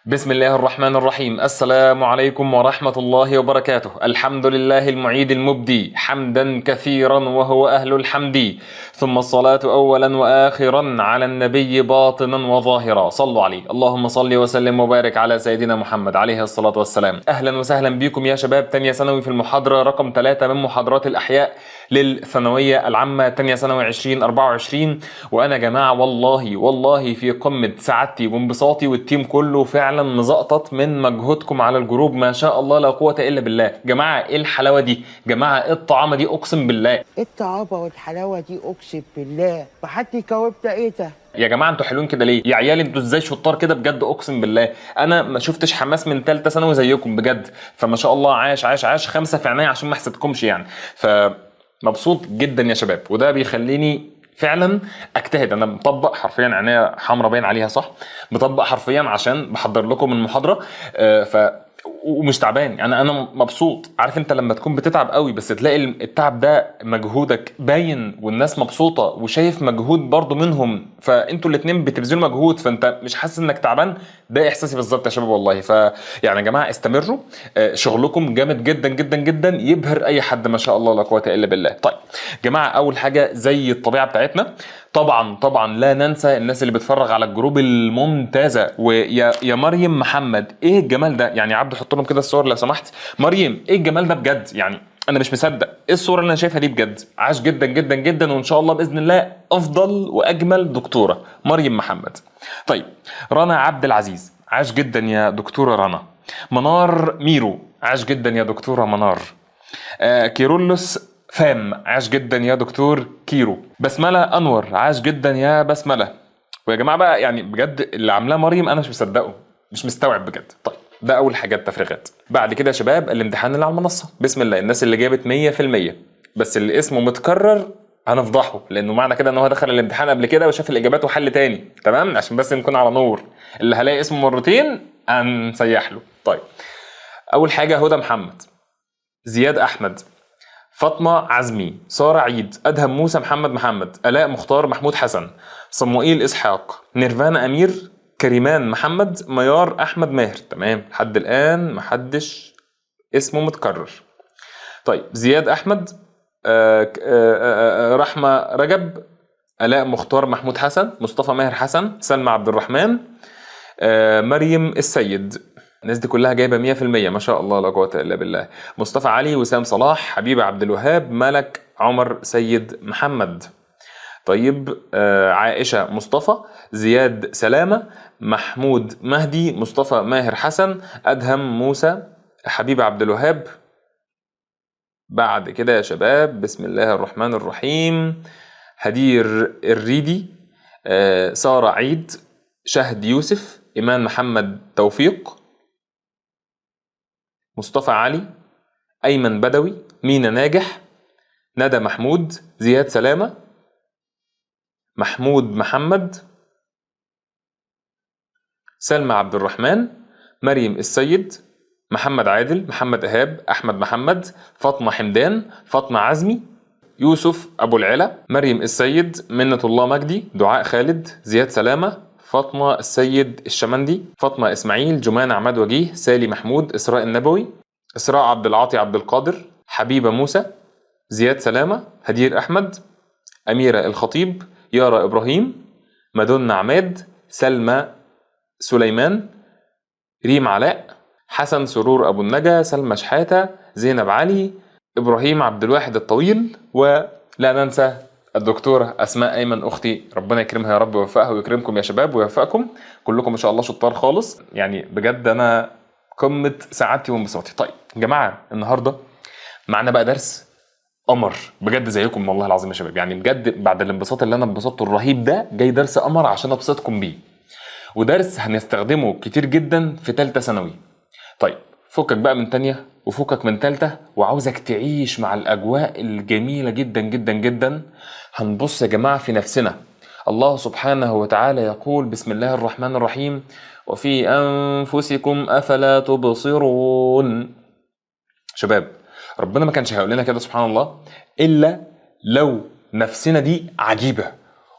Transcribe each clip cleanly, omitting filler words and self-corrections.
بسم الله الرحمن الرحيم. السلام عليكم ورحمة الله وبركاته. الحمد لله المعيد المبدي حمدا كثيرا وهو أهل الحمد، ثم الصلاة أولا وآخرا على النبي باطنا وظاهرا. صلوا عليه. اللهم صل وسلم وبارك على سيدنا محمد عليه الصلاة والسلام. أهلا وسهلا بكم يا شباب تانية ثانوي في المحاضرة رقم 3 من محاضرات الأحياء للثانوية العامة تانية ثانوي 2024. وأنا يا جماعة والله والله في قمة سعادتي وانبساطي، وال team كله فعلا مزقطط من مجهودكم على ال group، ما شاء الله لا قوة إلا بالله. جماعة إيه الحلاوة دي؟ جماعة إيه الطعامة دي؟ أقسم بالله ايه الطعامة والحلاوة دي؟ اقسم بالله ما حد يجاوبنا. ايه ده؟ يا جماعة انتوا حلوين كده ليه؟ يا عيال انتوا ازاي شطار كده بجد؟ اقسم بالله انا ما شفتش حماس من ثالثة ثانوي زيكم بجد، فما شاء الله عاش عاش عاش، 5 في عينيا عشان ما احسدكمش يعني. فمبسوط جدا يا شباب، وده بيخليني فعلا اجتهد. انا مطبق حرفيا، عينيا حمرا باين عليها صح؟ مطبق حرفيا عشان بحضر لكم المحاضرة، ف ومش تعبان يعني، انا مبسوط. عارف انت لما تكون بتتعب قوي بس تلاقي التعب ده مجهودك باين والناس مبسوطة وشايف مجهود برضو منهم، فانتوا الاتنين بتبذلوا مجهود، فانت مش حاسس انك تعبان. ده احساسي بالظبط يا شباب والله. ف يعني يا جماعة استمروا، شغلكم جامد جدا جدا جدا، يبهر اي حد ما شاء الله لا قوة الا بالله. طيب جماعة، اول حاجة زي الطبيعة بتاعتنا طبعا طبعا لا ننسى الناس اللي بتفرغ على ال group الممتازه. ويا يا مريم محمد، ايه الجمال ده يعني؟ عبد حط لهم كده الصور لو سمحت. مريم ايه الجمال ده بجد يعني، انا مش مصدق ايه الصورة اللي انا شايفها دي بجد. عاش جدا جدا جدا، وان شاء الله باذن الله افضل واجمل دكتورة مريم محمد. طيب رنا عبد العزيز، عاش جدا يا دكتورة رنا. منار ميرو، عاش جدا يا دكتورة منار. كيرلس فام، عاش جدا يا دكتور كيرو. بسملة انور، عاش جدا يا بسملة. ويا جماعة بقى يعني بجد اللي عاملاه مريم انا مش مصدقه، مش مستوعب بجد. طيب ده اول حاجة التفريغات. بعد كده يا شباب الامتحان اللي على المنصة، بسم الله. الناس اللي جابت 100% بس اللي اسمه متكرر هنفضحه، لانه معنى كده ان هو دخل الامتحان قبل كده وشاف الاجابات وحل تاني، تمام؟ عشان بس نكون على نور. اللي هلاقي اسمه مرتين هنسيح له. طيب اول حاجة هدى محمد، زياد احمد، فاطمة عزمي، ساره عيد، ادهم موسى، محمد محمد، الاء مختار، محمود حسن، صموئيل اسحاق، نيرفانا امير، كريمان محمد، ميار احمد ماهر. تمام لحد الان محدش اسمه متكرر. طيب زياد احمد، رحمه رجب، الاء مختار، محمود حسن، مصطفى ماهر حسن، سلمى عبد الرحمن، مريم السيد. الناس دي كلها جايبه 100% ما شاء الله لا قوة الا بالله. مصطفى علي، وسام صلاح، حبيبه عبد الوهاب، ملك عمر، سيد محمد. طيب عائشة مصطفى، زياد سلامه، محمود مهدي، مصطفى ماهر حسن، ادهم موسى، حبيبه عبد الوهاب. بعد كده يا شباب بسم الله الرحمن الرحيم، هدير الريدي، سارة عيد، شهد يوسف، إيمان محمد توفيق، مصطفى علي، أيمن بدوي، مينا ناجح، ندى محمود، زياد سلامة، محمود محمد، سلمى عبد الرحمن، مريم السيد، محمد عادل، محمد إيهاب، أحمد محمد، فاطمة حمدان، فاطمة عزمي، يوسف أبو العلا، مريم السيد، منة الله مجدي، دعاء خالد، زياد سلامة، فاطمة السيد الشمندي، فاطمة إسماعيل، جمان عماد وجيه، سالي محمود، إسراء النبوي، إسراء عبد العاطي عبد القادر، حبيبة موسى، زياد سلامة، هدير أحمد، أميرة الخطيب، يارا إبراهيم، مادونا عماد، سلمى سليمان، ريم علاء، حسن سرور أبو النجا، سلمى شحاتة، زينب علي، إبراهيم عبد الواحد الطويل، ولا ننسى الدكتورة أسماء أيمن أختي، ربنا يكرمها يا رب ويوفقها ويكرمكم يا شباب ويوفقكم كلكم ما شاء الله شطار خالص. يعني بجد أنا قمة سعادتي وانبساطي. طيب يا جماعة النهاردة معنا بقى درس قمر بجد زيكم والله العظيم يا شباب، يعني بجد بعد الانبساط اللي انا انبسطته الرهيب ده جاي درس قمر عشان ابسطكم بيه، ودرس هنستخدمه كتير جدا في ثالثة ثانوي. طيب فكك بقى من تانية وفكك من تالتة، وعاوزك تعيش مع الأجواء الجميلة جدا جدا جدا. هنبص يا جماعة في نفسنا. الله سبحانه وتعالى يقول بسم الله الرحمن الرحيم: وفي أنفسكم أفلا تبصرون. شباب ربنا ما كانش هيقول لنا كده سبحان الله إلا لو نفسنا دي عجيبة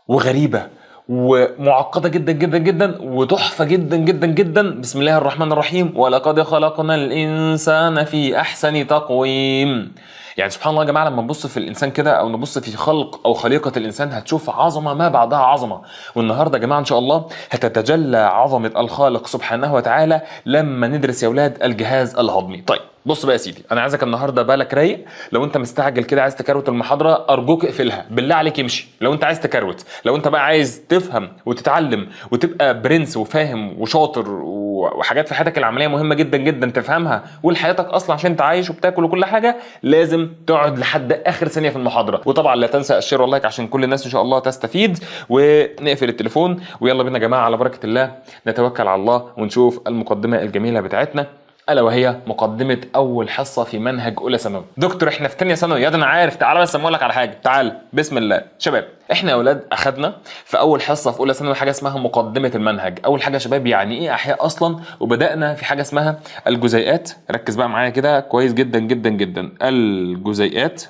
وغريبة ومعقدة جدا جدا جدا وتحفه جدا جدا جدا. بسم الله الرحمن الرحيم، ولقد خلقنا الانسان في احسن تقويم. يعني سبحان الله يا جماعة، لما نبص في الانسان كده او نبص في خلق او خليقة الانسان هتشوف عظمه ما بعدها عظمه. والنهارده يا جماعة ان شاء الله هتتجلى عظمه الخالق سبحانه وتعالى لما ندرس يا اولاد الجهاز الهضمي. طيب بص بقى يا سيدي، انا عايزك النهارده بالك رايق. لو انت مستعجل كده عايز تكروت المحاضرة ارجوك اقفلها بالله عليك، امشي. لو انت عايز تكروت، لو انت بقى عايز تفهم وتتعلم وتبقى برنس وفاهم وشاطر وحاجات في حياتك العملية مهمة جدا جدا تفهمها ولحياتك اصلا عشان انت عايش وبتاكل وكل حاجة، لازم تقعد لحد اخر ثانية في المحاضرة. وطبعا لا تنسى ال share وال like عشان كل الناس ان شاء الله تستفيد. ونقفل التليفون ويلا بينا يا جماعة على بركة الله، نتوكل على الله ونشوف المقدمة الجميلة بتاعتنا، الا وهي مقدمه اول حصة في منهج اولى ثانوي. دكتور احنا في ثانية ثانوي. يا ده انا عارف، تعالى بس اقول لك على حاجة، تعال. بسم الله. شباب احنا يا اولاد اخدنا في اول حصة في اولى ثانوي حاجة اسمها مقدمه المنهج. اول حاجة يا شباب يعني ايه احياء اصلا، وبدانا في حاجة اسمها الجزيئات. ركز بقى معايا كده كويس جدا جدا جدا. الجزيئات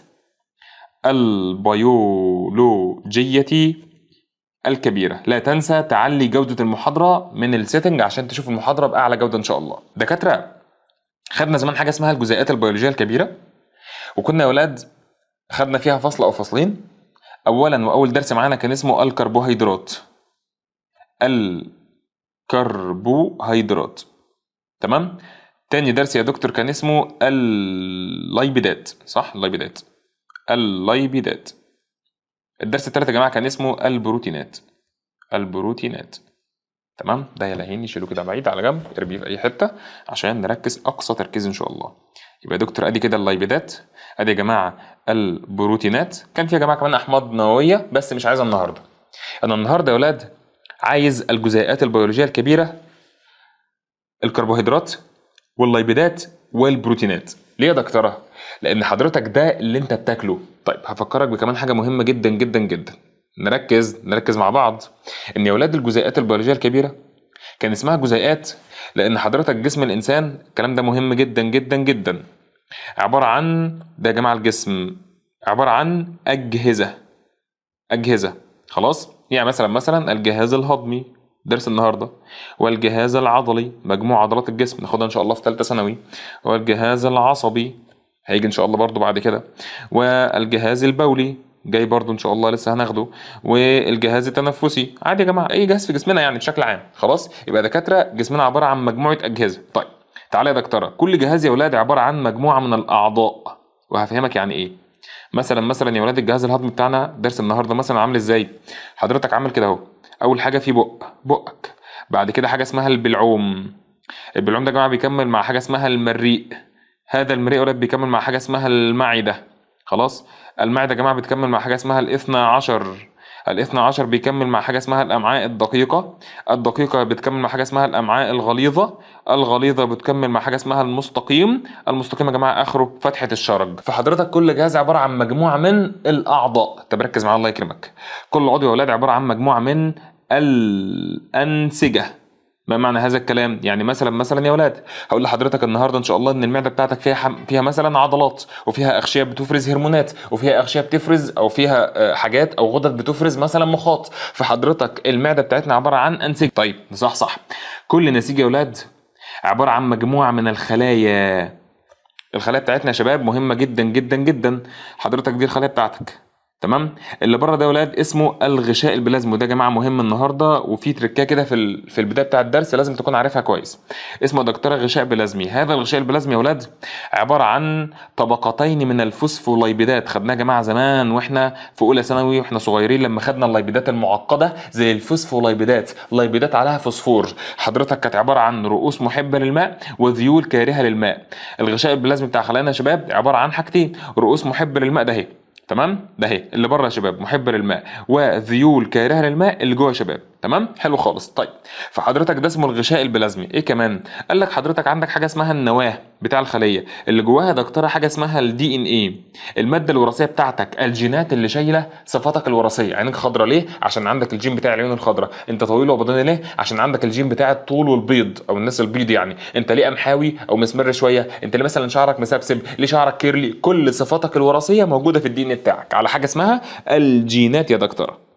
البيولوجية الكبيرة. لا تنسى تعلي جودة المحاضرة من ال setting عشان تشوف المحاضرة بأعلى جودة إن شاء الله. دكاترة خدنا زمان حاجة اسمها الجزيئات البيولوجية الكبيرة، وكنا يا أولاد خدنا فيها فصل أو فصلين. أولا وأول درس معانا كان اسمه الكربوهيدرات. الكربوهيدرات، تمام. تاني درس يا دكتور كان اسمه اللايبيدات، صح؟ اللايبيدات، اللايبيدات. الدرس التالت يا جماعة كان اسمه البروتينات. البروتينات، تمام. ده يا لهيني شيله كده بعيد على جنب، ارميه في اي حتة عشان نركز اقصى تركيز ان شاء الله. يبقى يا دكتور ادي كده اللايبيدات، ادي يا جماعة البروتينات. كان في يا جماعة كمان احماض نووية بس مش عايزها النهارده. انا النهارده يا اولاد عايز الجزيئات البيولوجية الكبيرة، الكربوهيدرات واللايبيدات والبروتينات. ليه يا دكتورة؟ لان حضرتك ده اللي انت بتاكله. طيب هفكرك بكمان حاجة مهمة جدا جدا جدا، نركز مع بعض. ان يا اولاد الجزيئات البيولوجية الكبيرة كان اسمها جزيئات لان حضرتك جسم الانسان، الكلام ده مهم جدا جدا جدا، عبارة عن ده يا جماعة الجسم عبارة عن اجهزة. اجهزة، خلاص. يعني مثلا الجهاز الهضمي درس النهارده، والجهاز العضلي مجموع عضلات الجسم ناخدها ان شاء الله في ثالثة ثانوي، والجهاز العصبي هيجي ان شاء الله برضو بعد كده، والجهاز البولي جاي برضو ان شاء الله لسه هناخده، والجهاز التنفسي. عادي يا جماعة اي جهاز في جسمنا يعني بشكل عام، خلاص. يبقى دكاترة جسمنا عبارة عن مجموعة اجهزة. طيب تعالى يا دكتورة، كل جهاز يا ولاد عبارة عن مجموعة من الاعضاء، وهفهمك يعني ايه. مثلا يا ولاد الجهاز الهضمي بتاعنا درس النهارده مثلا عامل ازاي؟ حضرتك عامل كده اهو. اول حاجة في بقك، بعد كده حاجة اسمها البلعوم. البلعوم ده يا جماعة بيكمل مع حاجة اسمها المريء. هذا المريء يا ولاد بيكمل مع حاجة اسمها المعدة، خلاص. المعدة يا جماعة بتكمل مع حاجة اسمها الاثنى عشر. الاثنى عشر بيكمل مع حاجة اسمها الامعاء الدقيقة. الدقيقة بتكمل مع حاجة اسمها الامعاء الغليظة. الغليظة بتكمل مع حاجة اسمها المستقيم. المستقيم يا جماعة اخره فتحه الشرج. فحضرتك كل جهاز عبارة عن مجموعة من الاعضاء. طب ركز معايا الله يكرمك. كل عضو يا ولاد عبارة عن مجموعة من الانسجة. ما معنى هذا الكلام؟ يعني مثلا يا ولاد هقول لحضرتك النهارده ان شاء الله ان المعدة بتاعتك فيها مثلا عضلات، وفيها اغشيه بتفرز هرمونات، وفيها اغشيه بتفرز او فيها حاجات او غدد بتفرز مثلا مخاط. فحضرتك المعدة بتاعتنا عبارة عن انسجة. طيب صح. كل نسيج يا ولاد عبارة عن مجموعة من الخلايا. الخلايا بتاعتنا يا شباب مهمة جدا جدا جدا. حضرتك دي الخلايا بتاعتك، تمام. اللي بره ده يا ولاد اسمه الغشاء البلازمي، وده يا جماعة مهم النهارده، وفي تريكه كده في البداية بتاع الدرس لازم تكون عارفها كويس. اسمه دكتورة غشاء بلازمي. هذا الغشاء البلازمي يا ولاد عبارة عن طبقتين من الفوسفولايبيدات، خدناها يا جماعة زمان واحنا في اولى ثانوي واحنا صغيرين لما خدنا اللايبيدات المعقدة زي الفوسفولايبيدات، لايبيدات عليها فوسفور. حضرتك كانت عبارة عن رؤوس محبة للماء وذيول كارهه للماء. الغشاء البلازمي بتاع خلايانا يا شباب عبارة عن حاجتين، رؤوس محبة للماء ده اهي، تمام، ده اهي اللي بره يا شباب محبة للماء، وذيول كارهه للماء اللي جوه يا شباب، تمام، حلو خالص. طيب فحضرتك ده اسمه الغشاء البلازمي. ايه كمان؟ قال لك حضرتك عندك حاجة اسمها النواة بتاع الخلية اللي جواها دكتورة حاجة اسمها ال DNA، المادة الوراثية بتاعتك، الجينات اللي شايله صفاتك الوراثية. عينك خضراء ليه؟ عشان عندك الجين بتاع العيون الخضراء. انت طويل وبيضاني ليه؟ عشان عندك الجين بتاع الطول والبيض او الناس البيض يعني. انت ليه قمحاوي او مسمر شوية؟ انت ليه مثلا شعرك مسبسب؟ ليه شعرك curly؟ كل صفاتك الوراثية موجودة في ال DNA بتاعك على حاجة اسمها الجينات يا دكتورة.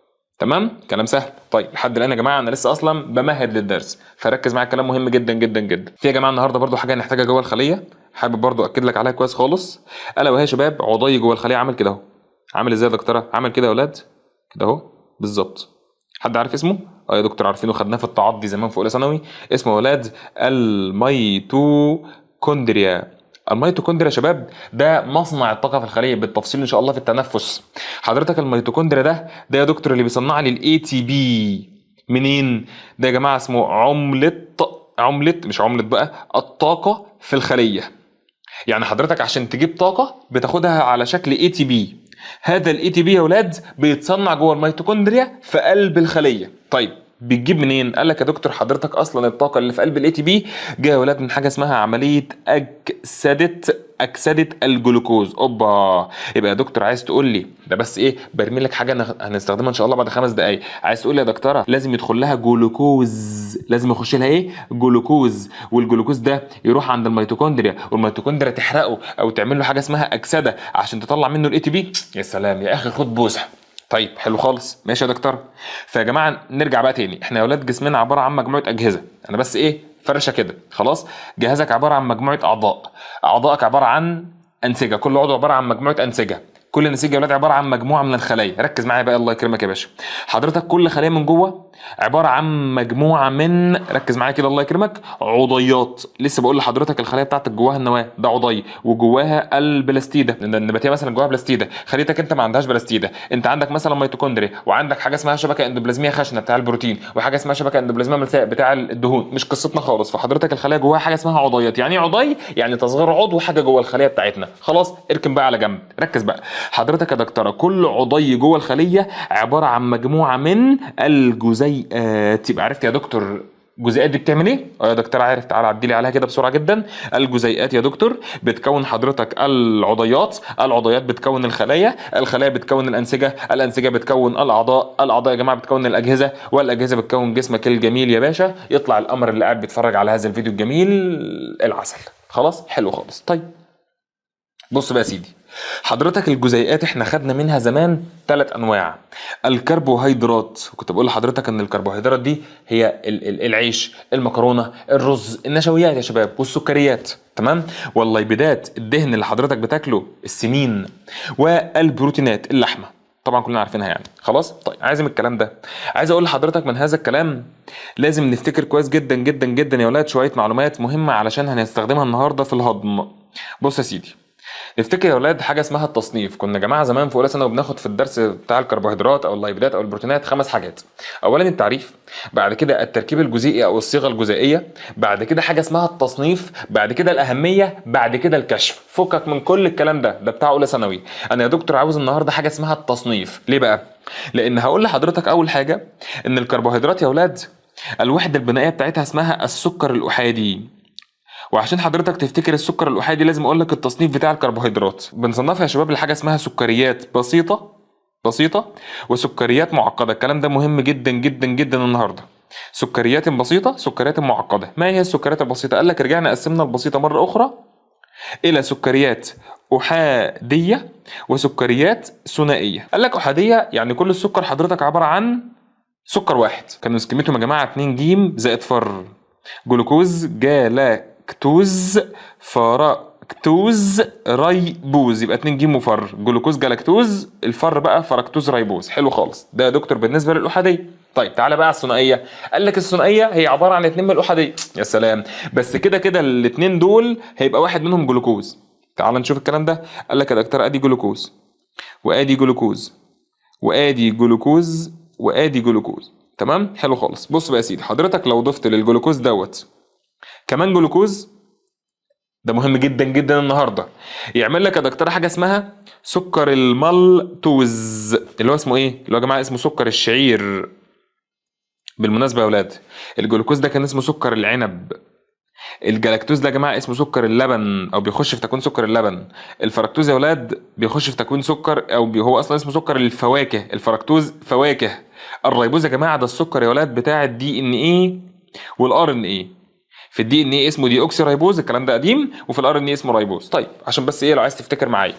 تمام، كلام سهل. طيب لحد الان يا جماعة انا لسه اصلا بمهد للدرس، فركز معايا، الكلام مهم جدا جدا جدا. في يا جماعة النهارده برضو حاجة هنحتاجها جوه الخلية، حابب برضو اكد لك عليها كويس خالص، الا وهي يا شباب عضي جوه الخلية عامل كده اهو. عامل ازاي يا دكتورة؟ عامل كده يا اولاد كده اهو بالظبط. حد عارف اسمه؟ يا دكتور عارفينه، خدناه في التعضي زمان في اولى ثانوي. اسمه يا اولاد الميتوكوندريا. الميتوكوندريا يا شباب ده مصنع الطاقة في الخلية، بالتفصيل ان شاء الله في التنفس. حضرتك الميتوكوندريا ده يا دكتور اللي بيصنع لي ال ATP. منين ده يا جماعة؟ اسمه عمله مش عمله بقى، الطاقة في الخلية. يعني حضرتك عشان تجيب طاقة بتاخدها على شكل ATP. هذا ال ATP يا اولاد بيتصنع جوه الميتوكوندريا في قلب الخلية. طيب بتجيب منين؟ قال لك يا دكتور حضرتك اصلا الطاقة اللي في قلب ال ATP جاية يا ولاد من حاجة اسمها عملية اكسده الجلوكوز. اوبا، يبقى يا دكتور عايز تقول لي ده بس ايه، برمي لك حاجة هنستخدمها ان شاء الله بعد 5 دقائق. عايز تقول لي يا دكتورة لازم يدخل لها جلوكوز، لازم يخش لها ايه؟ جلوكوز، والجلوكوز ده يروح عند الميتوكوندريا، والميتوكوندريا تحرقه او تعمل له حاجة اسمها اكسده عشان تطلع منه ال ATP. يا سلام يا اخي، خد بوسه. طيب حلو خالص، ماشي يا دكتور. فيا جماعة نرجع بقى تاني، احنا يا اولاد جسمنا عبارة عن مجموعة اجهزة، انا بس ايه فرشه كده خلاص. جهازك عبارة عن مجموعة اعضاء، اعضائك عبارة عن انسجة، كل عضو عبارة عن مجموعة انسجة، كل نسيج يا اولاد عبارة عن مجموعة من الخلايا. ركز معايا بقى الله يكرمك يا باشا. حضرتك كل خليه من جوه عبارة عن مجموعة من، ركز معايا كده الله يكرمك، عضيات. لسه بقول لحضرتك الخلية بتاعتك جواها النواة ده عضي، وجواها البلاستيده، النباتية مثلا جواها بلاستيده، خليتك انت ما عندهاش بلاستيده، انت عندك مثلا ميتوكوندريا، وعندك حاجة اسمها شبكة اندوبلازميه خشنه بتاع البروتين، وحاجه اسمها شبكة اندوبلازميه ملساء بتاع الدهون. مش قصتنا خالص. فحضرتك الخلية جواها حاجة اسمها عضيات. يعني ايه عضي؟ يعني تصغير عضو حاجة جوه الخلية بتاعتنا. خلاص اركن بقى على جنب، ركز بقى حضرتك يا دكتورة، كل عضي جوه الخلية عبارة عن مجموعة من الجزيئات. يبقى عرفت يا دكتور الجزيئات دي بتعمل ايه؟ يا دكتور عارف، تعالى عدي لي عليها كده بسرعة جدا. الجزيئات يا دكتور بتكون حضرتك العضيات، العضيات بتكون الخلايا، الخلايا بتكون الانسجة، الانسجة بتكون الاعضاء، الاعضاء يا جماعة بتكون الاجهزة، والاجهزة بتكون جسمك الجميل يا باشا. يطلع القمر اللي قاعد بيتفرج على هذا الفيديو الجميل العسل. خلاص حلو خالص. طيب بص بقى يا سيدي، حضرتك الجزيئات احنا خدنا منها زمان 3 انواع. الكربوهيدرات، كنت بقول لحضرتك ان الكربوهيدرات دي هي العيش، المكرونه، الرز، النشويات يا شباب، والسكريات، تمام، والليبيدات، الدهن اللي حضرتك بتاكله، السمين، والبروتينات، اللحمة، طبعا كلنا عارفينها يعني. خلاص طيب عايز من الكلام ده، عايز اقول لحضرتك من هذا الكلام لازم نفتكر كويس جدا جدا جدا يا ولاد شوية معلومات مهمة علشان هنستخدمها النهارده في الهضم. بص يا سيدي، نفتكر يا اولاد حاجة اسمها التصنيف. كنا يا جماعة زمان في اولى ثانوي بناخد في الدرس بتاع الكربوهيدرات او اللايبيدات او البروتينات 5 حاجات. اولا التعريف، بعد كده التركيب الجزيئي او الصيغة الجزيئيه، بعد كده حاجة اسمها التصنيف، بعد كده الاهمية، بعد كده الكشف. فكك من كل الكلام ده، ده بتاع اولى ثانوي. انا يا دكتور عاوز النهارده حاجة اسمها التصنيف. ليه بقى؟ لان هقول لحضرتك اول حاجة ان الكربوهيدرات يا اولاد الوحدة البنائيه بتاعتها اسمها السكر الاحادي. وعشان حضرتك تفتكر السكر الاحادي لازم اقول لك التصنيف بتاع الكربوهيدرات. بنصنفها يا شباب لحاجة اسمها سكريات بسيطة وسكريات معقدة. الكلام ده مهم جدا جدا جدا النهارده. سكريات بسيطة، سكريات معقدة. ما هي السكريات البسيطة؟ قال لك رجعنا قسمنا البسيطة مرة اخرى الى سكريات احادية وسكريات ثنائية. قال لك احادية يعني كل السكر حضرتك عبارة عن سكر واحد، كانوا قيمتهم يا جماعة 2 ج زائد فر، جلوكوز، جالاكتوز، فركتوز، ريبوز، يبقى 2 ج وفر، جلوكوز جالاكتوز، الفر بقى فركتوز ريبوز. حلو خالص، ده يا دكتور بالنسبة للاحاديه. طيب تعالى بقى على الثنائية. قال لك الثنائية هي عبارة عن 2 من الاحاديه. يا سلام، بس كده كده الاثنين دول هيبقى واحد منهم جلوكوز. تعالى نشوف الكلام ده. قال لك يا دكتور ادي جلوكوز وادي جلوكوز وادي جلوكوز وادي جلوكوز، تمام، حلو خالص. بص بقى يا سيدي، حضرتك لو ضفت للجلوكوز دوت كمان جلوكوز، ده مهم جدا جدا النهارده، يعمل لك يا دكتور حاجة اسمها سكر المالتوز، اللي هو اسمه ايه؟ اللي هو يا جماعة اسمه سكر الشعير. بالمناسبة يا اولاد، الجلوكوز ده كان اسمه سكر العنب، الجلاكتوز ده يا جماعة اسمه سكر اللبن او بيخش في تكوين سكر اللبن، الفركتوز يا اولاد بيخش في تكوين سكر او هو اصلا اسمه سكر الفواكه، الفركتوز فواكه. الريبوز يا جماعة ده السكر يا اولاد بتاع ال DNA وال RNA. في ال DNA اسمه دي اوكسي ريبوز، الكلام ده قديم، وفي ال RNA اسمه ريبوز. طيب عشان بس ايه لو عايز تفتكر معايا،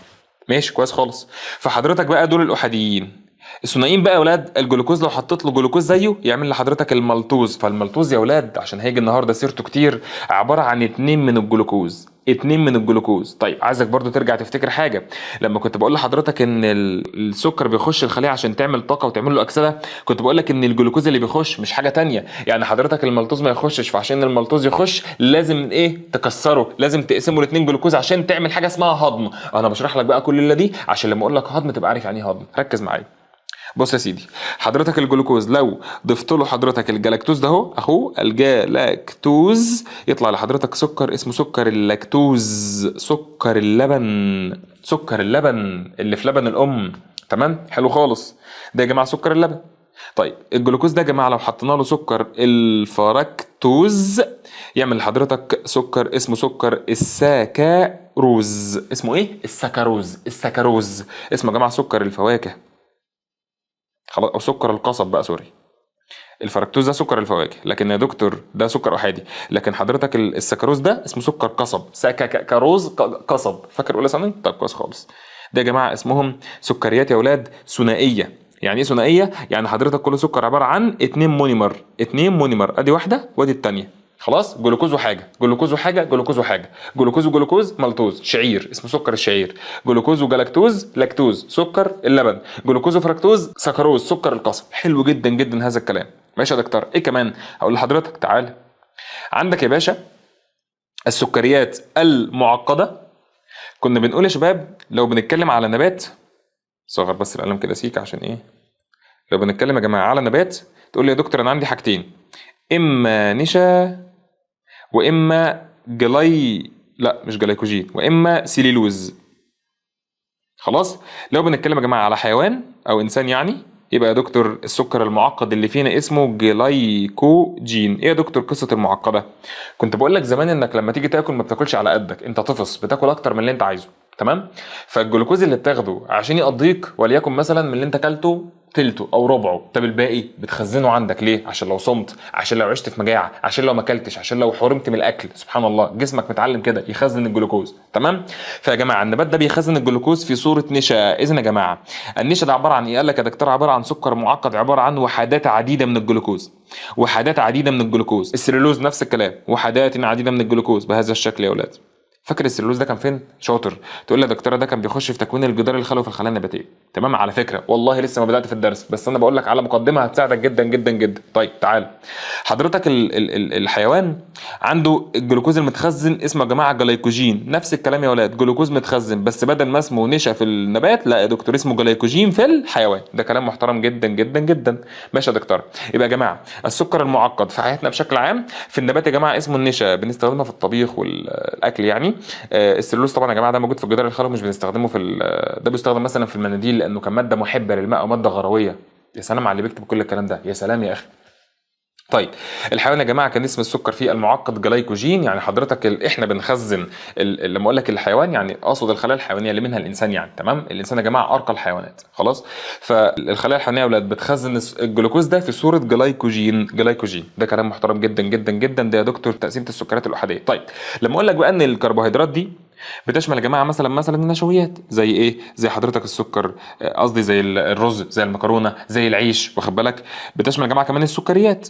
ماشي كويس خالص. فحضرتك بقى دول الاحاديين. الثنائيين بقى يا اولاد، الجلوكوز لو حطيت له جلوكوز زيه يعمل لحضرتك المالتوز. فالمالتوز يا اولاد عشان هيجي النهارده سيرته كتير، عبارة عن 2 من الجلوكوز، 2 من الجلوكوز. طيب عايزك برضو ترجع تفتكر حاجة، لما كنت بقول لحضرتك ان السكر بيخش الخلية عشان تعمل طاقة وتعمل له اكسده، كنت بقول لك ان الجلوكوز اللي بيخش مش حاجة تانية. يعني حضرتك المالتوز ما يخشش، فعشان المالتوز يخش لازم ايه؟ تكسره، لازم تقسمه لاتنين جلوكوز عشان تعمل حاجة اسمها هضم. انا بشرح لك بقى كل اللي دي عشان لما اقول لك هضم تبقى عارف يعني ايه هضم. ركز معايا. بص يا سيدي، حضرتك الجلوكوز لو ضفت له حضرتك الجلاكتوز ده اهو، اخوه الجلاكتوز، يطلع لحضرتك سكر اسمه سكر اللاكتوز، سكر اللبن، سكر اللبن اللي في لبن الام. تمام، حلو خالص. ده يا جماعة سكر اللبن. طيب الجلوكوز ده يا جماعة لو حطينا له سكر الفركتوز يعمل لحضرتك سكر اسمه سكر الساكاروز. اسمه ايه؟ السكروز، السكروز اسمه يا جماعة سكر الفواكه، خلاص، او سكر القصب بقى، sorry. الفركتوز ده سكر الفواكه، لكن يا دكتور ده سكر احادي، لكن حضرتك السكروز ده اسمه سكر قصب، سكروز قصب. فاكر اولى ثانوي؟ طب كويس خالص. ده يا جماعة اسمهم سكريات يا اولاد ثنائية. يعني ايه ثنائية؟ يعني حضرتك كل سكر عبارة عن 2 monomer، 2 monomer، ادي واحدة وادي الثانية. خلاص، جلوكوز وحاجه، جلوكوز وحاجه، جلوكوز وحاجه، جلوكوز وجلوكوز مالتوز، شعير اسمه سكر الشعير، جلوكوز وجلاكتوز لاكتوز، سكر اللبن، جلوكوز وفركتوز سكروز، سكر القصب. حلو جدا جدا هذا الكلام. ماشي يا دكتور. ايه كمان؟ هقول لحضرتك تعالى عندك يا باشا السكريات المعقدة. كنا بنقول يا شباب لو بنتكلم على نبات، صغر بس القلم كده سيك عشان ايه، لو بنتكلم يا جماعة على نبات تقول لي يا دكتور انا عندي حاجتين، اما نشا واما جلاي، لا مش جلايكوجين، واما سيليلوز. خلاص، لو بنتكلم يا جماعة على حيوان او انسان يعني، يبقى يا دكتور السكر المعقد اللي فينا اسمه جلايكوجين. ايه يا دكتور قصة المعقدة؟ كنت بقول لك زمان انك لما تيجي تاكل ما بتاكلش على قدك، انت طفس، بتاكل اكتر من اللي انت عايزه. تمام؟ فالجلوكوز اللي بتاخده عشان يقضيك وليكن مثلا من اللي انت اكلته تلته او ربعه، طب الباقي بتخزنه عندك ليه؟ عشان لو صمت، عشان لو عشت في مجاعة، عشان لو ما اكلتش، عشان لو حرمت من الاكل. سبحان الله، جسمك متعلم كده يخزن الجلوكوز. تمام؟ فيا جماعة النبات ده بيخزن الجلوكوز في صوره نشا. اذا يا جماعة النشا ده عبارة عن ايه؟ قال لك يا دكتور عبارة عن سكر معقد، عبارة عن وحدات عديدة من الجلوكوز، وحدات عديدة من الجلوكوز. السلولوز نفس الكلام، وحدات عديدة من الجلوكوز بهذا الشكل يا اولاد. فاكر السلولوز ده كان فين؟ شاطر. تقول لي يا دكتورة ده كان بيخش في تكوين الجدار الخلوي في الخلايا النباتية. تمام؟ على فكرة والله لسه ما بدات في الدرس، بس انا بقول لك على مقدمه هتساعدك جدا جدا جدا. طيب تعال حضرتك ال ال ال الحيوان عنده الجلوكوز المتخزن اسمه يا جماعة جلايكوجين. نفس الكلام يا اولاد، جلوكوز متخزن، بس بدل ما اسمه نشا في النبات، لا يا دكتور اسمه جلايكوجين في الحيوان. ده كلام محترم جدا جدا جدا. ماشي يا دكتور. يبقى يا جماعة السكر المعقد في حياتنا بشكل عام في النبات يا جماعة اسمه النشا، بنستخدمها في الطبيخ والاكل يعني. السلولوز طبعا يا جماعة ده موجود في الجدار الخلوي، مش بنستخدمه في ده، بيستخدم مثلا في المناديل لانه كان مادة محبة للماء او مادة غرويه. يا سلام على اللي بيكتب كل الكلام ده، يا سلام يا اخي. طيب الحيوان يا جماعة كان اسم السكر فيه المعقد جلايكوجين. يعني حضرتك احنا بنخزن لما اقول لك الحيوان يعني اقصد الخلايا الحيوانية اللي منها الانسان يعني. تمام؟ الانسان يا جماعة ارقى الحيوانات. خلاص؟ فالخلايا الحيوانية يا اولاد بتخزن الجلوكوز ده في صوره جلايكوجين. جلايكوجين ده كلام محترم جدا جدا جدا. ده يا دكتور تقسيمه السكريات الاحاديه. طيب لما اقول لك بقى ان الكربوهيدرات دي بتشمل يا جماعة مثلا النشويات، زي ايه؟ زي حضرتك السكر، قصدي زي الرز، زي المكرونه، زي العيش، واخد بالك؟ بتشمل يا جماعة كمان السكريات.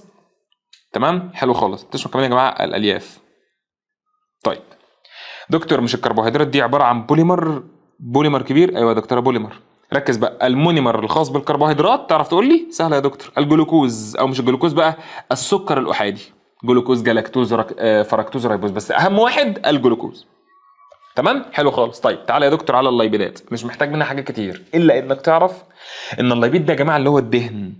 تمام؟ حلو خالص. بتشمل كمان يا جماعة الالياف. طيب دكتور مش الكربوهيدرات دي عبارة عن بوليمر، بوليمر كبير؟ ايوه يا دكتورة بوليمر. ركز بقى، ال monomer الخاص بالكربوهيدرات تعرف تقول لي؟ سهلة يا دكتور، الجلوكوز، او مش الجلوكوز بقى، السكر الاحادي، جلوكوز، جلاكتوز، فركتوز، ريبوز، بس اهم واحد الجلوكوز. تمام؟ حلو خالص. طيب تعالى يا دكتور على اللايبيدات، مش محتاج منها حاجات كتير الا انك تعرف ان ال lipid ده يا جماعة اللي هو الدهن.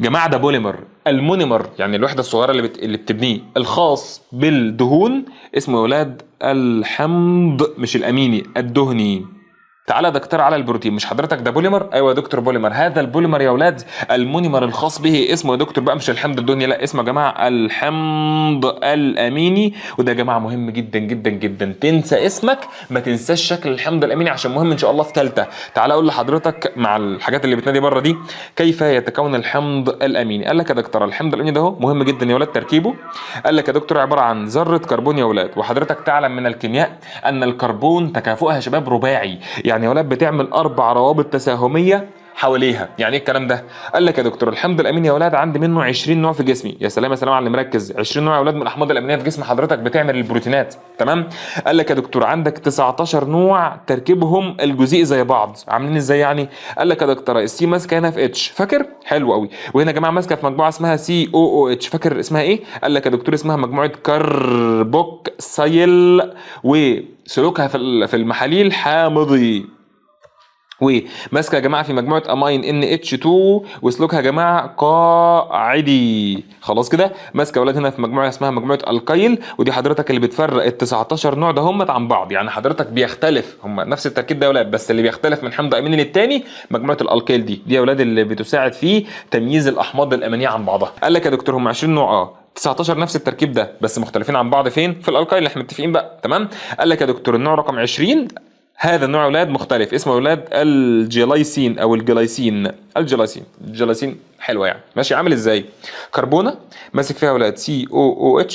جماعة ده بوليمر. ال monomer يعني الوحدة الصغيرة اللي بتبنيه الخاص بالدهون اسمه يا اولاد الحمض، مش الاميني، الدهني. تعالى يا دكتور على البروتين، مش حضرتك ده بوليمر؟ ايوه يا دكتور بوليمر. هذا البوليمر يا اولاد ال monomer الخاص به اسمه يا دكتور بقى مش الحمض الدهني، لا اسمه يا جماعة الحمض الاميني. وده يا جماعة مهم جدا جدا جدا، تنسى اسمك ما تنساش شكل الحمض الاميني عشان مهم ان شاء الله في ثالثة. تعالى اقول لحضرتك مع الحاجات اللي بتنادي بره دي كيف يتكون الحمض الاميني. قال لك يا دكتور الحمض الاميني ده مهم جدا يا اولاد تركيبه. قال لك يا دكتور عبارة عن ذره كربون يا اولاد، وحضرتك تعلم من الكيمياء ان الكربون تكافؤها يا شباب رباعي، يعني يا ولاد بتعمل 4 روابط تساهميه حواليها. يعني ايه الكلام ده؟ قال لك يا دكتور الحمض الاميني يا اولاد عندي منه 20 نوع في جسمي. يا سلام يا سلام على اللي مركز، 20 نوع يا اولاد من الاحماض الامينية في جسم حضرتك بتعمل البروتينات. تمام. قال لك يا دكتور عندك 19 نوع تركيبهم الجزيئي زي بعض. عاملين ازاي يعني؟ قال لك يا دكتور ال C ماسكه هنا في H، فاكر؟ حلو قوي. وهنا يا جماعة ماسكه في مجموعة اسمها COOH، فاكر اسمها ايه؟ قال لك يا دكتور اسمها مجموعة كربوكسيل، وسلوكها في المحاليل حامضي. وماسكه يا جماعة في مجموعة امين NH2، وسلوكها يا جماعة قاعدي. خلاص كده. ماسكه يا اولاد هنا في مجموعة اسمها مجموعة الكايل، ودي حضرتك اللي بتفرق ال 19 نوع ده هم عن بعض. يعني حضرتك بيختلف، هم نفس التركيب ده يا اولاد، بس اللي بيختلف من حمض اميني للتاني مجموعة الالكيل دي يا اولاد اللي بتساعد في تمييز الاحماض الامينية عن بعضها. قال لك يا دكتور هم 20 نوع، 19 نفس التركيب ده، بس مختلفين عن بعض فين؟ في الالكايل اللي احنا متفقين بقى. تمام. قال لك يا دكتور النوع رقم 20، هذا النوع يا اولاد مختلف، اسمه يا اولاد الجلايسين او الجلايسين. الجلايسين، الجلايسين حلوة يعني. ماشي. عامل ازاي؟ كربونه ماسك فيها يا اولاد COOH،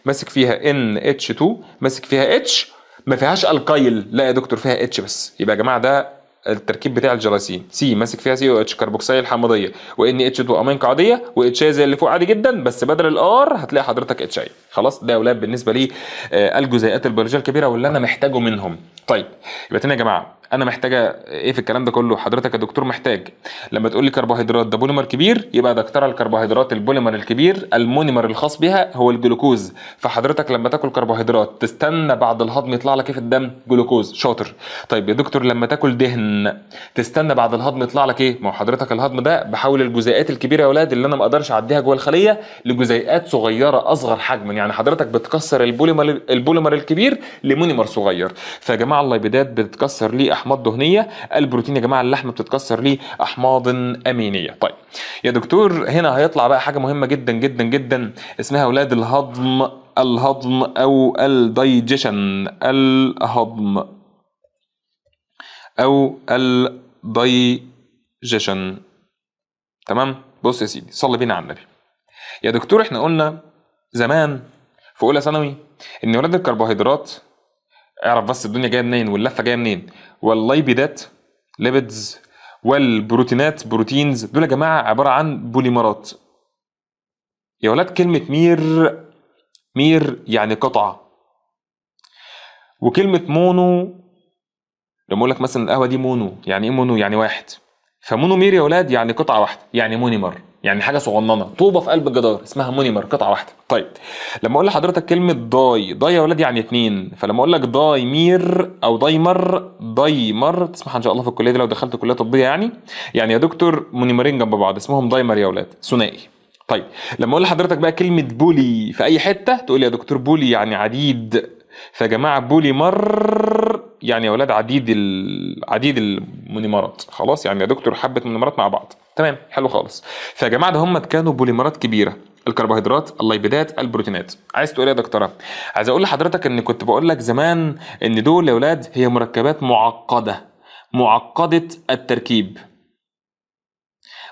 ماسك فيها NH2، ماسك فيها H، ما فيهاش الكايل، لا يا دكتور فيها H بس. يبقى يا جماعة ده التركيب بتاع الجلايسين، C ماسك فيها COH كربوكسيل حامضيه، و NH2 امين قاعديه، و H زي اللي فوق عادي جدا، بس بدل ال R هتلاقي حضرتك H اي. خلاص. ده يا اولاد بالنسبة لي الجزيئات البيولوجية الكبيرة واللي انا محتاجه منهم. طيب يبقى تاني يا جماعة انا محتاجه ايه في الكلام ده كله؟ حضرتك يا دكتور محتاج لما تقول لي كربوهيدرات ده بوليمر كبير، يبقى دكتور الكربوهيدرات البوليمر الكبير ال monomer الخاص بها هو الجلوكوز. فحضرتك لما تاكل كربوهيدرات تستنى بعد الهضم يطلع لك ايه في الدم؟ جلوكوز. شاطر. طيب يا دكتور لما تاكل دهن تستنى بعد الهضم يطلع لك ايه؟ ما هو حضرتك الهضم ده بحول الجزيئات الكبيرة يا اولاد اللي انا ما اقدرش اعديها جوه الخلية لجزيئات صغيرة اصغر حجما. يعني حضرتك بتكسر البوليمر الكبير ل monomer صغير. فيا جماعة اللايبيدات بتتكسر ليه احماض دهنية، البروتين يا جماعة اللحم بتتكسر ليه احماض امينيه. طيب يا دكتور هنا هيطلع بقى حاجة مهمة جدا جدا جدا اسمها اولاد الهضم، الهضم او الدايجيشن، الهضم او الدايجيشن. تمام. بص يا سيدي، صلي بينا على النبي. يا دكتور احنا قلنا زمان في اولى ثانوي ان ولاد الكربوهيدرات، اعرف بس الدنيا جاية منين واللفه جاية منين، واللايبيدات lipids والبروتينات proteins، دول يا جماعة عبارة عن بوليمرات. يا ولاد كلمة mer، mer يعني قطعه، وكلمه mono لما اقول لك مثلا القهوة دي mono، يعني ايه mono؟ يعني واحد. ف monomer يا ولاد يعني قطعه واحدة، يعني monomer يعني حاجة صغننه، طوبة في قلب الجدار اسمها monomer، قطعه واحدة. طيب لما اقول لحضرتك كلمة di، di يا ولاد يعني اتنين، فلما اقول لك dimer او dimer، dimer تسمعها ان شاء الله في الكلية دي لو دخلت كليه طبية، يعني يا دكتور مونومرين جنب بعض اسمهم dimer يا ولاد، ثنائي. طيب لما اقول لحضرتك بقى كلمة poly في اي حتة تقول لي يا دكتور poly يعني عديد، فيا جماعة بوليمر يعني يا ولاد عديد المونيمرات. خلاص يعني يا دكتور حبه مونيمرات مع بعض. تمام حلو خالص. فيا جماعة ده هم كانوا بوليمرات كبيرة، الكربوهيدرات، اللايبيدات، البروتينات. عايز تقول ايه يا دكتورة؟ عايز اقول لحضرتك ان كنت بقول لك زمان ان دول يا ولاد هي مركبات معقدة، معقدة التركيب،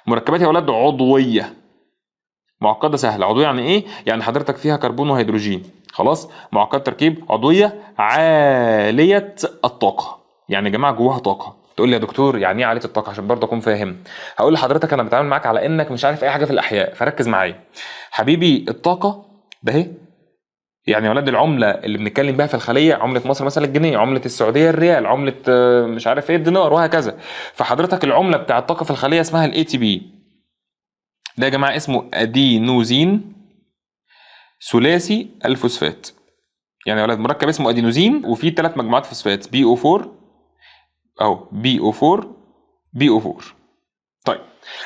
مركبات يا ولاد عضوية. معقدة سهلة، عضوية يعني ايه؟ يعني حضرتك فيها كربون وهيدروجين. خلاص، معقدة تركيب، عضوية، عالية الطاقة، يعني يا جماعة جواها طاقة. تقول لي يا دكتور يعني ايه عالية الطاقة عشان برضه اكون فاهم؟ هقول لحضرتك انا بتعامل معاك على انك مش عارف اي حاجة في الاحياء، فركز معايا حبيبي. الطاقة ده اهي، يعني يا ولاد العملة اللي بنتكلم بيها في الخلية، عمله مصر مثلا الجنيه، عمله السعودية الريال، عمله مش عارف ايه الدينار، وهكذا. فحضرتك العملة بتاع الطاقة في الخلية اسمها ال ATP. ده يا جماعة اسمه ادينوزين ثلاثي الفوسفات. يعني يا ولاد مركب اسمه ادينوزين وفيه 3 مجموعات فوسفات، PO 4 اهو، PO 4، PO 4. طيب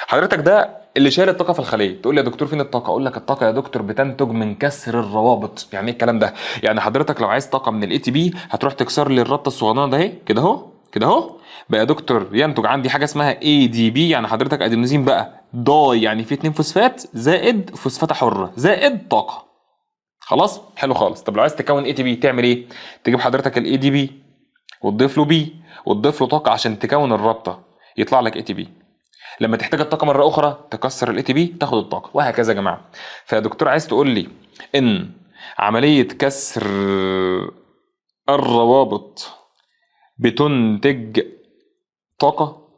حضرتك ده اللي شايل الطاقة في الخلية. تقول لي يا دكتور فين الطاقة؟ اقول لك الطاقة يا دكتور بتنتج من كسر الروابط. يعني ايه الكلام ده؟ يعني حضرتك لو عايز طاقة من ال ATP هتروح تكسر لي الرابطة الصغننه ده اهي كده اهو كده اهو، بقى يا دكتور ينتج عندي حاجة اسمها ADP. يعني حضرتك ادينوزين بقى di يعني في 2 فوسفات زائد فوسفاته حره زائد طاقة. خلاص حلو خالص. طب لو عايز تكون ATP تعمل ايه؟ تجيب حضرتك ال ADP وتضيف له P وتضيف له طاقة عشان تكون الرابطة، يطلع لك ATP. لما تحتاج الطاقة مرة اخرى تكسر ال ATP تاخد الطاقة، وهكذا يا جماعة. فيا دكتور عايز تقول لي ان عملية كسر الروابط بتنتج طاقة؟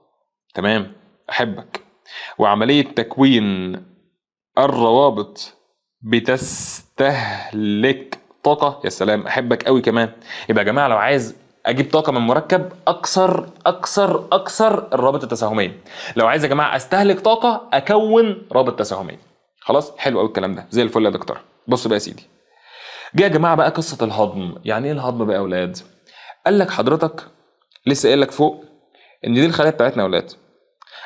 تمام. احبك. وعملية تكوين الروابط بتستهلك طاقة. يا سلام، احبك قوي كمان. يبقى يا جماعة لو عايز اجيب طاقة من مركب اكسر اكسر اكسر الرابط التساهمي. لو عايز يا جماعة استهلك طاقة اكون رابط تساهمي. خلاص، حلو قوي الكلام ده، زي الفل يا دكتور. بص بقى يا سيدي، جه يا جماعة بقى قصة الهضم. يعني ايه الهضم بقى يا اولاد؟ قال لك حضرتك لسه قايل لك فوق ان دي الخلايا بتاعتنا يا اولاد،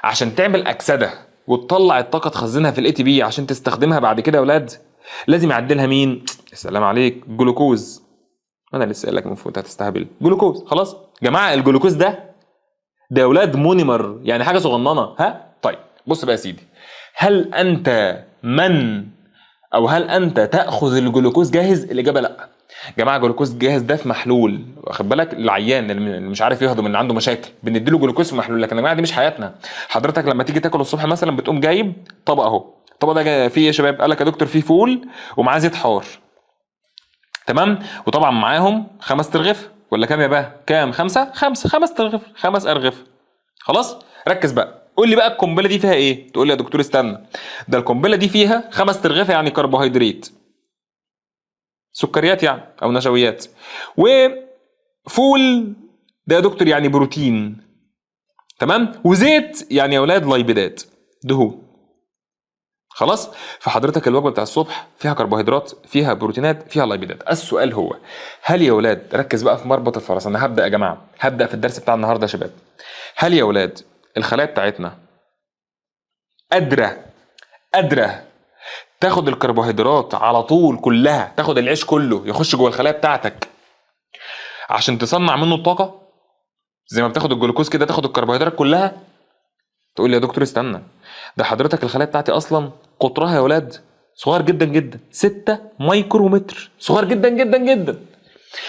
عشان تعمل اكسده وتطلع الطاقة تخزنها في ال ATP عشان تستخدمها بعد كده يا اولاد، لازم يعدلها مين؟ السلام عليك، جلوكوز. انا لسه قايل لك المفروض هتستهبل، جلوكوز. خلاص جماعة، الجلوكوز ده يا اولاد monomer، يعني حاجة صغننه. ها طيب بص بقى يا سيدي، هل انت من او هل انت تاخذ الجلوكوز جاهز؟ الاجابة لا. جماعة جلوكوز جاهز ده في محلول، واخد بالك؟ العيان اللي مش عارف يهضم، اللي عنده مشاكل، بنديله جلوكوز في محلول. لكن يا جماعة دي مش حياتنا. حضرتك لما تيجي تاكل الصبح مثلا بتقوم جايب طبق اهو، الطبق ده فيه ايه يا شباب؟ قال لك يا دكتور فيه فول ومعاه زيت حار، تمام، وطبعا معاهم 5 ترغيف ولا كام يا بقى؟ كام؟ 5 5 5 ترغيف، 5 ارغفه. خلاص ركز بقى، قول لي بقى القنبلة دي فيها ايه؟ تقول لي يا دكتور استنى، ده القنبلة دي فيها 5 ترغيفه، يعني كربوهيدرات، سكريات يعني او نشويات، وفول ده يا دكتور يعني بروتين، تمام، وزيت يعني يا اولاد لايبيدات، دهون. خلاص، فحضرتك الوجبة بتاع الصبح فيها كربوهيدرات، فيها بروتينات، فيها لايبيدات. السؤال هو هل يا اولاد، ركز بقى في مربط الفرس، انا هبدا يا جماعة، هبدا في الدرس بتاع النهارده يا شباب. هل يا اولاد الخلايا بتاعتنا قادرة تاخد الكربوهيدرات على طول كلها، تاخد العيش كله يخش جوه الخلايا بتاعتك عشان تصنع منه الطاقة؟ زي ما بتاخد الجلوكوز كده تاخد الكربوهيدرات كلها؟ تقول لي يا دكتور استنى، ده حضرتك الخلايا بتاعتي اصلا قطرها يا ولاد صغير جدا جدا، 6 مايكرومتر، صغير جدا جدا جدا،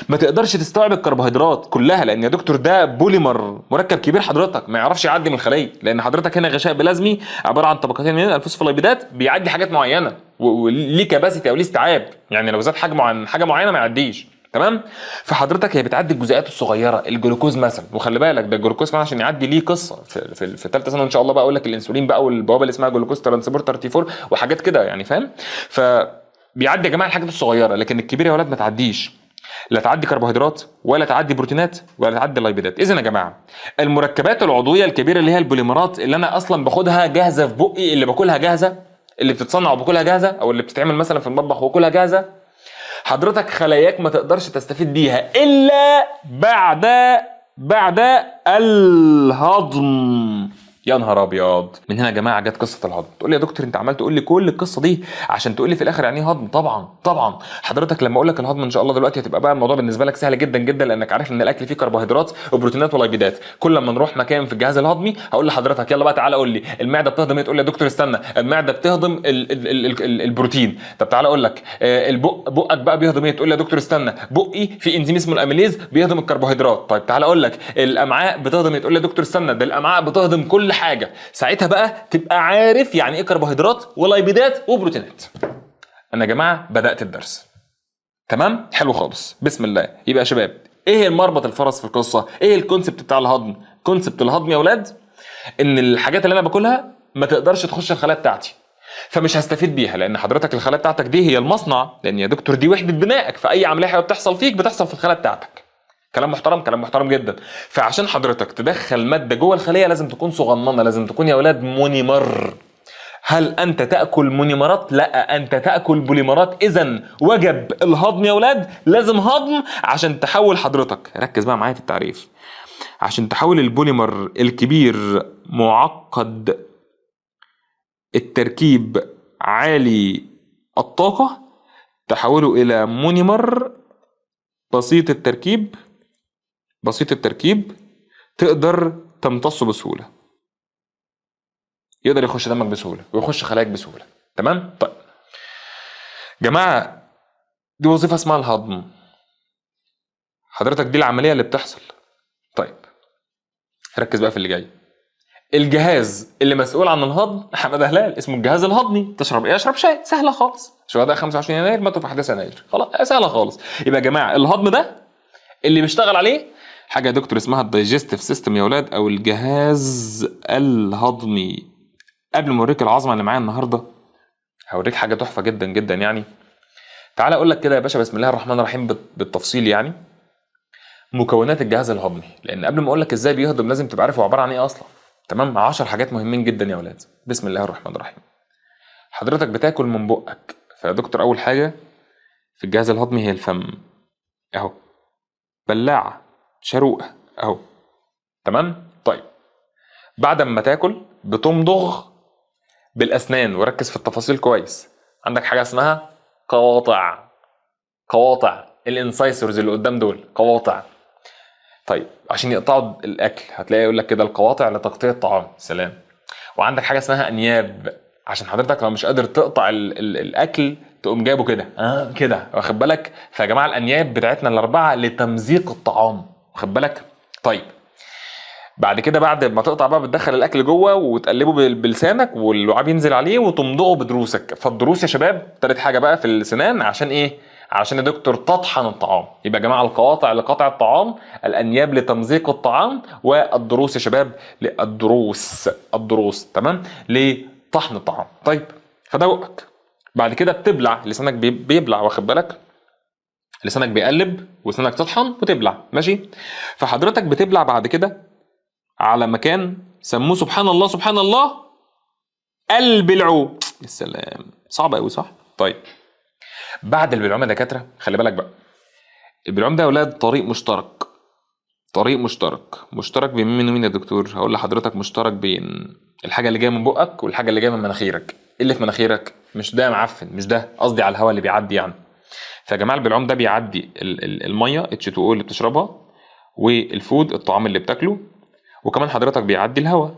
ما تقدرش تستوعب الكربوهيدرات كلها، لان يا دكتور ده بوليمر، مركب كبير حضرتك ما يعرفش يعدي من الخلية، لان حضرتك هنا غشاء بلازمي عبارة عن طبقتين من الفوسفوليبيدات بيعدي حاجات معينة وليه capacity او ليه استيعاب، يعني لو زاد حجمه عن حاجة معينة ما يعديش، تمام؟ فحضرتك هي بتعدي الجزيئات الصغيرة، الجلوكوز مثلا، وخلي بالك ده الجلوكوز كمان عشان يعدي ليه قصة في ثالثة سنة ان شاء الله بقى اقول لك الانسولين بقى والبوابه اللي اسمها glucose transporter T4 وحاجات كده يعني، فاهم؟ فبيعدي يا جماعة الحاجات الصغيرة، لكن الكبيرة يا ولاد ما تعديش، لا تعدي كربوهيدرات ولا تعدي بروتينات ولا تعدي لايبيدات. اذا يا جماعة المركبات العضوية الكبيرة اللي هي البوليمرات اللي انا اصلا باخدها جاهزة في بقي، اللي باكلها جاهزة، اللي بتتصنع وباكلها جاهزة، او اللي بتتعمل مثلا في المطبخ وباكلها جاهزة، حضرتك خلاياك ما تقدرش تستفيد بيها الا بعد الهضم. يا نهار ابيض. من هنا يا جماعة جت قصة الهضم. تقول لي يا دكتور انت عمال تقول لي كل القصة دي عشان تقول لي في الاخر يعني ايه هضم؟ طبعا طبعا. حضرتك لما اقول لك الهضم ان شاء الله دلوقتي هتبقى بقى الموضوع بالنسبة لك سهل جدا جدا، لانك عارف ان الاكل فيه كربوهيدرات وبروتينات ولايبيدات. كل ما نروح مكان في الجهاز الهضمي هقول لحضرتك يلا بقى تعالى قول لي المعدة بتهضم ايه؟ تقول لي يا دكتور استنى، المعدة بتهضم البروتين. طب تعالى اقول لك البق، بقك بقى بيهضم ايه؟ تقول لي يا دكتور استنى، بقي في انزيم اسمه ال amylase بيهضم الكربوهيدرات. طيب تعالى اقول لك الامعاء بتهضم ايه؟ تقول لي يا دكتور استنى، ده الامعاء بتهضم كل حاجة. ساعتها بقى تبقى عارف يعني ايه كربوهيدرات ولايبيدات وبروتينات. انا يا جماعة بدات الدرس، تمام؟ حلو خالص، بسم الله. يبقى يا شباب ايه المربط الفرس في القصة؟ ايه ال concept بتاع الهضم؟ concept الهضم يا اولاد ان الحاجات اللي انا باكلها ما تقدرش تخش الخلايا بتاعتي، فمش هستفيد بيها، لان حضرتك الخلايا بتاعتك دي هي المصنع، لان يا دكتور دي وحده بنائك، فاي عملية حيوية بتحصل فيك بتحصل في الخلايا بتاعتك. كلام محترم، كلام محترم جدا. فعشان حضرتك تدخل مادة جوه الخلية لازم تكون صغننه، لازم تكون يا اولاد monomer. هل انت تاكل مونيمرات؟ لا، انت تاكل بوليمرات. اذا وجب الهضم يا اولاد، لازم هضم عشان تحول حضرتك، ركز بقى معايا في التعريف، عشان تحول البوليمر الكبير معقد التركيب عالي الطاقة تحوله الى monomer بسيط التركيب، بسيط التركيب تقدر تمتصه بسهولة، يقدر يخش دمك بسهولة ويخش خلاياك بسهولة. تمام؟ طيب جماعة دي وظيفة اسمها الهضم، حضرتك دي العملية اللي بتحصل. طيب ركز بقى في اللي جاي. الجهاز اللي مسؤول عن الهضم حمادة هلال، اسمه الجهاز الهضمي. تشرب ايه؟ اشرب شاي، سهلة خالص. شهداء 25 يناير ماتوا في احداث يناير، خلاص سهلة خالص. يبقى يا جماعة الهضم ده اللي بيشتغل عليه حاجة يا دكتور اسمها ال digestive system يا اولاد، او الجهاز الهضمي. قبل ما اوريك العظمة اللي معايا النهارده هوريك حاجة تحفة جدا جدا يعني. تعال اقول لك كده يا باشا، بسم الله الرحمن الرحيم، بالتفصيل يعني مكونات الجهاز الهضمي، لان قبل ما اقول لك ازاي بيهضم لازم تبقى عارف هو عبارة عن ايه اصلا. تمام؟ 10 حاجات مهمين جدا يا اولاد. بسم الله الرحمن الرحيم. حضرتك بتاكل من بقك، فيا دكتور اول حاجة في الجهاز الهضمي هي الفم اهو، بلاعه، شروقه اهو. تمام؟ طيب بعد ما تاكل بتمضغ بالاسنان، وركز في التفاصيل كويس. عندك حاجة اسمها قواطع، قواطع ال incisors اللي قدام دول قواطع. طيب عشان يقطعوا الاكل هتلاقي يقول لك كده القواطع لتقطيع الطعام، سلام. وعندك حاجة اسمها انياب، عشان حضرتك لو مش قادر تقطع ال الاكل تقوم جايبه كده كده، واخد بالك؟ فيا جماعة الانياب بتاعتنا الاربعة لتمزيق الطعام، واخد بالك؟ طيب بعد كده بعد ما تقطع بقى بتدخل الاكل جوه وتقلبه بلسانك واللعاب ينزل عليه وتمضغه بدروسك. فالضروس يا شباب تالت حاجة بقى في السنان، عشان ايه؟ عشان يا دكتور تطحن الطعام. يبقى يا جماعة القواطع لقطع الطعام، الانياب لتمزيق الطعام، والضروس يا شباب للضروس، الضروس تمام لطحن الطعام. طيب فده بقك. بعد كده بتبلع، لسانك بيبلع، واخد بالك؟ لسانك بيقلب وسنانك تطحن وتبلع، ماشي؟ فحضرتك بتبلع بعد كده على مكان سموه سبحان الله سبحان الله البلعوم. يا سلام، صعب قوي صح؟ طيب بعد البلعوم يا دكاترة خلي بالك بقى، البلعوم ده يا اولاد طريق مشترك، طريق مشترك، مشترك بين مين ومين يا دكتور؟ هقول لحضرتك مشترك بين الحاجة اللي جاية من بقك والحاجة اللي جاية من مناخيرك. ايه اللي في مناخيرك؟ مش ده معفن، مش ده، قصدي على الهواء اللي بيعدي يعني. فيا جماعة البلعوم ده بيعدي المية H2O اللي بتشربها، وال food الطعام اللي بتاكله، وكمان حضرتك بيعدي الهواء.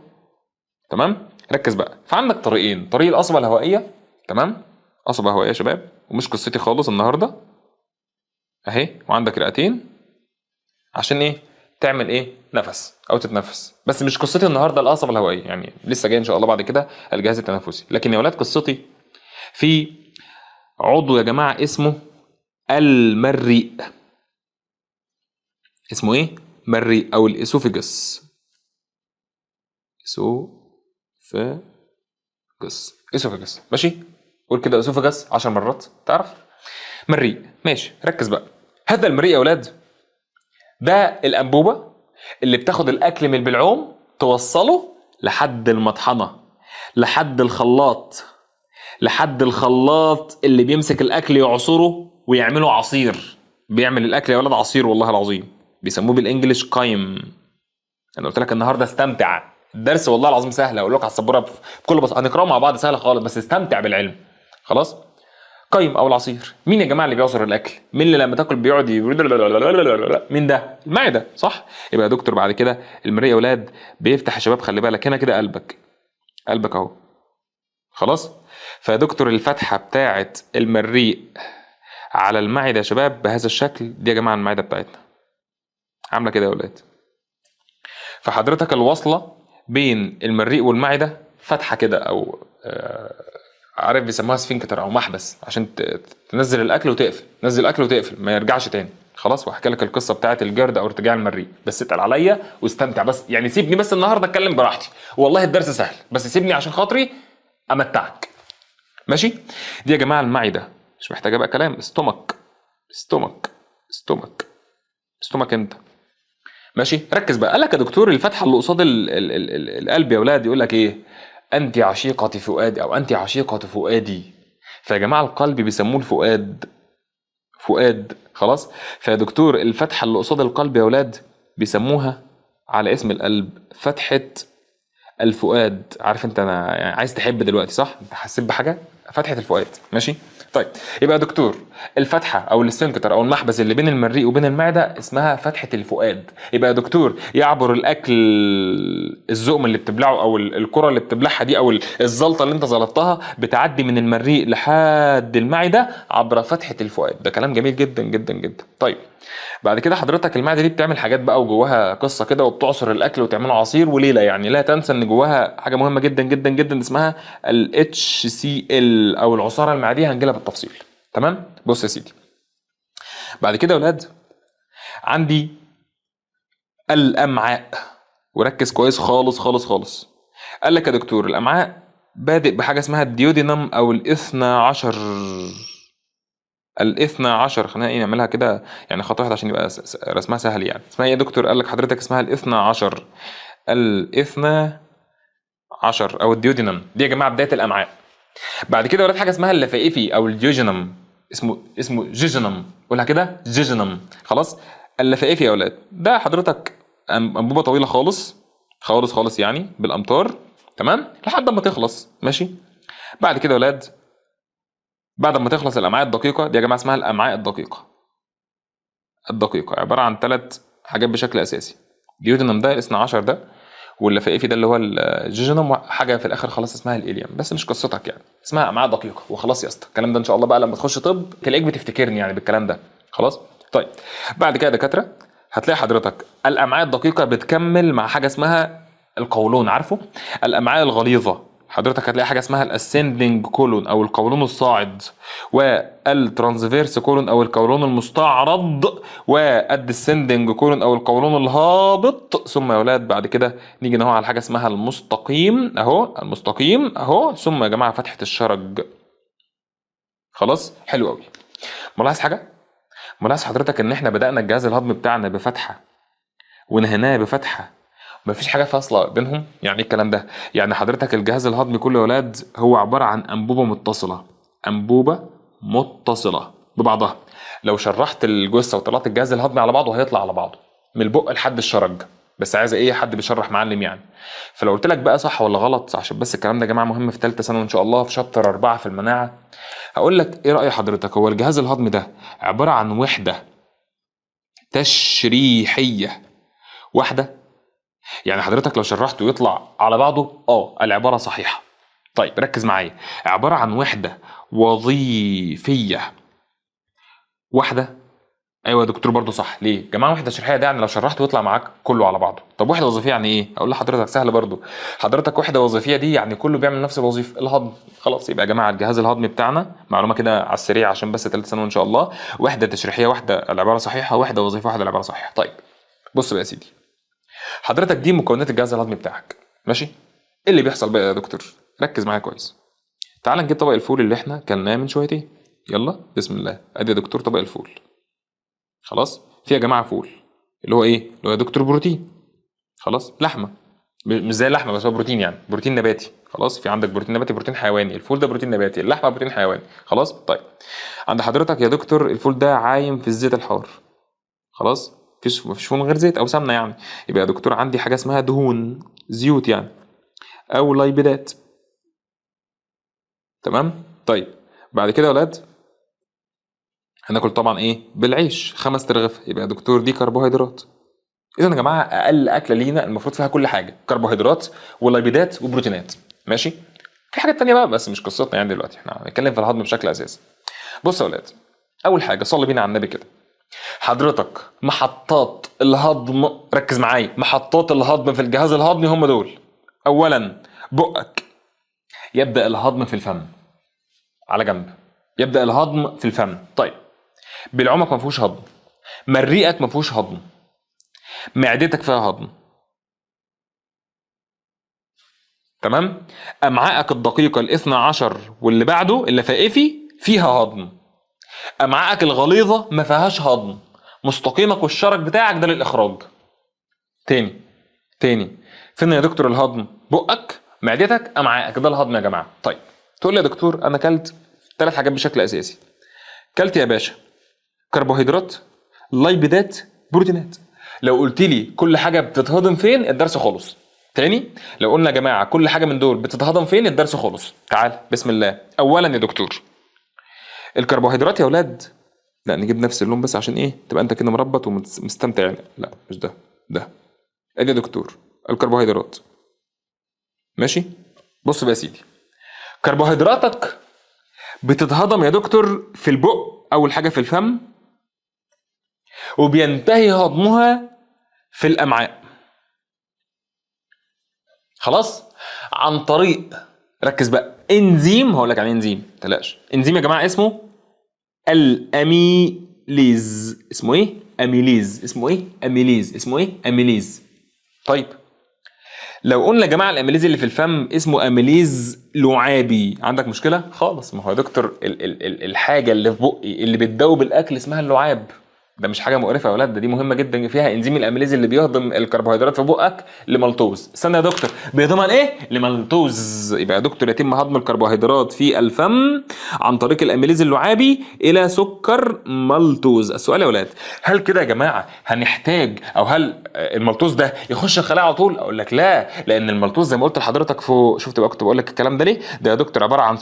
تمام؟ ركز بقى. فعندك طريقين، طريق القصبة الهوائية، تمام؟ قصبه هوائية يا شباب، ومش قصتي خالص النهارده اهي. وعندك رئتين عشان ايه؟ تعمل ايه؟ نفس او تتنفس. بس مش قصتي النهارده القصبة الهوائية، يعني لسه جاي ان شاء الله بعد كده الجهاز التنفسي. لكن يا ولاد قصتي في عضو يا جماعة اسمه المريء. اسمه ايه؟ مريء او ال esophagus. esophagus، esophagus، ماشي؟ قول كده esophagus 10 مرات تعرف؟ مريء، ماشي. ركز بقى، هذا المريء يا اولاد ده الانبوبة اللي بتاخد الاكل من البلعوم توصله لحد المطحنه، لحد الخلاط، لحد الخلاط اللي بيمسك الاكل يعصره ويعمله عصير. بيعمل الاكل يا ولاد عصير والله العظيم، بيسموه بال English chyme. انا قلت لك النهارده استمتع، الدرس والله العظيم سهل، اقول لك على السبوره بكل بساطة، هنقراه مع بعض سهل خالص، بس استمتع بالعلم. خلاص؟ chyme او العصير. مين يا جماعة اللي بيعصر الاكل؟ مين اللي لما تاكل بيقعد مين ده؟ المعدة، صح؟ يبقى يا دكتور بعد كده المريء يا اولاد بيفتح يا شباب، خلي بالك هنا كده قلبك، قلبك اهو. خلاص؟ فيا دكتور الفتحة بتاعه المريء على المعدة يا شباب بهذا الشكل، دي يا جماعة المعدة بتاعتنا عامله كده يا اولاد. فحضرتك الوصلة بين المريء والمعده فتحه كده، او عارف بيسموها sphincter او محبس، عشان تنزل الاكل وتقفل، تنزل الاكل وتقفل ما يرجعش تاني. خلاص؟ وهحكي لك القصة بتاعه ال GERD او ارتجاع المريء، بس اتقل عليا واستمتع بس، يعني سيبني بس النهارده اتكلم براحتي، والله الدرس سهل، بس سيبني عشان خاطري امتعك. ماشي؟ دي يا جماعة المعدة مش محتاجه بقى كلام، stomach stomach stomach stomach انت. ماشي؟ ركز بقى. قال لك يا دكتور الفتحة اللي قصاد القلب يا اولاد يقول لك ايه؟ انت عشيقة فؤادي، او انت عشيقة فؤادي. فيا جماعة القلب بيسموه الفؤاد، فؤاد. خلاص؟ فيا دكتور الفتحة اللي قصاد القلب يا اولاد بيسموها على اسم القلب فتحه الفؤاد. عارف انت انا يعني عايز تحب دلوقتي صح؟ انت حسيت بحاجة؟ فتحه الفؤاد. ماشي؟ طيب يبقى يا دكتور الفتحة او ال sphincter او المحبس اللي بين المريء وبين المعدة اسمها فتحه الفؤاد. يبقى يا دكتور يعبر الاكل الزقم اللي بتبلعه او الكره اللي بتبلعها دي او الزلطه اللي انت زلطتها بتعدي من المريء لحد المعدة عبر فتحه الفؤاد. ده كلام جميل جدا جدا جدا. طيب بعد كده حضرتك المعدة دي بتعمل حاجات بقى وجواها قصة كده، وبتعصر الاكل وتعمله عصير وليلة يعني. لا تنسى ان جواها حاجة مهمة جدا جدا جدا اسمها ال HCl او العصاره المعدية، هنجيلها بالتفصيل. تمام؟ بص يا سيدي، بعد كده يا ولاد عندي الامعاء، وركز كويس خالص خالص خالص. قال لك يا دكتور الامعاء بادئ بحاجة اسمها ال duodenum او الاثنى عشر. الاثنى عشر، خلينا ايه نعملها كده يعني خط واحد عشان يبقى رسمها سهل يعني. اسمها ايه يا دكتور؟ قال لك حضرتك اسمها الاثنى عشر. الاثنى عشر او ال duodenum دي يا جماعة بداية الامعاء. بعد كده ولاد حاجة اسمها اللفائفي او ال jejunum، اسمه jejunum، قولها كده jejunum. خلاص، اللفائفي يا اولاد ده حضرتك انبوبة طويلة خالص خالص خالص يعني بالامتار، تمام، لحد ما تخلص. ماشي. بعد كده يا اولاد بعد ما تخلص الامعاء الدقيقة دي يا جماعة اسمها الامعاء الدقيقة. الدقيقة عبارة عن 3 حاجات بشكل اساسي، duodenum ده الاثنى عشر ده، واللفائفي ده اللي هو ال jejunum، وحاجه في الاخر خلاص اسمها ال ileum، بس مش قصتك يعني، اسمها امعاء دقيقة وخلاص يا اسطى. الكلام ده ان شاء الله بقى لما تخش طب تلاقيك بتفتكرني يعني بالكلام ده. خلاص. طيب بعد كده يا دكاترة هتلاقي حضرتك الامعاء الدقيقة بتكمل مع حاجة اسمها القولون، عارفه؟ الامعاء الغليظة حضرتك هتلاقي حاجة اسمها ال ascending colon او القولون الصاعد، وال transverse colon او القولون المستعرض، وال descending colon او القولون الهابط. ثم يا اولاد بعد كده نيجي نهو على حاجة اسمها المستقيم اهو، المستقيم اهو، ثم يا جماعة فتحه الشرج. خلاص، حلو قوي. ملاحظ حاجة؟ ملاحظ حضرتك ان احنا بدأنا الجهاز الهضمي بتاعنا بفتحه ونهيناه بفتحه، مفيش حاجة فاصلة بينهم. يعني ايه الكلام ده؟ يعني حضرتك الجهاز الهضمي كله يا ولاد هو عبارة عن انبوبة متصلة، انبوبة متصلة ببعضها. لو شرحت الجثة وطلعت الجهاز الهضمي على بعضه هيطلع على بعضه من البق لحد الشرج، بس عايزه ايه؟ حد بيشرح معلم يعني. فلو قلت لك بقى صح ولا غلط، عشان بس الكلام ده يا جماعة مهم في ثالثة ثانوي ان شاء الله في chapter 4 في المناعة، هقول لك ايه راي حضرتك؟ هو الجهاز الهضمي ده عبارة عن وحده تشريحيه واحدة، يعني حضرتك لو شرحته يطلع على بعضه؟ العبارة صحيحه. طيب ركز معايا، عبارة عن وحده وظيفية واحدة. ايوه يا دكتور برضه صح. ليه؟ يا جماعة وحده تشريحيه ده يعني لو شرحته يطلع معاك كله على بعضه. طب وحده وظيفية يعني ايه؟ اقول لحضرتك سهلة برضه. حضرتك وحده وظيفية دي يعني كله بيعمل نفس الوظيفة، الهضم. خلاص، يبقى يا جماعة الجهاز الهضمي بتاعنا معلومة كده على السريع عشان بس ثالث ثانوي ان شاء الله، وحده تشريحيه واحدة العبارة صحيحه، وحده وظيفية واحدة العبارة صحيحه. طيب بص بقى يا سيدي، حضرتك دي مكونات الجهاز الهضمي بتاعك، ماشي؟ ايه اللي بيحصل بقى يا دكتور؟ ركز معايا كويس. تعال نجيب طبق الفول اللي احنا كلناه من شويتين. يلا بسم الله، ادي يا دكتور طبق الفول. خلاص، في يا جماعة فول اللي هو ايه؟ اللي هو يا دكتور بروتين. خلاص، لحمه، مش زي اللحمة بس هو بروتين، يعني بروتين نباتي. خلاص، في عندك بروتين نباتي بروتين حيواني، الفول ده بروتين نباتي، اللحمة بروتين حيواني. خلاص، طيب عند حضرتك يا دكتور الفول ده عايم في الزيت الحار. خلاص، مفيش فول من غير زيت او سمنه يعني. يبقى يا دكتور عندي حاجة اسمها دهون، زيوت يعني، او لايبيدات. تمام. طيب بعد كده يا ولاد هناكل طبعا ايه؟ بالعيش، 5 ترغيف. يبقى يا دكتور دي كربوهيدرات. اذا يا جماعة اقل اكله لينا المفروض فيها كل حاجة، كربوهيدرات ولايبيدات وبروتينات. ماشي، في حاجات تانية بقى بس مش قصتنا يعني دلوقتي، احنا هنتكلم في الهضم بشكل اساسي. بص يا ولاد، اول حاجة صلي بينا على النبي كده. حضرتك محطات الهضم، ركز معايا، محطات الهضم في الجهاز الهضمي هم دول. اولا بقك، يبدا الهضم في الفم على جنب، يبدا الهضم في الفم. طيب بالعمق ما فيهوش هضم، مريئك ما فيهوش هضم، معدتك فيها هضم. تمام. امعائك الدقيقة الاثنى عشر واللي بعده اللفائفي فيها هضم. امعائك الغليظة ما فيهاش هضم. مستقيمك والشرج بتاعك ده للاخراج. تاني تاني، فين يا دكتور الهضم؟ بقك، معدتك، امعائك، ده الهضم يا جماعة. طيب تقول لي يا دكتور انا اكلت 3 حاجات بشكل اساسي. كلت يا باشا كربوهيدرات، لايبيدات، بروتينات. لو قلت لي كل حاجة بتتهضم فين الدرس خلص. تاني، لو قلنا يا جماعة كل حاجة من دول بتتهضم فين الدرس خلص. تعال بسم الله. اولا يا دكتور الكربوهيدرات يا اولاد، لا نجيب نفس اللون بس عشان ايه؟ تبقى انت كده مربط ومستمتع يعني. لا مش ده، ده ادي يا دكتور الكربوهيدرات. ماشي، بص بقى يا سيدي، كربوهيدراتك بتتهضم يا دكتور في البق، اول حاجة في الفم، وبينتهي هضمها في الامعاء. خلاص، عن طريق، ركز بقى، انزيم. هقول لك عن انزيم ما تقلقش. انزيم يا جماعة اسمه الاميليز. اسمه ايه؟ amylase. اسمه ايه؟ amylase. اسمه ايه؟ amylase. طيب لو قلنا يا جماعة ال amylase اللي في الفم اسمه amylase لعابي، عندك مشكلة خالص؟ ما هو يا دكتور ال ال ال الحاجة اللي في بقي اللي بتدوب الاكل اسمها اللعاب، ده مش حاجة مقرفة يا اولاد، ده دي مهمة جدا، فيها انزيم ال amylase اللي بيهضم الكربوهيدرات في بقك لمالتوز. استنى يا دكتور، بيهضمها لايه؟ لمالتوز. يبقى يا دكتور يتم هضم الكربوهيدرات في الفم عن طريق ال amylase اللعابي الى سكر مالتوز. السؤال يا اولاد، هل كده يا جماعة هنحتاج او هل المالتوز ده يخش الخلايا على طول؟ اقول لك لا، لان المالتوز زي ما قلت لحضرتك فوق، شفت بقى كنت بقول لك الكلام ده ليه؟ ده يا دكتور عبارة عن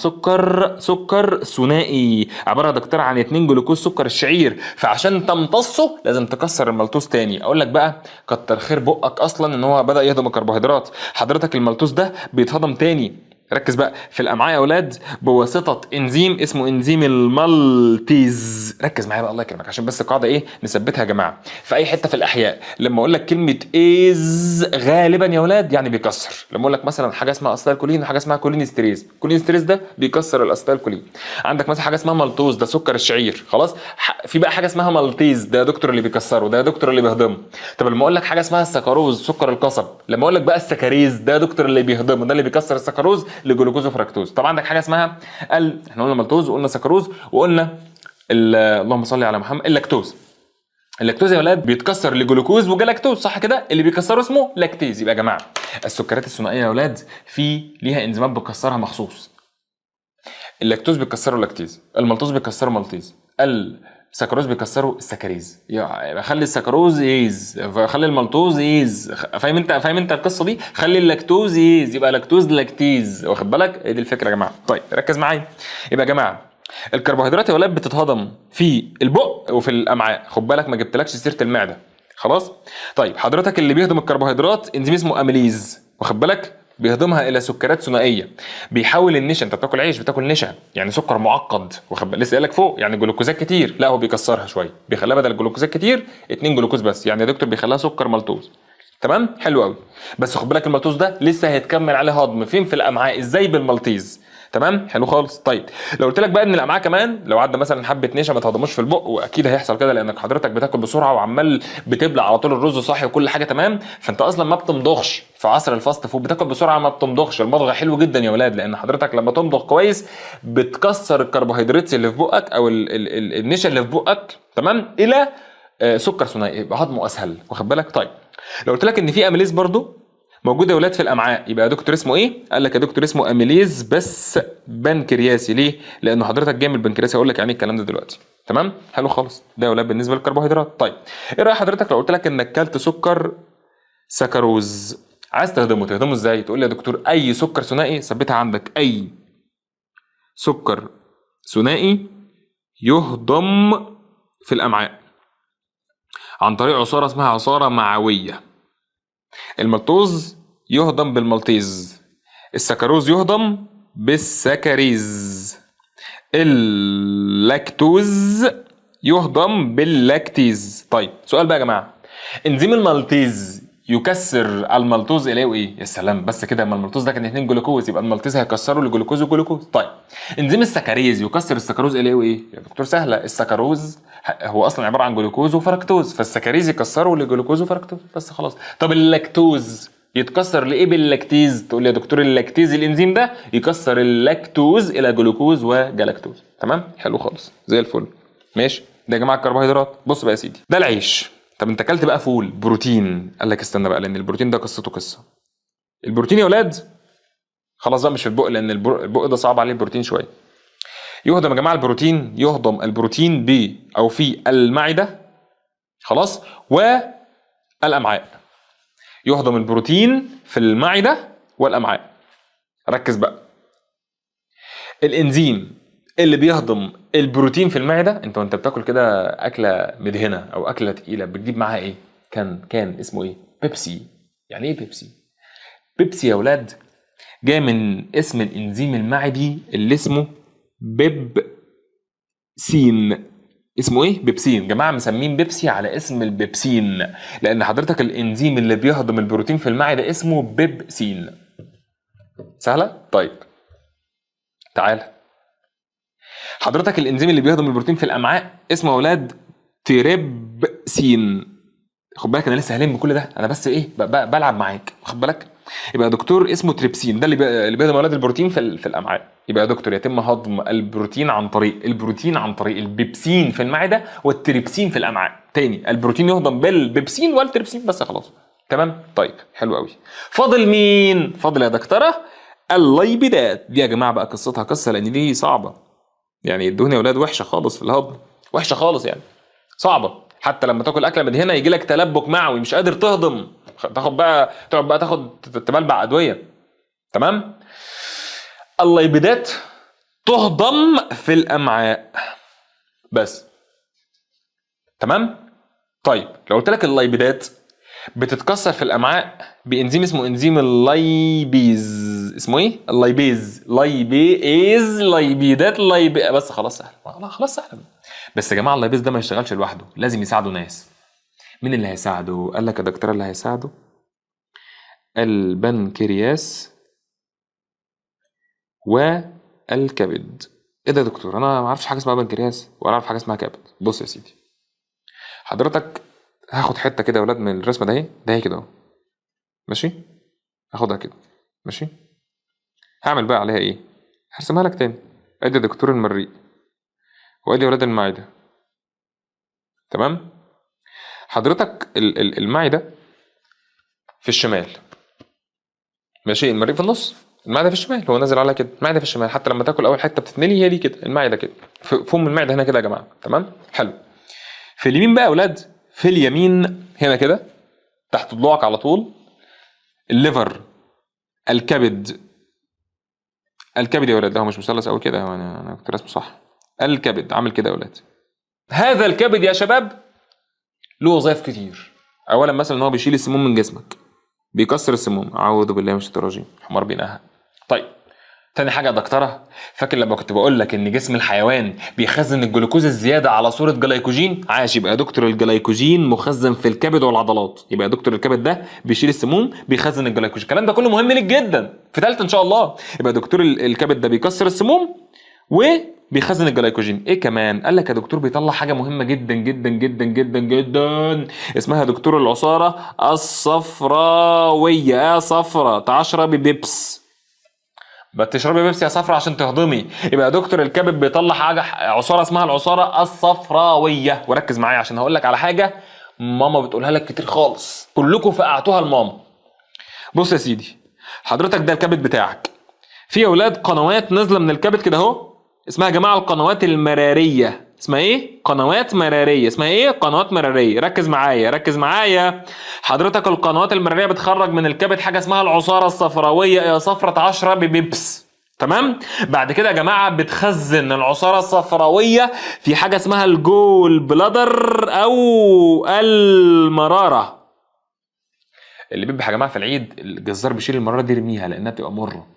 سكر ثنائي، عبارة يا دكتور عن 2 جلوكوز سكر الشعير، فعشان تمتصه لازم تكسر المالتوز تاني. اقول لك بقى كتر خير بقك اصلا ان هو بدا يهضم الكربوهيدرات، حضرتك المالتوز ده بيتهضم تاني، ركز بقى، في الامعاء يا اولاد بواسطة انزيم اسمه انزيم ال maltase. ركز معايا بقى الله يكرمك، عشان بس القاعدة ايه نثبتها يا جماعة. في اي حتة في الاحياء لما اقول لك كلمة ase غالبا يا اولاد يعني بيكسر. لما اقول لك مثلا حاجة اسمها acetylcholine وحاجه اسمها cholinesterase، cholinesterase ده بيكسر ال acetylcholine. عندك مثلا حاجة اسمها مالتوز، ده سكر الشعير، خلاص. في بقى حاجة اسمها maltase، ده يا دكتور اللي بيكسره، ده يا دكتور اللي بيهضمه. طب لما اقول لك حاجة اسمها السكروز، سكر القصب، لما اقول لك بقى ال saccharase، ده يا دكتور اللي بيهضمه، ده اللي بيكسر السكروز لجلوكوز وفركتوز. طبعا عندك حاجة اسمها احنا قلنا مالتوز وقلنا سكروز وقلنا اللهم صل على محمد، اللاكتوز. اللاكتوز يا ولاد بيتكسر لجلوكوز وجلاكتوز، صح كده؟ اللي بيكسره اسمه lactase. يبقى يا جماعة السكريات الثنائية يا ولاد في ليها انزيمات بتكسرها مخصوص. اللاكتوز بيكسره lactase، المالتوز بيكسره maltase، السكروز بيكسره ال saccharase. يعني خلي السكروز ase، خلي المالتوز ase، فاهم انت؟ فاهم انت القصة دي؟ خلي اللاكتوز ase، يبقى لاكتوز lactase، واخد بالك؟ هي دي الفكرة يا جماعة. طيب ركز معايا. يبقى يا جماعة الكربوهيدرات يا ولاد بتتهضم في البق وفي الامعاء، خد بالك ما جبتلكش سيره المعدة، خلاص؟ طيب حضرتك اللي بيهضم الكربوهيدرات انزيم اسمه amylase، واخد بالك؟ بيهضمها الى سكريات ثنائية، بيحول النشا، انت بتاكل عيش بتاكل نشا يعني سكر معقد، واخد بالك؟ لسه قايل لك فوق يعني جلوكوزات كتير، لا هو بيكسرها شوية، بيخليها بدل جلوكوزات كتير 2 جلوكوز بس، يعني يا دكتور بيخليها سكر مالتوز. تمام؟ حلو قوي. بس خد بالك المالتوز ده لسه هيتكمل عليه هضم فين؟ في الامعاء. ازاي؟ بال maltase. تمام؟ حلو خالص. طيب لو قلت لك بقى ان الامعاء كمان لو عدى مثلا حبه نشا ما تهضموش في البق، واكيد هيحصل كده لانك حضرتك بتاكل بسرعة وعمال بتبلع على طول الرز صاحي وكل حاجة تمام، فانت اصلا ما بتمضغش في عصر ال fast food، بتاكل بسرعة ما بتمضغش. المضغ حلو جدا يا ولاد، لان حضرتك لما تمضغ كويس بتكسر الكربوهيدرات اللي في بقك او النشا اللي في بقك، تمام، الى سكر ثنائي، يبقى هضمه اسهل، واخد بالك؟ طيب لو قلت لك ان في amylase برضو موجود يا ولاد في الامعاء، يبقى يا دكتور اسمه ايه؟ قال لك يا دكتور اسمه amylase بس بنكرياسي. ليه؟ لانه حضرتك جاي من البنكرياس، هقول لك يعني الكلام ده دلوقتي. تمام؟ حلو خالص. ده يا ولاد بالنسبة للكربوهيدرات. طيب ايه راي حضرتك لو قلت لك انك كلت سكر سكروز، عايز تهضمه، تهضمه ازاي؟ تقول لي يا دكتور اي سكر ثنائي، ثبتها عندك، اي سكر ثنائي يهضم في الامعاء عن طريق عصارة اسمها عصارة معويه. المالتوز يهضم بال maltase، السكروز يهضم بال saccharase، اللاكتوز يهضم بال lactase. طيب سؤال بقى يا جماعة، انزيم ال maltase يكسر المالتوز الى ايه؟ يا سلام، بس كده، ما المالتوز ده كان 2 جلوكوز، يبقى ال maltase هيكسره لجلوكوز وجلوكوز. طيب انزيم ال saccharase يكسر السكروز الى ايه؟ يا دكتور سهلة، السكروز هو اصلا عبارة عن جلوكوز وفركتوز، فال saccharase يكسره لجلوكوز وفركتوز بس خلاص. طب اللاكتوز يتكسر لايه بال lactase؟ تقول لي يا دكتور ال lactase الانزيم ده يكسر اللاكتوز الى جلوكوز وجلاكتوز. تمام؟ حلو خالص، زي الفل. ماشي، ده يا جماعة الكربوهيدرات. بص بقى يا سيدي، ده العيش. طب انت اكلت بقى فول بروتين، قال لك استنى بقى لان البروتين ده قصته قصة. البروتين يا اولاد خلاص بقى مش في البق، لان البق ده صعب عليه البروتين شوية. يهضم يا جماعة البروتين، يهضم البروتين ب او في المعدة، خلاص، والامعاء. يهضم البروتين في المعدة والامعاء. ركز بقى، الانزيم اللي بيهضم البروتين في المعدة، انت وانت بتاكل كده اكله مدهنه او اكله تقيلة بتجيب معاها ايه؟ كان اسمه ايه؟ بيبسي. يعني ايه بيبسي؟ بيبسي يا اولاد جاي من اسم الانزيم المعدي اللي اسمه بيبسين. اسمه ايه؟ بيبسين. جماعة مسمين بيبسي على اسم البيبسين، لان حضرتك الانزيم اللي بيهضم البروتين في المعدة اسمه بيبسين. سهلة؟ طيب تعال، حضرتك الانزيم اللي بيهضم البروتين في الامعاء اسمه يا اولاد تريبسين. التريبسين. خد بالك انا لسه هلم كل ده، انا بس ايه بلعب معاك، خد بالك. يبقى دكتور اسمه تريبسين، ده اللي بيهضم اولاد البروتين في الامعاء. يبقى يا دكتور يتم هضم البروتين عن طريق البروتين عن طريق البيبسين في المعدة والتريبسين في الامعاء. تاني، البروتين يهضم بالبيبسين والتريبسين بس، خلاص. تمام؟ طيب حلو قوي. فاضل مين؟ فاضل يا دكتورة اللايبيدات. دي يا جماعة بقى قصتها قصة، لان دي صعبة يعني. الدهون يا اولاد وحشة خالص في الهضم، وحشة خالص يعني، صعبة. حتى لما تاكل اكله من هنا يجي لك تلبك معوي، مش قادر تهضم، تاخد بقى، تقعد بقى تاخد تبلبع ادوية. تمام؟ اللايبيدات تهضم في الامعاء بس. تمام؟ طيب لو قلت لك اللايبيدات بتتكسر في الامعاء بانزيم اسمه انزيم ال lipase، اسمه ايه؟ ال lipase، lipase، لايبيدات، بس خلاص سهل، خلاص سهل. بس يا جماعة ال lipase ده ما يشتغلش لوحده، لازم يساعده ناس. مين اللي هيساعده؟ قال لك يا دكتور اللي هيساعده البنكرياس والكبد. ايه ده يا دكتور؟ انا ما اعرفش حاجة اسمها بنكرياس ولا اعرف حاجة اسمها كبد. بص يا سيدي حضرتك، هاخد حتة كده يا ولاد من الرسمة ده اهي، ده اهي كده اهو، ماشي؟ هاخدها كده، ماشي؟ هعمل بقى عليها ايه؟ هرسمها لك تاني. ادي دكتور المريء، وادي يا ولاد المعدة. تمام؟ حضرتك المعدة في الشمال، ماشي؟ المريء في النص، المعدة في الشمال، هو نازل على كده، المعدة في الشمال. حتى لما تاكل اول حتة بتتملي هي دي كده، المعدة كده في فم المعدة هنا كده يا جماعة. تمام؟ حلو. في اليمين بقى يا اولاد، في اليمين هنا كده تحت ضلوعك على طول، ال liver، الكبد. الكبد يا ولاد، لا هو مش مثلث قوي كده، هو انا كنت راسمه صح. الكبد عامل كده يا ولاد. هذا الكبد يا شباب له وظائف كتير. اولا مثلا ان هو بيشيل السموم من جسمك، بيكسر السموم، اعوذ بالله من الشيطان الرجيم، حمار بينهق. طيب تاني حاجة يا دكتورة، فاكر لما كنت بقول لك ان جسم الحيوان بيخزن الجلوكوز الزيادة على صوره جلايكوجين؟ عاش. يبقى يا دكتور الجلايكوجين مخزن في الكبد والعضلات. يبقى يا دكتور الكبد ده بيشيل السموم، بيخزن الجلايكوجين. الكلام ده كله مهم ليك جدا في ثالثة ان شاء الله. يبقى دكتور الكبد ده بيكسر السموم وبيخزن الجلايكوجين. ايه كمان؟ قال لك يا دكتور بيطلع حاجة مهمة جدا جدا جدا جدا جدا اسمها دكتور العصاره الصفراويه. يا صفرة تعشربي بيبس، بتشربي بيبسي يا صفرة عشان تهضمي. يبقى دكتور الكبد بيطلع حاجة عصارة اسمها العصاره الصفراويه. وركز معايا عشان هقول لك على حاجة ماما بتقولها لك كتير خالص، كلكم فقعتوها لماما. بص يا سيدي حضرتك، ده الكبد بتاعك، في اولاد قنوات نازله من الكبد كده اهو، اسمها يا جماعة القنوات المراريه. اسمها ايه؟ قنوات مراريه. اسمها ايه؟ قنوات مراريه. ركز معايا، ركز معايا حضرتك. القنوات المراريه بتخرج من الكبد حاجة اسمها العصاره الصفراويه، يا صفرة 10 ببيبس. تمام؟ بعد كده يا جماعة بتخزن العصاره الصفراويه في حاجة اسمها ال gall bladder او المرارة. اللي بيذبح يا جماعة في العيد الجزار بيشيل المرارة دي يرميها لانها بتبقى مرة.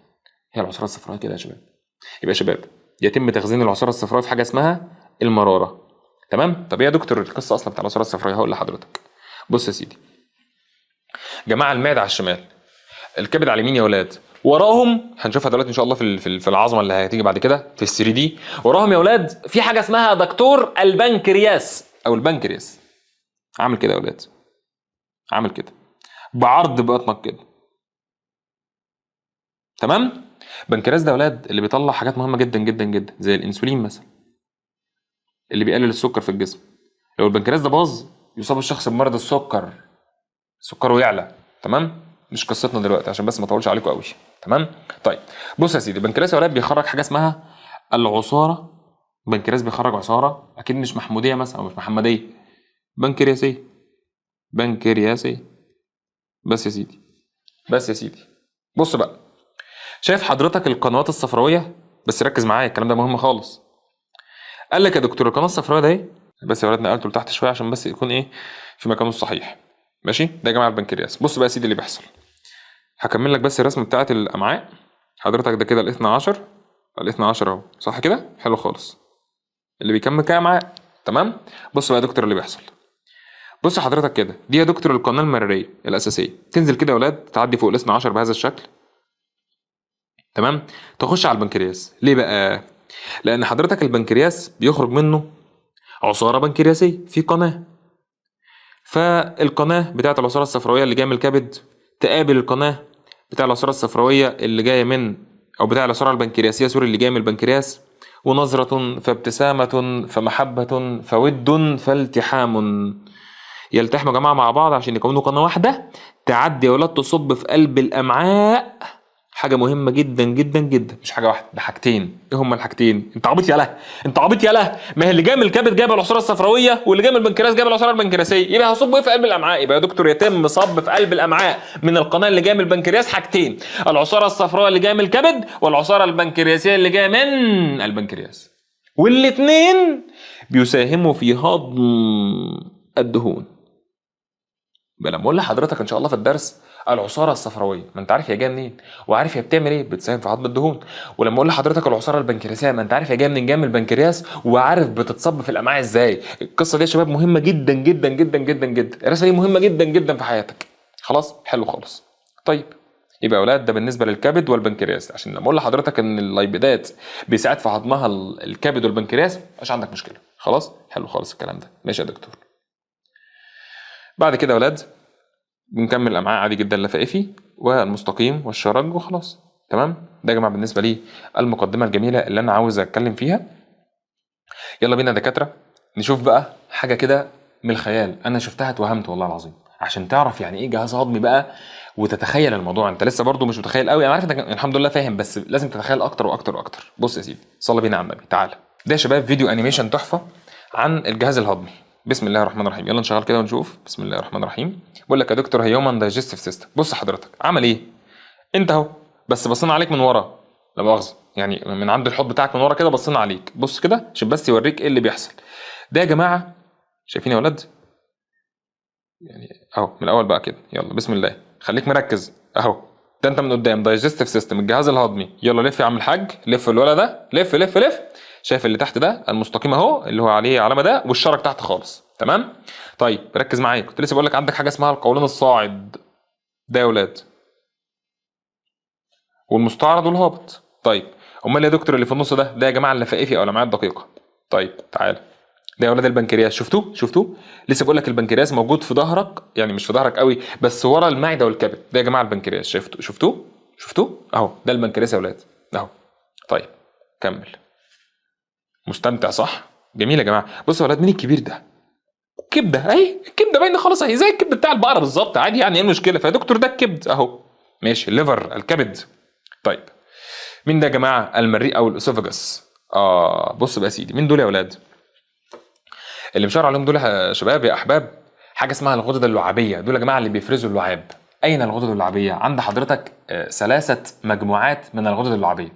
هي العصاره الصفراويه كده يا شباب. يبقى يا شباب يتم تخزين العصاره الصفراويه في حاجة اسمها المرارة. تمام؟ طب ايه يا دكتور القصة اصلا بتاع العصاره الصفراويه؟ هقول لحضرتك. بص يا سيدي، جماعة المعدة على الشمال، الكبد على اليمين يا ولاد، وراهم هنشوفها دلوقتي ان شاء الله في العظمة اللي هتيجي بعد كده في ال 3D. وراهم يا ولاد في حاجة اسمها دكتور البنكرياس او البنكرياس. عامل كده يا ولاد، عامل كده بعرض بطنك كده. تمام؟ بنكرياس ده يا ولاد اللي بيطلع حاجات مهمة جدا جدا جدا زي الانسولين مثلا، اللي بيقلل السكر في الجسم. لو البنكرياس ده باظ يصاب الشخص بمرض السكر، سكره يعلى. تمام؟ مش قصتنا دلوقتي عشان بس ما اطولش عليكم قوي. تمام؟ طيب بص يا سيدي، البنكرياس يا ولاد بيخرج حاجة اسمها العصاره. البنكرياس بيخرج عصارة، اكيد مش محموديه مثلا او مش محمديه، بنكرياسيه، بنكرياسيه. بس يا سيدي، بس يا سيدي. بص بقى، شايف حضرتك القنوات الصفراويه؟ بس ركز معايا الكلام ده مهم خالص. قال لك يا دكتور القناة الصفراويه ده ايه؟ بس يا ولاد نقلته لتحت شوية عشان بس يكون ايه في مكانه الصحيح. ماشي؟ ده يا جماعة البنكرياس. بص بقى يا سيدي اللي بيحصل، هكمل لك بس الرسمة بتاعه الامعاء. حضرتك ده كده الاثنى عشر، الاثنى عشر اهو، صح كده؟ حلو خالص، اللي بيكمل كده امعاء. تمام؟ بص بقى يا دكتور اللي بيحصل. بص حضرتك كده، دي يا دكتور القناة المراريه الاساسية، تنزل كده يا ولاد تعدي فوق الاثنى عشر بهذا الشكل. تمام؟ تخش على البنكرياس. ليه بقى؟ لان حضرتك البنكرياس بيخرج منه عصارة بنكرياسيه في قناة. فالقناه بتاعه العصاره الصفراويه اللي جاية من الكبد تقابل القناة بتاع العصاره الصفراويه اللي جاية من، او بتاع العصاره البنكرياسيه sorry، اللي جاية من البنكرياس. ونظره فابتسامه فمحبه فود فالتحام، يلتحموا يا جماعة مع بعض عشان يكونوا قناة واحدة تعدي يا ولاد تصب في قلب الامعاء. حاجة مهمة جدا جدا جدا، مش حاجة واحدة، ده حاجتين. ايه هما الحاجتين؟ انت عبيط يالا، انت عبيط يالا. ما هي اللي جاي من الكبد جايب العصاره الصفراويه، واللي جاي من البنكرياس جايب العصاره البنكرياسيه، يبقى هصب ايه في قلب الامعاء؟ يبقى يا دكتور يتم صب في قلب الامعاء من القناة اللي جاية من البنكرياس حاجتين: العصاره الصفراويه اللي جاية من الكبد، والعصاره البنكرياسيه اللي جاية من البنكرياس، والاثنين بيساهموا في هضم الدهون. يبقى لما اقول لحضرتك ان شاء الله في الدرس العصاره الصفراويه، ما انت عارف هي جاية منين وعارف هي بتعمل ايه، بتساهم في هضم الدهون. ولما اقول لحضرتك العصاره البنكرياسيه، ما انت عارف هي جاية منين، جاية من البنكرياس، وعارف بتتصب في الامعاء ازاي. القصة دي يا شباب مهمة جدا جدا جدا جدا جدا، الرسمة دي مهمة جدا جدا في حياتك. خلاص، حلو خالص. طيب يبقى يا اولاد ده بالنسبة للكبد والبنكرياس، عشان لما اقول لحضرتك ان اللايبيدات بيساعد في هضمها الكبد والبنكرياس مش عندك مشكلة. خلاص، حلو خالص الكلام ده، ماشي يا دكتور. بعد كده يا اولاد بنكمل الامعاء عادي جدا، اللفائفي والمستقيم والشرج وخلاص. تمام، ده يا جماعة بالنسبة لي المقدمة الجميلة اللي انا عاوز اتكلم فيها. يلا بينا يا دكاترة نشوف بقى حاجة كده من الخيال، انا شفتها اتوهمت والله العظيم، عشان تعرف يعني ايه جهاز هضمي بقى وتتخيل الموضوع. انت لسه برضو مش متخيل قوي، انا عارف انك الحمد لله فاهم، بس لازم تتخيل اكتر واكتر واكتر. بص يا سيدي، صلي بينا على النبي. تعالى ده يا شباب فيديو animation تحفة عن الجهاز الهضمي. بسم الله الرحمن الرحيم، يلا نشغل كده ونشوف. بسم الله الرحمن الرحيم. بقول لك يا دكتور human digestive system. بص حضرتك عمل ايه؟ انت اهو، بس بصينا عليك من ورا، لا مؤاخذة يعني من عند الحوض بتاعك من ورا كده بصينا عليك. بص كده عشان بس يوريك ايه اللي بيحصل. ده يا جماعة شايفين يا ولاد؟ يعني اهو من الاول بقى كده، يلا بسم الله، خليك مركز اهو. ده انت من قدام digestive system، الجهاز الهضمي. يلا لف يا عم الحاج، لف الولد ده، لف لف لف. شايف اللي تحت ده المستقيم اهو اللي هو عليه علامة ده، والشرج تحت خالص. تمام؟ طيب ركز معايا، كنت لسه بقول لك عندك حاجة اسمها القولون الصاعد ده يا ولاد، والمستعرض والهابط. طيب امال يا دكتور اللي في النص ده؟ ده يا جماعة اللفائفي او الامعاء الدقيقة. طيب تعالى ده يا ولاد البنكرياس، شفتوه؟ شفتوه؟ لسه بقول لك البنكرياس موجود في ظهرك، يعني مش في ظهرك قوي بس ورا المعدة والكبد. ده يا جماعة البنكرياس، شفتوه؟ شفتوه؟ شفتوه؟ اهو ده البنكرياس يا ولاد اهو. طيب كمل، مستمتع صح؟ جميل يا جماعة. بصوا يا ولاد مين الكبير ده؟ كبده اهي، الكبده باينة خالص اهي، زي الكبده بتاع البقرة بالظبط، عادي يعني ايه المشكلة؟ فيا دكتور ده الكبد اهو، ماشي، ال liver الكبد. طيب مين ده يا جماعة؟ المريء او ال esophagus. بص بقى يا سيدي، مين دول يا ولاد؟ اللي مشار عليهم دول يا شباب يا احباب حاجة اسمها الغدد اللعابيه. دول يا جماعة اللي بيفرزوا اللعاب. اين الغدد اللعابيه؟ عند حضرتك 3 مجموعات من الغدد اللعابيه.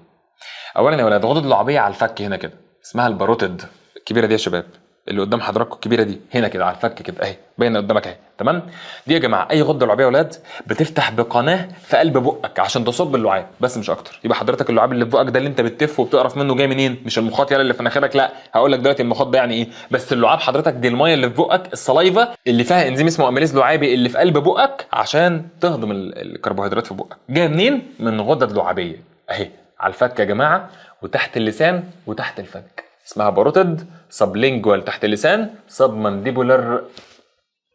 اولا يا ولاد الغدد اللعابيه على الفك هنا كده، اسمها ال parotid الكبيرة دي يا شباب، اللي قدام حضراتكم الكبيرة دي هنا كده على الفك كده اهي باينة قدامك اهي. تمام؟ دي يا جماعة اي غده لعابيه يا ولاد بتفتح بقناه في قلب بقك عشان تصب اللعاب بس مش اكتر. يبقى حضرتك اللعاب اللي في بقك ده اللي انت بتتف وبتقرف منه جاي منين؟ مش المخاط يالا اللي في مناخيرك، لا هقول لك دلوقتي المخاط ده يعني ايه. بس اللعاب حضرتك دي المية اللي في بقك، ال saliva اللي فيها انزيم اسمه amylase لعابي اللي في قلب بقك عشان تهضم الكربوهيدرات في بقك، جاي منين؟ من غدد لعابيه اهي على الفك يا جماعة، وتحت اللسان وتحت الفك، اسمها parotid، sublingual تحت اللسان، submandibular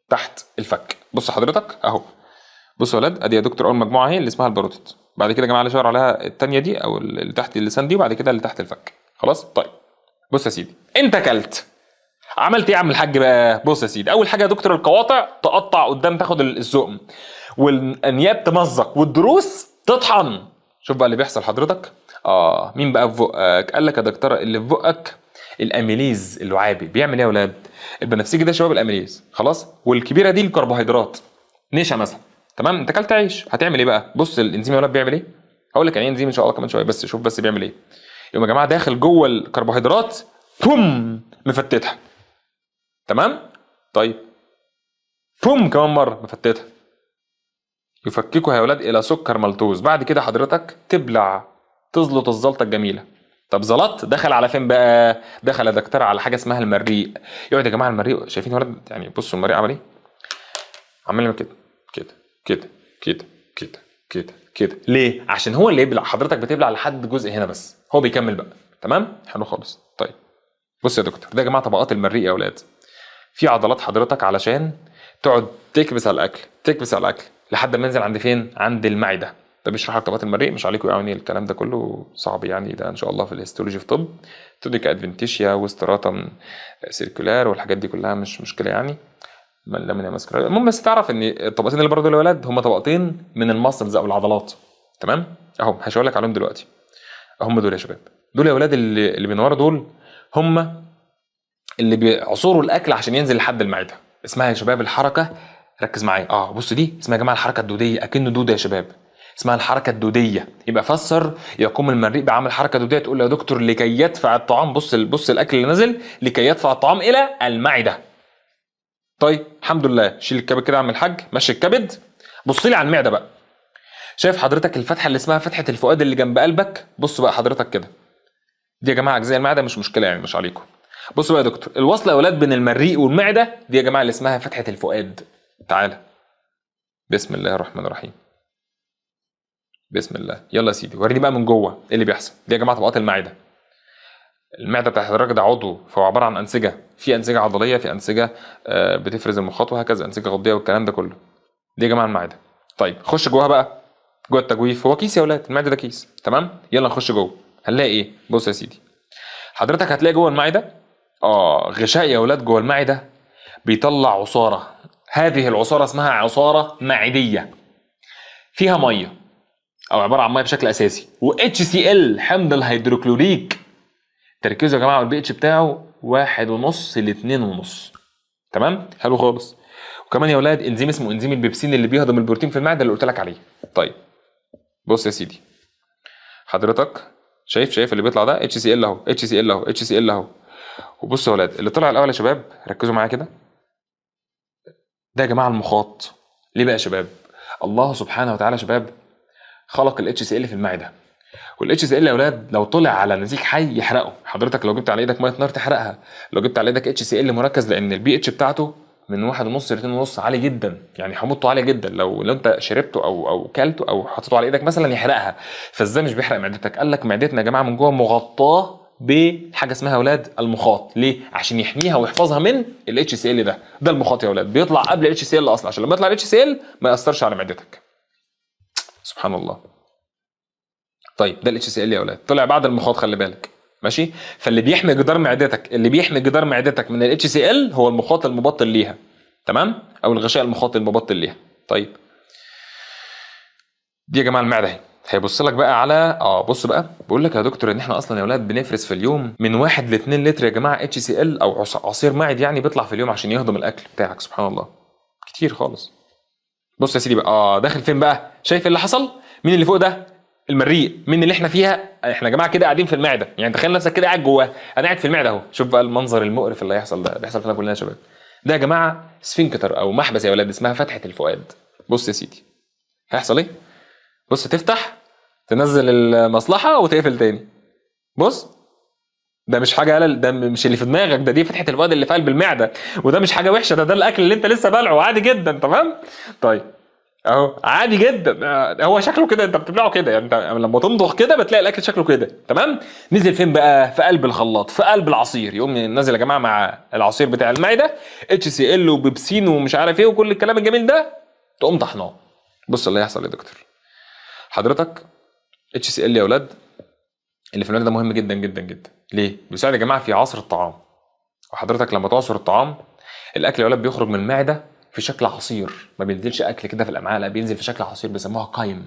تحت الفك. بص حضرتك اهو، بص يا ولاد ادي يا دكتور اول مجموعة اهي اللي اسمها ال parotid، بعد كده يا جماعة اللي شاور عليها الثانية دي او اللي تحت اللسان دي، وبعد كده اللي تحت الفك. خلاص؟ طيب بص يا سيدي، انت اكلت عملت ايه يا عم الحاج بقى؟ بص يا سيدي، اول حاجة يا دكتور القواطع تقطع قدام تاخد الزقم، والانياب تمزق، والضروس تطحن. شوف بقى اللي بيحصل حضرتك. مين بقى في بقك؟ قال لك يا دكتور اللي في بقك ال amylase اللعابي. بيعمل ايه يا ولاد؟ البنفسجي ده شباب ال amylase، خلاص، والكبيرة دي الكربوهيدرات، نشا مثلا. تمام؟ انت اكلت عيش، هتعمل ايه بقى؟ بص الانزيم يا ولاد بيعمل ايه؟ هقول لك يعني ايه انزيم ان شاء الله كمان شوية، بس شوف بس بيعمل ايه. يقوم يا جماعة داخل جوه الكربوهيدرات بوم مفتتها. تمام؟ طيب بوم كمان مرة مفتتها، يفككها يا ولاد الى سكر مالتوز. بعد كده حضرتك تبلع، تزلط الزلطه الجميلة. طب زلط دخل على فين بقى؟ دخل يا دكتور على حاجة اسمها المريء. يقعد يا جماعة المريء، شايفين يا ولاد؟ يعني بصوا المريء عمل ايه؟ عمال يعمل كده كده كده كده كده كده كده. ليه؟ عشان هو اللي يبلع، حضرتك بتبلع لحد جزء هنا بس، هو بيكمل بقى. تمام؟ حلو خالص. طيب بص يا دكتور، ده يا جماعة طبقات المريء يا ولاد. في عضلات حضرتك علشان تقعد تكبس على الاكل، تكبس على الاكل لحد ما ينزل عند فين؟ عند المعدة. ده بيشرح لك طبقات المريء، مش عليكم يعني الكلام ده كله صعب يعني، ده ان شاء الله في ال histology في طب tunica adventitia و stratum circulare والحاجات دي كلها مش مشكلة يعني، lamina muscularis. المهم بس تعرف ان الطبقتين اللي بره دول يا ولاد هم طبقتين من ال muscles او العضلات، تمام؟ اهو هشاور لك عليهم دلوقتي. هم دول يا شباب، دول يا ولاد اللي بينوروا دول هم اللي بيعصروا الاكل عشان ينزل لحد المعدة. اسمها يا شباب الحركة، ركز معايا، بص دي اسمها يا جماعة الحركة الدوديه، اكنه دوده يا شباب، اسمها الحركة الدوديه. يبقى فسر يقوم المريء بعمل حركة دوديه، تقول له يا دكتور لكي يدفع الطعام، بص الاكل اللي نزل لكي يدفع الطعام الى المعدة. طيب الحمد لله، شيل الكبد كده يا عم الحاج، مشي الكبد، بص لي على المعدة بقى. شايف حضرتك الفتحة اللي اسمها فتحه الفؤاد اللي جنب قلبك؟ بص بقى حضرتك كده، دي يا جماعة اجزاء المعدة، مش مشكلة يعني، مش عليكم. بصوا بقى يا دكتور، الوصلة يا اولاد بين المريء والمعده دي يا جماعة اللي اسمها فتحه الفؤاد. تعالى، بسم الله الرحمن الرحيم، بسم الله. يلا يا سيدي وريني بقى من جوه ايه اللي بيحصل. دي يا جماعة طبقات المعدة. المعدة بتاعت حضرتك ده عضو، فهو عبارة عن انسجة، في انسجة عضلية، في انسجة بتفرز المخاط وهكذا، انسجة غضيه والكلام ده كله. دي يا جماعة المعدة. طيب خش جواها بقى، جوه التجويف، هو كيس يا اولاد، المعدة ده كيس، تمام؟ يلا نخش جوه، هنلاقي ايه؟ بص يا سيدي، حضرتك هتلاقي جوه المعدة غشاء يا اولاد جوه المعدة بيطلع عصارة. هذه العصاره اسمها عصارة معدية، فيها مية او عبارة عن مية بشكل اساسي، و HCl حمض الهيدروكلوريك، تركيزه يا جماعة والبي اتش بتاعه 1.5 ل 2.5، تمام؟ حلو خالص. وكمان يا اولاد انزيم اسمه انزيم البيبسين اللي بيهضم البروتين في المعدة اللي قلت لك عليه. طيب بص يا سيدي، حضرتك شايف اللي بيطلع ده HCl اهو، HCl اهو، HCl اهو. وبصوا يا اولاد اللي طلع الاول يا شباب، ركزوا معايا كده، ده يا جماعة المخاط. ليه بقى يا شباب؟ الله سبحانه وتعالى يا شباب خلق ال HCl في المعدة، وال HCl يا اولاد لو طلع على نسيج حي يحرقه. حضرتك لو جبت على ايدك مية نار تحرقها، لو جبت على ايدك HCl مركز، لان البي اتش بتاعته من 1.5 ل 2.5 عالي جدا، يعني حموضته عالية جدا، لو انت شربته او كلته او حطيته على ايدك مثلا يحرقها. فازاي مش بيحرق معدتك؟ قال لك معدتنا يا جماعة من جوه مغطاة بحاجة اسمها يا اولاد المخاط. ليه؟ عشان يحميها ويحفظها من ال HCl ده. ده المخاط يا اولاد بيطلع قبل ال HCl اصلا، عشان لما يطلع ال HCl ما ياثرش على معدتك. سبحان الله. طيب ده ال HCl يا اولاد طلع بعد المخاط، خلي بالك، ماشي؟ فاللي بيحمي جدار معدتك، اللي بيحمي جدار معدتك من ال HCl هو المخاط المبطن ليها، تمام؟ او الغشاء المخاطي المبطن ليها. طيب دي يا جماعة المعدة اهي. هيبص لك بقى على بص بقى، بقول لك يا دكتور ان احنا اصلا يا اولاد بنفرز في اليوم من 1 ل 2 لتر يا جماعة HCl او عصير معد يعني، بيطلع في اليوم عشان يهضم الاكل بتاعك. سبحان الله، كتير خالص. بص يا سيدي بقى، داخل فين بقى؟ شايف اللي حصل؟ مين اللي فوق ده؟ المريء. مين اللي احنا فيها؟ احنا يا جماعة كده قاعدين في المعدة، يعني تخيل نفسك كده قاعد جواه، انا قاعد في المعدة اهو. شوف بقى المنظر المقرف اللي هيحصل ده، بيحصل فينا كلنا يا شباب. ده يا جماعة sphincter او محبس يا ولاد، اسمها فتحه الفؤاد. بص يا سيدي هيحصل ايه؟ بص، تفتح تنزل المصلحة وتقفل تاني. بص ده مش حاجة قلل، ده مش اللي في دماغك، ده دي فتحه الفؤاد اللي في قلب المعدة، وده مش حاجة وحشة، ده الاكل اللي انت لسه بلعه عادي جدا، تمام؟ طيب اهو عادي جدا، هو شكله كده، انت بتبلعه كده يعني، انت لما تمضغ كده بتلاقي الاكل شكله كده، تمام؟ نزل فين بقى؟ في قلب الخلاط، في قلب العصير. يقوم نازل يا جماعة مع العصير بتاع المعدة HCl وبيبسين ومش عارف ايه وكل الكلام الجميل ده، تقوم طحناه. بص اللي هيحصل يا دكتور، حضرتك HCl يا اولاد اللي في المعدة ده مهم جدا جدا جدا. ليه؟ بيساعد يا جماعة في عصر الطعام. وحضرتك لما تعصر الطعام، الاكل يا اولاد بيخرج من المعدة في شكل عصير، ما بينزلش اكل كده في الامعاء، لا بينزل في شكل عصير، بيسموها chyme،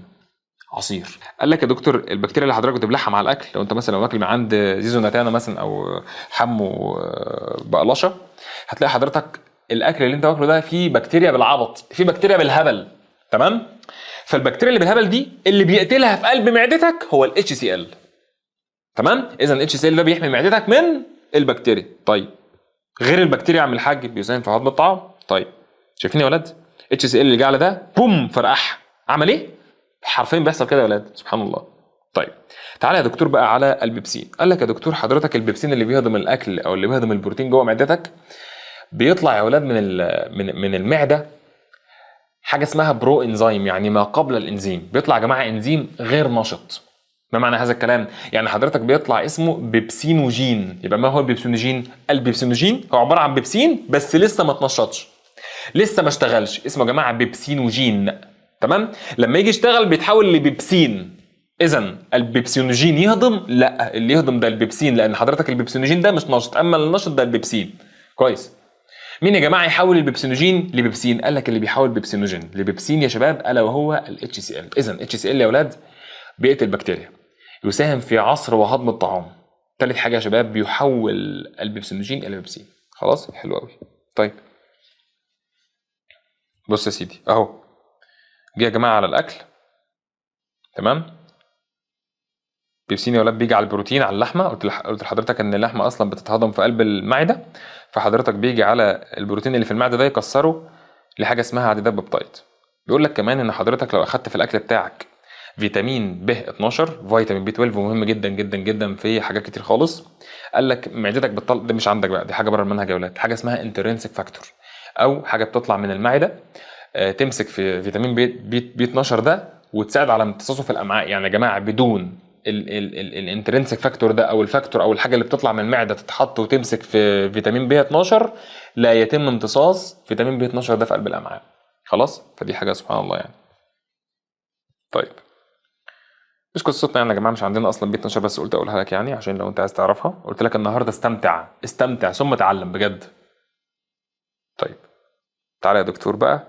عصير. قال لك يا دكتور البكتيريا اللي حضرتك بتبلعها مع الاكل، لو انت مثلا واكل من عند زيزو نتانا مثلا او حمو بقلشه، هتلاقي حضرتك الاكل اللي انت واكله ده فيه بكتيريا بالعبط، فيه بكتيريا بالهبل، تمام؟ فالبكتيريا اللي بالهبل دي اللي بيقتلها في قلب معدتك هو ال HCl، تمام؟ اذا HCl ده بيحمي معدتك من البكتيريا. طيب غير البكتيريا يا عم الحاج بيساهم في هضم الطعام. طيب شايفين يا ولاد HCl اللي جه على ده بوم فرقعها، عمل ايه؟ حرفيا بيحصل كده يا ولاد، سبحان الله. طيب تعالى يا دكتور بقى على البيبسين. قال لك يا دكتور حضرتك البيبسين اللي بيهضم الاكل او اللي بيهضم البروتين جوه معدتك بيطلع يا ولاد من المعدة حاجة اسمها proenzyme، يعني ما قبل الانزيم. بيطلع يا جماعة انزيم غير نشط. ما معنى هذا الكلام؟ يعني حضرتك بيطلع اسمه بيبسينوجين. يبقى ما هو البيبسينوجين؟ البيبسينوجين هو عبارة عن بيبسين بس لسه ما اتنشطش. لسه ما اشتغلش، اسمه يا جماعة بيبسينوجين. تمام؟ لما يجي يشتغل بيتحول لبيبسين. اذا البيبسينوجين يهضم؟ لا، اللي يهضم ده البيبسين، لان حضرتك البيبسينوجين ده مش نشط، اما النشط ده البيبسين. كويس. مين يا جماعة يحول البيبسينوجين لبيبسين؟ قال لك اللي بيحول بيبسينوجين لبيبسين يا شباب الا وهو ال HCl. اذا HCl يا اولاد بيقتل بكتيريا، يساهم في عصر وهضم الطعام. ثالث حاجة يا شباب بيحول البيبسينوجين الى بيبسين. خلاص، حلو قوي. طيب بص يا سيدي اهو، جه يا جماعة على الاكل. تمام؟ بيبسين يا ولاد بيجي على البروتين، على اللحمة. قلت لحضرتك ان اللحمة اصلا بتتهضم في قلب المعدة، فحضرتك بيجي على البروتين اللي في المعدة ده يكسره لحاجة اسمها عديدات peptide. بيقول لك كمان ان حضرتك لو اخدت في الاكل بتاعك فيتامين ب 12، فيتامين بي 12 مهم جدا جدا جدا في حاجات كتير خالص. قال لك معدتك بتطلع، ده مش عندك بقى، دي حاجة بره المنهج يا ولاد، حاجة اسمها intrinsic factor، او حاجة بتطلع من المعدة تمسك في فيتامين بي 12 ده وتساعد على امتصاصه في الامعاء. يعني يا جماعة بدون ال intrinsic factor ده، او ال factor او الحاجة اللي بتطلع من المعدة تتحط وتمسك في فيتامين بي 12، لا يتم امتصاص فيتامين بي 12 ده في قلب الامعاء. خلاص؟ فدي حاجة سبحان الله يعني. طيب مش قصتنا يعني يا جماعة، مش عندنا اصلا بي 12، بس قلت اقولها لك يعني عشان لو انت عايز تعرفها. قلت لك النهارده استمتع، استمتع ثم تعلم بجد. طيب تعالى يا دكتور بقى،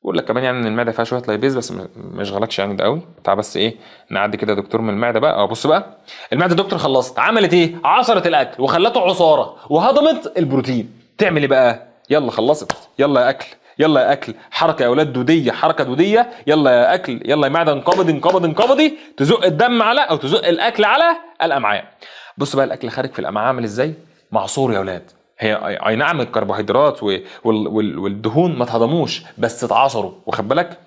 بقول لك كمان يعني ان المعدة فيها شوية lipase، بس ما يشغلكش يعني ده قوي. تعال بس ايه نعدي كده يا دكتور من المعدة بقى. بص بقى، المعدة دكتور خلصت، عملت ايه؟ عصرت الاكل وخلته عصارة وهضمت البروتين. تعمل ايه بقى؟ يلا خلصت، يلا يا اكل، يلا يا اكل، حركة يا اولاد دوديه، حركة دوديه، يلا يا اكل، يلا يا معده انقبضي انقبضي انقبضي، تزق الدم على او تزق الاكل على الامعاء. بص بقى الاكل خارج في الامعاء عامل ازاي؟ معصور يا اولاد. هي اي نعم الكربوهيدرات والدهون ما اتهضموش، بس اتعصروا، واخد بالك؟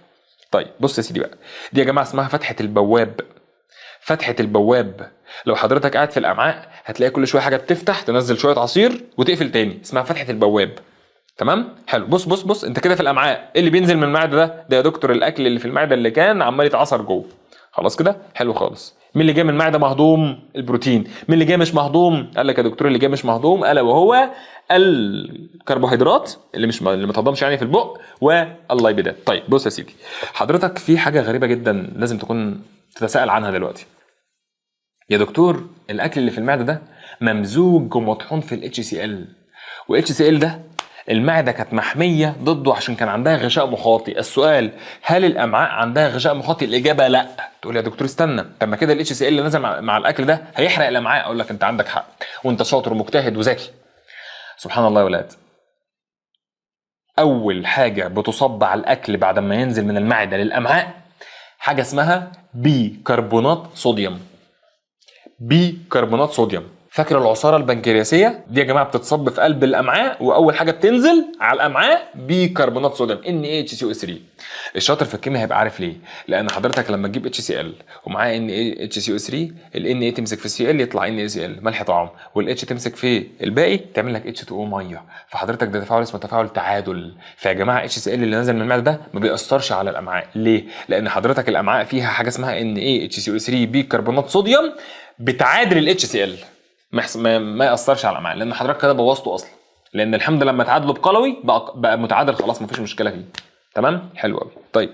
طيب بص يا سيدي بقى، دي يا جماعة اسمها فتحه البواب. فتحه البواب لو حضرتك قاعد في الامعاء هتلاقي كل شوية حاجة بتفتح تنزل شوية عصير وتقفل تاني، اسمها فتحه البواب. تمام؟ حلو. بص بص بص، انت كده في الامعاء، ايه اللي بينزل من المعدة ده؟ ده يا دكتور الاكل اللي في المعدة اللي كان عمال يتعصر جوه. خلاص كده؟ حلو خالص. مين اللي جاي من المعدة مهضوم؟ البروتين. مين اللي جاي مش مهضوم؟ قال لك يا دكتور اللي جاي مش مهضوم الا وهو الكربوهيدرات اللي مش اللي ما تهضمش يعني في البق، واللايبيدات. طيب بص يا سيدي، حضرتك في حاجة غريبة جدا لازم تكون تتساءل عنها دلوقتي. يا دكتور الاكل اللي في المعدة ده ممزوج ومطحون في ال HCl، و HCl ده المعدة كانت محمية ضده عشان كان عندها غشاء مخاطي. السؤال، هل الامعاء عندها غشاء مخاطي؟ الاجابة لا. تقول يا دكتور استنى، طب ما كده ال HCl اللي نزل مع الاكل ده هيحرق الامعاء. اقول لك انت عندك حق، وانت شاطر ومجتهد وذكي. سبحان الله يا ولاد، اول حاجة بتصب على الاكل بعد ما ينزل من المعدة للامعاء حاجة اسمها بيكربونات صوديوم. بيكربونات صوديوم. فاكر العصاره البنكرياسيه دي يا جماعة؟ بتتصب في قلب الامعاء، واول حاجة بتنزل على الامعاء بيكربونات صوديوم NaHCO3. الشاطر في الكيمياء هيبقى عارف ليه، لان حضرتك لما تجيب HCl ومعاه NaHCO3، ال Na تمسك في Cl يطلع NaCl ملح طعام، وال H تمسك في الباقي تعمل لك H2O مية. فحضرتك ده تفاعل اسمه تفاعل تعادل. فيا جماعة HCl اللي نزل من المعدة ده ما بيأثرش على الامعاء. ليه؟ لان حضرتك الامعاء فيها حاجة اسمها NaHCO3 بيكربونات صوديوم بتعادل ال HCl، ما ياثرش على الامعاء، لان حضرتك كده بوظته اصلا، لان الحمض لما تعادله بقلوي بقى متعادل خلاص، مفيش مشكلة فيه. تمام؟ حلو قوي. طيب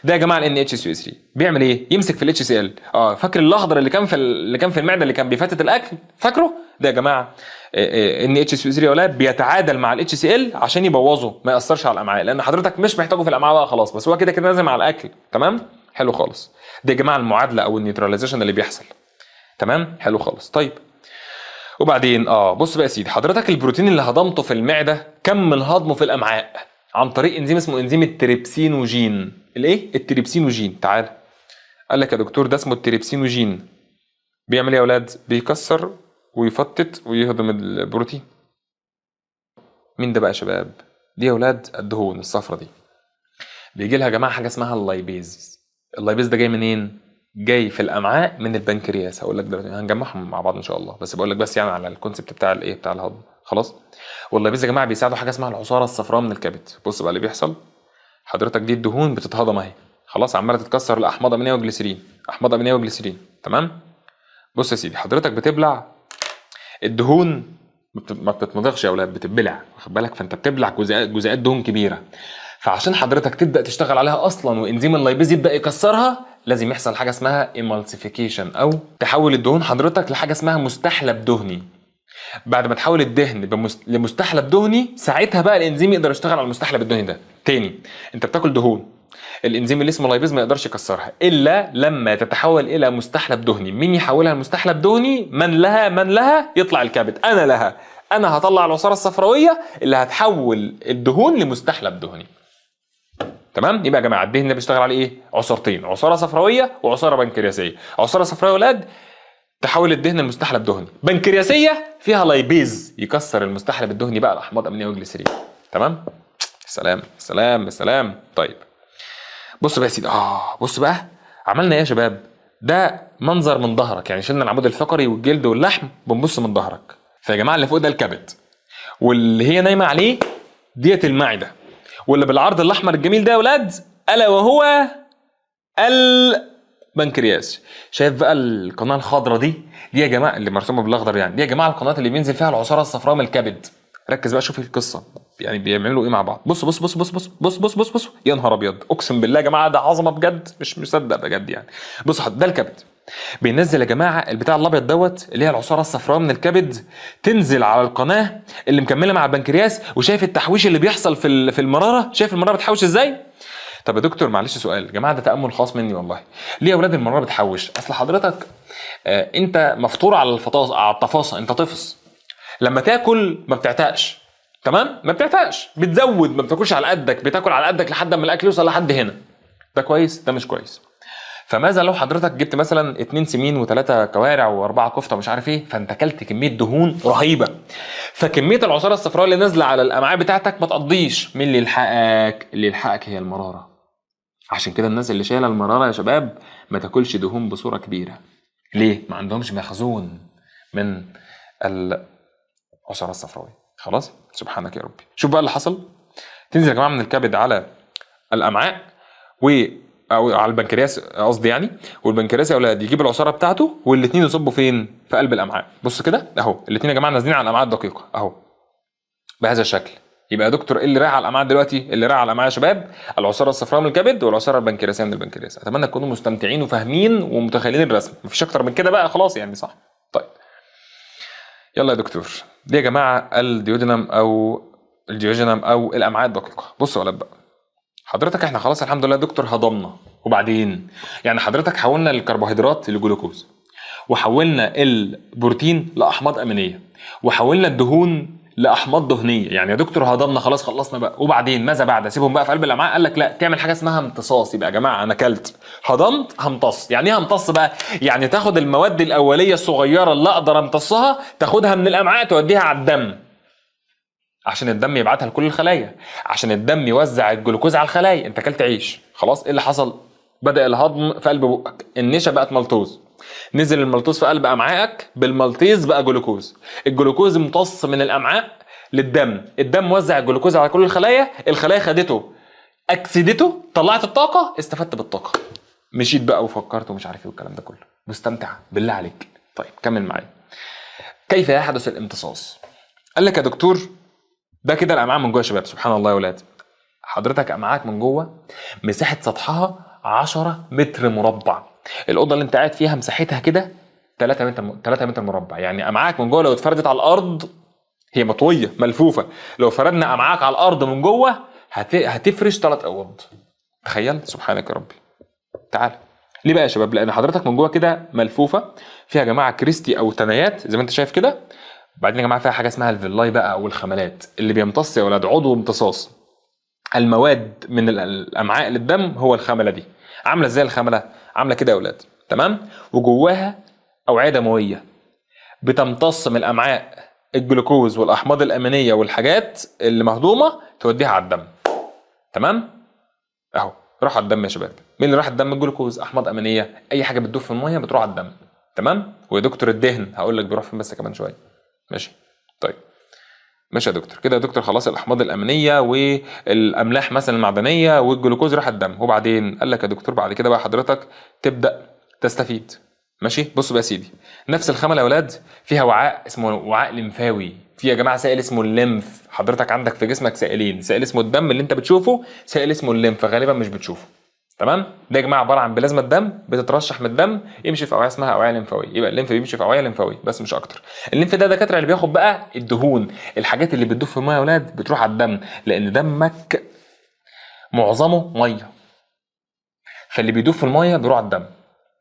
ده يا جماعة ال NaHCO3 بيعمل ايه؟ يمسك في ال HCl. فاكر الاخضر اللي كان في المعدة اللي كان بيفتت الاكل؟ فاكره؟ ده يا جماعة NaHCO3 يا ولاد بيتعادل مع ال HCl عشان يبوظه، ما ياثرش على الامعاء، لان حضرتك مش محتاجه في الامعاء بقى خلاص، بس هو كده كده نازل مع الاكل. تمام؟ حلو خالص. ده يا جماعة المعادلة او ال neutralization اللي بيحصل. تمام؟ حلو خالص. طيب وبعدين بص بقى يا سيدي، حضرتك البروتين اللي هضمته في المعدة كمل هضمه في الامعاء عن طريق انزيم اسمه انزيم التريبسينوجين. الايه؟ التريبسينوجين. تعال، قال لك يا دكتور ده اسمه التريبسينوجين، بيعمل ايه يا اولاد؟ بيكسر ويفتت ويهضم البروتين. مين ده بقى يا شباب؟ دي يا اولاد الدهون الصفرة دي بيجي لها يا جماعة حاجة اسمها ال lipase. ال lipase ده جاي منين؟ جاي في الامعاء من البنكرياس. هقول لك دلوقتي هنجمعهم مع بعض ان شاء الله، بس بقول لك بس يعني على ال concept بتاع الايه بتاع الهضم. خلاص؟ وال lipase يا جماعة بيساعدوا حاجة اسمها العصاره الصفراء من الكبد. بص بقى اللي بيحصل، حضرتك دي الدهون بتتهضم اهي، خلاص عماله تتكسر لاحماض امينيه وجليسرين، احماض امينيه وجليسرين. تمام؟ بص يا سيدي، حضرتك بتبلع الدهون ما بتتمضغش يا اولاد، بتتبلع، واخد بالك؟ فانت بتبلع جزيئات دهون كبيرة. فعشان حضرتك تبدا تشتغل عليها اصلا وانزيم ال lipase يبدا يكسرها، لازم يحصل حاجة اسمها emulsification، او تحول الدهون حضرتك لحاجة اسمها مستحلب دهني. بعد ما تحول الدهن لمستحلب دهني، ساعتها بقى الانزيم يقدر يشتغل على المستحلب الدهني ده. تاني، انت بتاكل دهون، الانزيم اللي اسمه lipase ما يقدرش يكسرها الا لما تتحول الى مستحلب دهني. مين يحولها لمستحلب دهني؟ من لها؟ من لها؟ يطلع الكبد. انا لها، انا هطلع العصاره الصفراويه اللي هتحول الدهون لمستحلب دهني. تمام؟ يبقى يا جماعة الدهن ده بيشتغل عليه ايه؟ عصارتين، عصارة صفراويه وعصاره بنكرياسيه. عصارة صفراويه يا ولاد تحول الدهن لمستحلب دهني، بنكرياسيه فيها lipase يكسر المستحلب الدهني بقى الاحماض الامينية والجليسرين. تمام؟ سلام سلام سلام. طيب بص بقى يا سيدي، بص بقى عملنا ايه يا شباب؟ ده منظر من ظهرك، يعني شلنا العمود الفقري والجلد واللحم، بنبص من ظهرك. فيا جماعة اللي فوق ده الكبد، واللي هي نايمة عليه ديت المعدة، واللي بالعرض الاحمر الجميل ده يا ولاد الا وهو البنكرياس. شايف بقى القناة الخضراء دي؟ دي يا جماعة اللي مرسومه بالاخضر، يعني دي يا جماعة القناة اللي بينزل فيها العصاره الصفراء من الكبد. ركز بقى شوف القصة، يعني بيعملوا ايه مع بعض. بص بص بص بص بص بص بص بص بص، يا نهار ابيض، اقسم بالله يا جماعة ده عظمه بجد، مش مصدق بجد يعني. بص ده الكبد بينزل يا جماعة البتاع الابيض دوت اللي هي العصاره الصفراء من الكبد، تنزل على القناة اللي مكملة مع البنكرياس. وشايف التحويش اللي بيحصل في المرارة؟ شايف المرارة بتحوش ازاي؟ طب يا دكتور معلش سؤال يا جماعة، ده تامل خاص مني والله، ليه يا اولاد المرارة بتحوش؟ اصل حضرتك انت مفطور على الفطاس، على التفاصه، انت طفس لما تاكل ما بتعتقش، تمام؟ ما بتعتقش، بتزود، ما بتاكلش على قدك، بتاكل على قدك لحد ما الاكل يوصل لحد هنا. ده كويس؟ ده مش كويس. فماذا لو حضرتك جبت مثلا 2 سمين و3 كوارع و4 كفته ومش عارف ايه، فانت اكلت كمية دهون رهيبة، فكميه العصاره الصفراء اللي نازله على الامعاء بتاعتك ما تقضيش. مين اللي يلحقك؟ اللي يلحقك هي المرارة. عشان كده الناس اللي شايله المرارة يا شباب ما تاكلش دهون بصورة كبيرة. ليه؟ ما عندهمش مخزون من العصاره الصفراويه. خلاص؟ سبحانك يا ربي. شوف بقى اللي حصل. تنزل يا جماعة من الكبد على الامعاء و او على البنكرياس قصدي يعني، والبنكرياس يا اولاد يجيب العصاره بتاعته، والاثنين يصبوا فين؟ في قلب الامعاء. بص كده اهو، الاثنين يا جماعة نازلين على الامعاء الدقيقة اهو بهذا الشكل. يبقى يا دكتور ايه اللي رايح على الامعاء دلوقتي؟ اللي رايح على الامعاء يا شباب العصاره الصفراء من الكبد والعصاره البنكرياسيه من البنكرياس. اتمنى تكونوا مستمتعين وفاهمين ومتخيلين الرسم، مفيش اكتر من كده بقى خلاص يعني، صح؟ طيب يلا يا دكتور، دي يا جماعة ال duodenum او ال jejunum او الامعاء الدقيقة. بصوا يا ولاد بقى حضرتك، احنا خلاص الحمد لله يا دكتور هضمنا، وبعدين يعني حضرتك حولنا الكربوهيدرات لجلوكوز، وحولنا البروتين لاحماض امينيه، وحولنا الدهون لاحماض دهنية. يعني يا دكتور هضمنا خلاص، خلصنا بقى، وبعدين ماذا بعد؟ اسيبهم بقى في قلب الامعاء؟ قال لك لا، تعمل حاجة اسمها امتصاص. يبقى يا جماعة انا اكلت، هضمت، همتص. يعني ايه همتص بقى؟ يعني تاخد المواد الاولية الصغيرة اللي اقدر امتصها، تاخدها من الامعاء توديها على الدم، عشان الدم يبعتها لكل الخلايا، عشان الدم يوزع الجلوكوز على الخلايا. انت اكلت عيش خلاص، ايه اللي حصل؟ بدأ الهضم في قلب بقك، النشا بقت مالتوز، نزل المالتوز في قلب امعائك، بالمالتيز بقى جلوكوز، الجلوكوز امتص من الامعاء للدم، الدم وزع الجلوكوز على كل الخلايا، الخلايا خدته اكسدته، طلعت الطاقة، استفدت بالطاقة، مشيت بقى وفكرت ومش عارف ايه والكلام ده كله. مستمتع بالله عليك. طيب كمل معايا. كيف يحدث الامتصاص؟ قال لك يا دكتور ده كده الامعاء من جوه يا شباب. سبحان الله يا ولاد، حضرتك امعاءك من جوه مساحة سطحها 10 متر مربع، الاوضة اللي انت قاعد فيها مساحتها كده 3 متر، 3 متر مربع. يعني امعاءك من جوه لو اتفردت على الارض، هي مطويه ملفوفه، لو فردنا امعاءك على الارض من جوه هتفرش 3 اوض. تخيل، سبحانك يا ربي. تعال ليه بقى يا شباب؟ لان حضرتك من جوه كده ملفوفه، فيها يا جماعة cristae او تنايات زي ما انت شايف كده. بعدين يا جماعة فيها حاجة اسمها ال villi بقى او الخملات اللي بيمتص يا ولاد عضو امتصاص المواد من الامعاء للدم، هو الخمله دي. عامله ازاي الخمله؟ عامله كده يا ولاد، تمام؟ وجواها اوعيه دموية بتمتص من الامعاء الجلوكوز والاحماض الامينية والحاجات اللي مهضومة توديها على الدم، تمام؟ اهو راح على الدم يا شباب. مين اللي راح الدم؟ الجلوكوز، احماض امينيه، اي حاجة بتدوب في المية بتروح على الدم، تمام؟ ويا دكتور الدهن هقول لك بيروح فين بس كمان شوية، ماشي؟ طيب ماشي يا دكتور. كده يا دكتور خلاص الاحماض الامينية والاملاح مثلا المعدنية والجلوكوز راح الدم. وبعدين قال لك يا دكتور بعد كده بقى حضرتك تبدا تستفيد، ماشي؟ بص بقى يا سيدي، نفس الخمله يا ولاد فيها وعاء اسمه وعاء لمفاوي. في يا جماعة سائل اسمه ال lymph. حضرتك عندك في جسمك سائلين، سائل اسمه الدم اللي انت بتشوفه، سائل اسمه ال lymph غالبا مش بتشوفه. تمام؟ ده يا جماعة عبارة عن بلازما الدم بتترشح من الدم، يمشي في اوعيه اسمها اوعيه لمفاويه. يبقى ال lymph بيمشي في اوعيه لمفاويه بس مش اكتر. ال lymph ده دكاترة اللي بياخد بقى الدهون، الحاجات اللي بتدوب في المية يا اولاد بتروح على الدم، لان دمك معظمه مية، فاللي بيدوب في المية بيروح على الدم،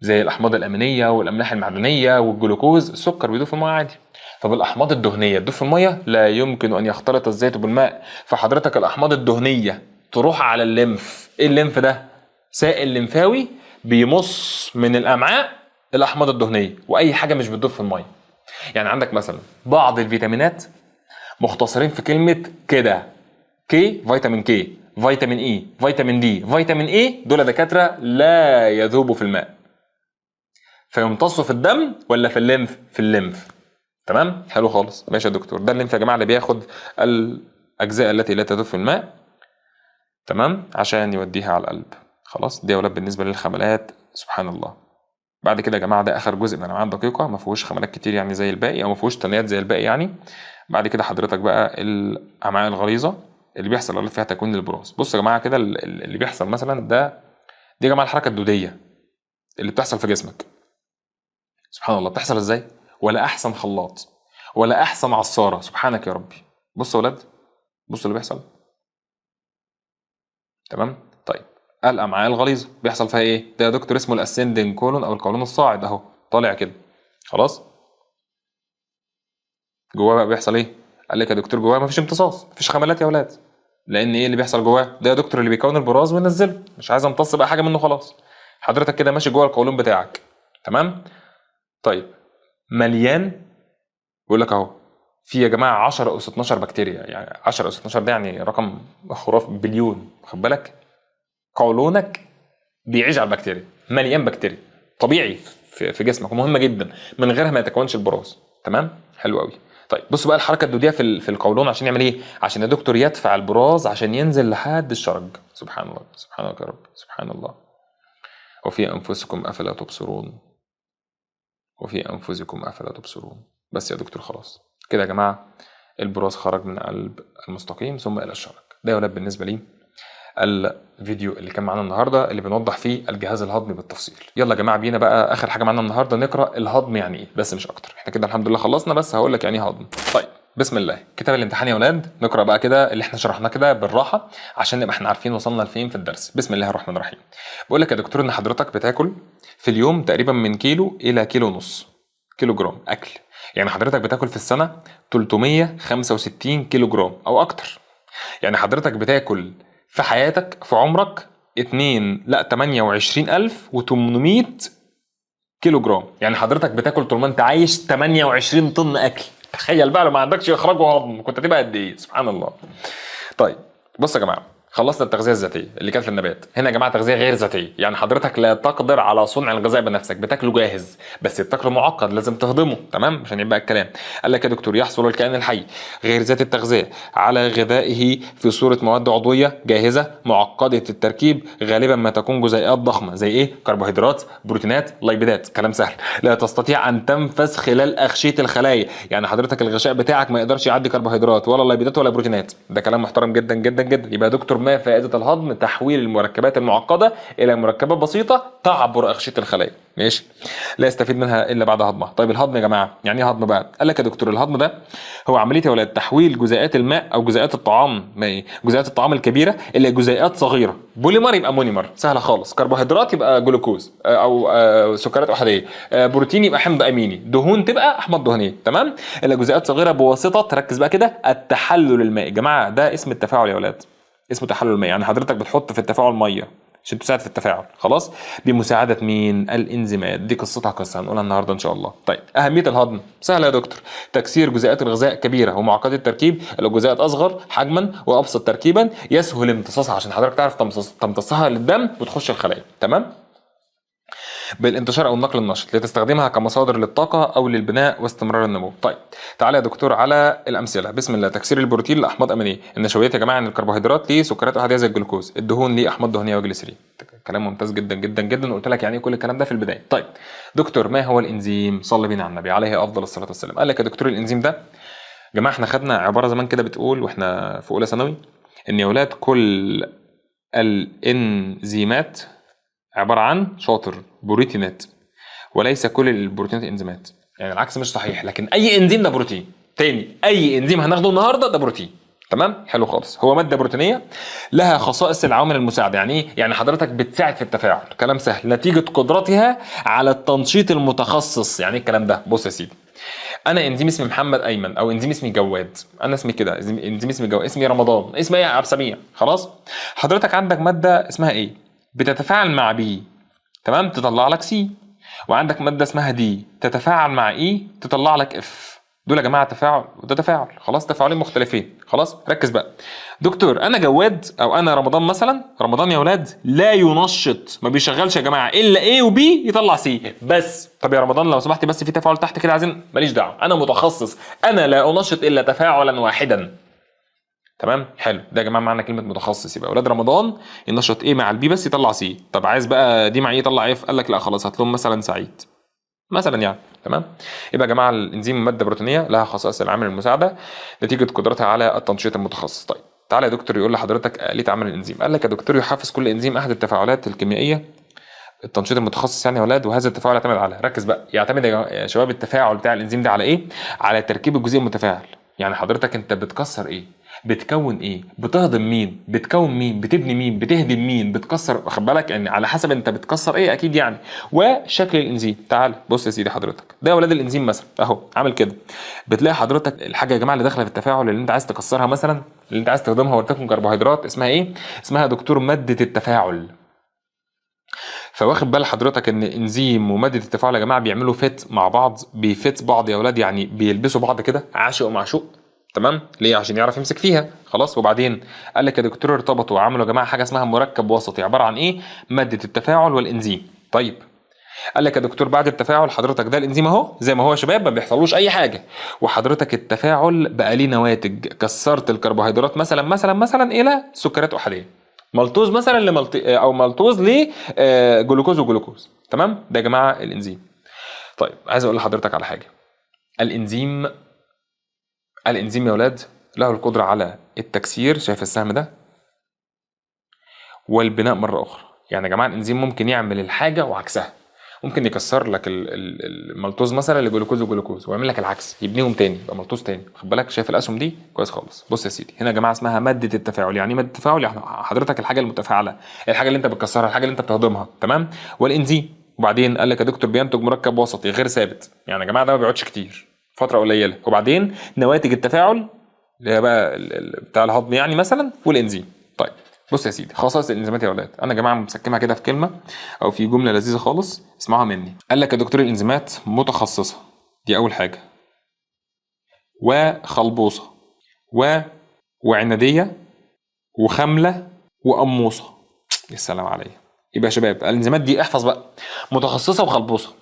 زي الاحماض الامينية والاملاح المعدنية والجلوكوز. السكر بيدوب في المية عادي. طب الاحماض الدهنية تدوب في المية؟ لا يمكن ان يختلط الزيت بالماء. فحضرتك الاحماض الدهنية تروح على ال lymph. ايه ال lymph ده؟ سائل لمفاوي بيمص من الامعاء الاحماض الدهنية واي حاجة مش بتدوب في المية. يعني عندك مثلا بعض الفيتامينات مختصرين في كلمة كده، K، فيتامين K، فيتامين E، فيتامين D، فيتامين A، دول دكاترة لا يذوبوا في الماء، فيمتصوا في الدم ولا في ال lymph؟ في ال lymph. تمام؟ حلو خالص، ماشي يا دكتور. ده ال lymph يا جماعة اللي بياخد الاجزاء التي لا تذوب في الماء، تمام، عشان يوديها على القلب. خلاص، دي يا ولاد بالنسبة للخملات. سبحان الله. بعد كده يا جماعة ده اخر جزء من الامعاء الدقيقة، ما فيهوش خملات كتير يعني زي الباقي، او ما فيهوش تنيات زي الباقي يعني. بعد كده حضرتك بقى الامعاء الغليظة اللي بيحصل اللي فيها تكوين البراز. بصوا يا جماعة كده اللي بيحصل مثلا ده، دي يا جماعة الحركة الدوديه اللي بتحصل في جسمك. سبحان الله، بتحصل ازاي؟ ولا احسن خلاط ولا احسن عصارة، سبحانك يا ربي. بصوا يا ولاد، بصوا اللي بيحصل. تمام؟ طيب الامعاء الغليظة بيحصل فيها ايه؟ ده يا دكتور اسمه ال ascending colon او القولون الصاعد، اهو طالع كده. خلاص، جواه بقى بيحصل ايه؟ قال لك يا دكتور جواه مفيش امتصاص، مفيش خملات يا ولاد، لان ايه اللي بيحصل جواه؟ ده يا دكتور اللي بيكون البراز وينزله، مش عايز امتص بقى حاجة منه خلاص. حضرتك كده ماشي جوه القولون بتاعك. تمام؟ طيب مليان، بيقول لك اهو في يا جماعة 10 اس 12 بكتيريا، يعني 10 اس 12 ده يعني رقم خرافي، بليون، خد بالك. قولونك بيعيش على البكتيريا، مليان بكتيريا طبيعي في جسمك، ومهمة جدا، من غيرها ما يتكونش البراز. تمام؟ حلو قوي. طيب بصوا بقى الحركة الدوديه في القولون عشان يعمل ايه؟ عشان يا دكتور يدفع البراز عشان ينزل لحد الشرج. سبحان الله، سبحانك يا رب، سبحان الله. وفي انفسكم افلا تبصرون، وفي انفسكم افلا تبصرون. بس يا دكتور خلاص كده يا جماعة البراز خرج من قلب المستقيم ثم الى الشرج. ده يا ولاد بالنسبة لي الفيديو اللي كان معانا النهارده اللي بنوضح فيه الجهاز الهضمي بالتفصيل. يلا يا جماعة بينا بقى اخر حاجة معانا النهارده، نقرا الهضم يعني ايه، بس مش اكتر. احنا كده الحمد لله خلصنا، بس هقول لك يعني ايه هضم. طيب بسم الله، كتاب الامتحان يا ولاد، نقرا بقى كده اللي احنا شرحناه كده بالراحة عشان نبقى احنا عارفين وصلنا لفين في الدرس. بسم الله الرحمن الرحيم. بقول لك يا دكتور ان حضرتك بتاكل في اليوم تقريبا من كيلو الى كيلو ونص كيلو جرام اكل، يعني حضرتك بتاكل في السنة 365 كيلو جرام او اكتر. يعني حضرتك بتاكل في حياتك في عمرك 2 لا 28800 كيلو جرام. يعني حضرتك بتاكل طول ما انت عايش 28 طن اكل. تخيل بقى لو ما عندكش اخراج وهضم كنت هتبقى قد ايه، سبحان الله. طيب بص يا جماعة، خلصنا التغذية الذاتية اللي كانت في النبات. هنا يا جماعة تغذية غير ذاتية، يعني حضرتك لا تقدر على صنع الغذاء بنفسك، بتاكله جاهز، بس بتاكله معقد لازم تهضمه. تمام، عشان يبقى الكلام. قال لك يا دكتور يحصل الكائن الحي غير ذاتي التغذية على غذائه في صوره مواد عضوية جاهزة معقدة التركيب، غالبا ما تكون جزيئات ضخمة زي ايه؟ كربوهيدرات، بروتينات، ليبيدات. كلام سهل. لا تستطيع ان تنفذ خلال اغشيه الخلايا، يعني حضرتك الغشاء بتاعك ما يقدرش يعدي كربوهيدرات ولا ليبيدات ولا بروتينات. ده كلام محترم جدا جدا جدا. يبقى يا دكتور ما فائدة الهضم؟ تحويل المركبات المعقدة الى مركبات بسيطة تعبر اغشيه الخلايا. ماشي، لا يستفيد منها الا بعد هضمها. طيب الهضم يا جماعة يعني ايه هضم بقى؟ قال لك يا دكتور الهضم ده هو عملية يا ولاد تحويل جزيئات الماء او جزيئات الطعام، ما ايه؟ جزيئات الطعام الكبيرة الى جزيئات صغيرة. بوليمر يبقى monomer، سهلة خالص. كربوهيدرات يبقى جلوكوز او سكريات احادية، بروتين يبقى حمض اميني، دهون تبقى احماض دهنية. تمام، الى جزيئات صغيرة بواسطة، ركز بقى كده، التحلل المائي. يا جماعة ده اسم التفاعل يا ولاد، اسمه تحلل المائي. يعني حضرتك بتحط في التفاعل مية عشان تساعد في التفاعل. خلاص، بمساعدة مين؟ الانزيمات. دي قصتها قصة هنقولها النهارده ان شاء الله. طيب اهمية الهضم سهلة يا دكتور، تكسير جزيئات الغذاء كبيرة ومعقدة التركيب الى جزيئات اصغر حجما وابسط تركيبا يسهل امتصاصها، عشان حضرتك تعرف تمتصها للدم وتخش الخلايا. تمام، بالانتشار او النقل النشط لتستخدمها كمصادر للطاقة او للبناء واستمرار النمو. طيب تعالى يا دكتور على الامثلة. بسم الله، تكسير البروتين لاحماض امينيه، النشويات يا جماعة عن الكربوهيدرات لسكريات احادية زي الجلوكوز، الدهون لاحماض دهنية وجليسرين. كلام ممتاز جدا جدا جدا، وقلت لك يعني ايه كل الكلام ده في البداية. طيب دكتور ما هو الانزيم؟ صلي بينا على النبي عليه افضل الصلاة والسلام. قال لك يا دكتور الانزيم ده يا جماعة احنا خدنا عبارة زمان كده بتقول واحنا في اولى ثانوي ان يا ولاد كل الانزيمات عبارة عن شاطر بروتينات، وليس كل البروتينات انزيمات. يعني العكس مش صحيح، لكن اي انزيم ده بروتين. تاني، اي انزيم هناخده النهارده ده بروتين. تمام، حلو خالص. هو مادة بروتينيه لها خصائص العوامل المساعدة. يعني ايه؟ يعني حضرتك بتساعد في التفاعل. كلام سهل. نتيجة قدرتها على التنشيط المتخصص. يعني ايه الكلام ده؟ بص يا سيدي، انا انزيم اسمي محمد ايمن، او انزيم اسمي جواد، انا اسمي كده، انزيم اسمي جواد، اسمي رمضان، اسمي ايه يا عبد السميع. خلاص، حضرتك عندك مادة اسمها A بتتفاعل مع B، تمام، تطلع لك C. وعندك مادة اسمها D تتفاعل مع E تطلع لك F. دول يا جماعة تفاعل وده تفاعل، خلاص، تفاعلين مختلفين. خلاص، ركز بقى دكتور. انا جواد او انا رمضان مثلا، رمضان يا ولاد لا ينشط، ما بيشغلش يا جماعة الا A و B يطلع C بس. طب يا رمضان لو سمحت، بس في تفاعل تحت كده عايزين، ماليش دعوه، انا متخصص، انا لا انشط الا تفاعلا واحدا. تمام، حلو. ده يا جماعة معنى كلمة متخصص. يبقى اولاد رمضان ينشط A مع ال B بس يطلع C. طب عايز بقى D مع E يطلع F، قال لك لا خلاص، هات لهم مثلا سعيد مثلا يعني. تمام، يبقى يا جماعة الانزيم مادة بروتينيه لها خصائص العامل المساعدة نتيجة قدرتها على التنشيط المتخصص. طيب تعالى يا دكتور يقول لحضرتك آلية عمل الانزيم. قال لك يا دكتور يحفز كل انزيم احد التفاعلات الكيميائية، التنشيط المتخصص يعني يا اولاد، وهذا التفاعل يعتمد على، ركز بقى، يعتمد يا شباب التفاعل بتاع الانزيم ده على ايه؟ على تركيب الجزيء المتفاعل. يعني حضرتك انت بتكسر ايه؟ بتكون ايه؟ بتهضم مين؟ بتكون مين؟ بتبني مين؟ بتهدم مين؟ بتكسر، واخد بالك؟ يعني على حسب انت بتكسر ايه اكيد يعني. وشكل الانزيم. تعال بص يا سيدي حضرتك، ده يا ولاد الانزيم مثلا اهو عامل كده. بتلاقي حضرتك الحاجة يا جماعة اللي داخله في التفاعل اللي انت عايز تكسرها مثلا، اللي انت عايز تهضمها ولتكن كربوهيدرات، اسمها ايه؟ اسمها دكتور مادة التفاعل. فواخد بال حضرتك ان انزيم ومادة التفاعل يا جماعة بيعملوا fit مع بعض، بي fit بعض يا اولاد، يعني بيلبسوا بعض كده، عاشق ومعشوق. تمام، ليه؟ عشان يعرف يمسك فيها. خلاص، وبعدين قال لك يا دكتور ارتبطوا وعملوا يا جماعة حاجة اسمها مركب وسطي، عبارة عن ايه؟ مادة التفاعل والانزيم. طيب قال لك يا دكتور بعد التفاعل حضرتك ده الانزيم اهو زي ما هو يا شباب، ما بيحصلوش اي حاجة، وحضرتك التفاعل بقى ليه نواتج، كسرت الكربوهيدرات مثلا مثلا مثلا الى سكريات احادية، مالتوز مثلا لمالت او مالتوز لجلوكوز وجلوكوز. تمام، ده يا جماعة الانزيم. طيب عايز اقول لحضرتك على حاجة، الانزيم يا اولاد له القدرة على التكسير، شايف السهم ده، والبناء مرة اخرى. يعني يا جماعة الانزيم ممكن يعمل الحاجة وعكسها، ممكن يكسر لك المالتوز مثلا لجلوكوز وجلوكوز ويعمل لك العكس، يبنيهم تاني يبقى مالتوز تاني. خد بالك، شايف الاسهم دي كويس خالص. بص يا سيدي، هنا يا جماعة اسمها مادة التفاعل. يعني ايه مادة التفاعل؟ يعني حضرتك الحاجة المتفاعله، الحاجة اللي انت بتكسرها، الحاجة اللي انت بتهضمها. تمام، والانزيم. وبعدين قال لك يا دكتور بينتج مركب وسطي غير ثابت، يعني يا جماعة ده ما بيقعدش كتير، فترة قليله. وبعدين نواتج التفاعل اللي هي بقى بتاع الهضم يعني مثلا، والانزيم. طيب بص يا سيدي، خصائص الانزيمات يا اولاد، انا يا جماعة مسكمها كده في كلمة او في جملة لذيذة خالص، اسمعوها مني. قال لك يا دكتور الانزيمات متخصصة، دي اول حاجة، وخلبوصه وعناديه وخامله وقموصه. يا سلام عليا. يبقى يا شباب الانزيمات دي احفظ بقى، متخصصة وخلبوصه،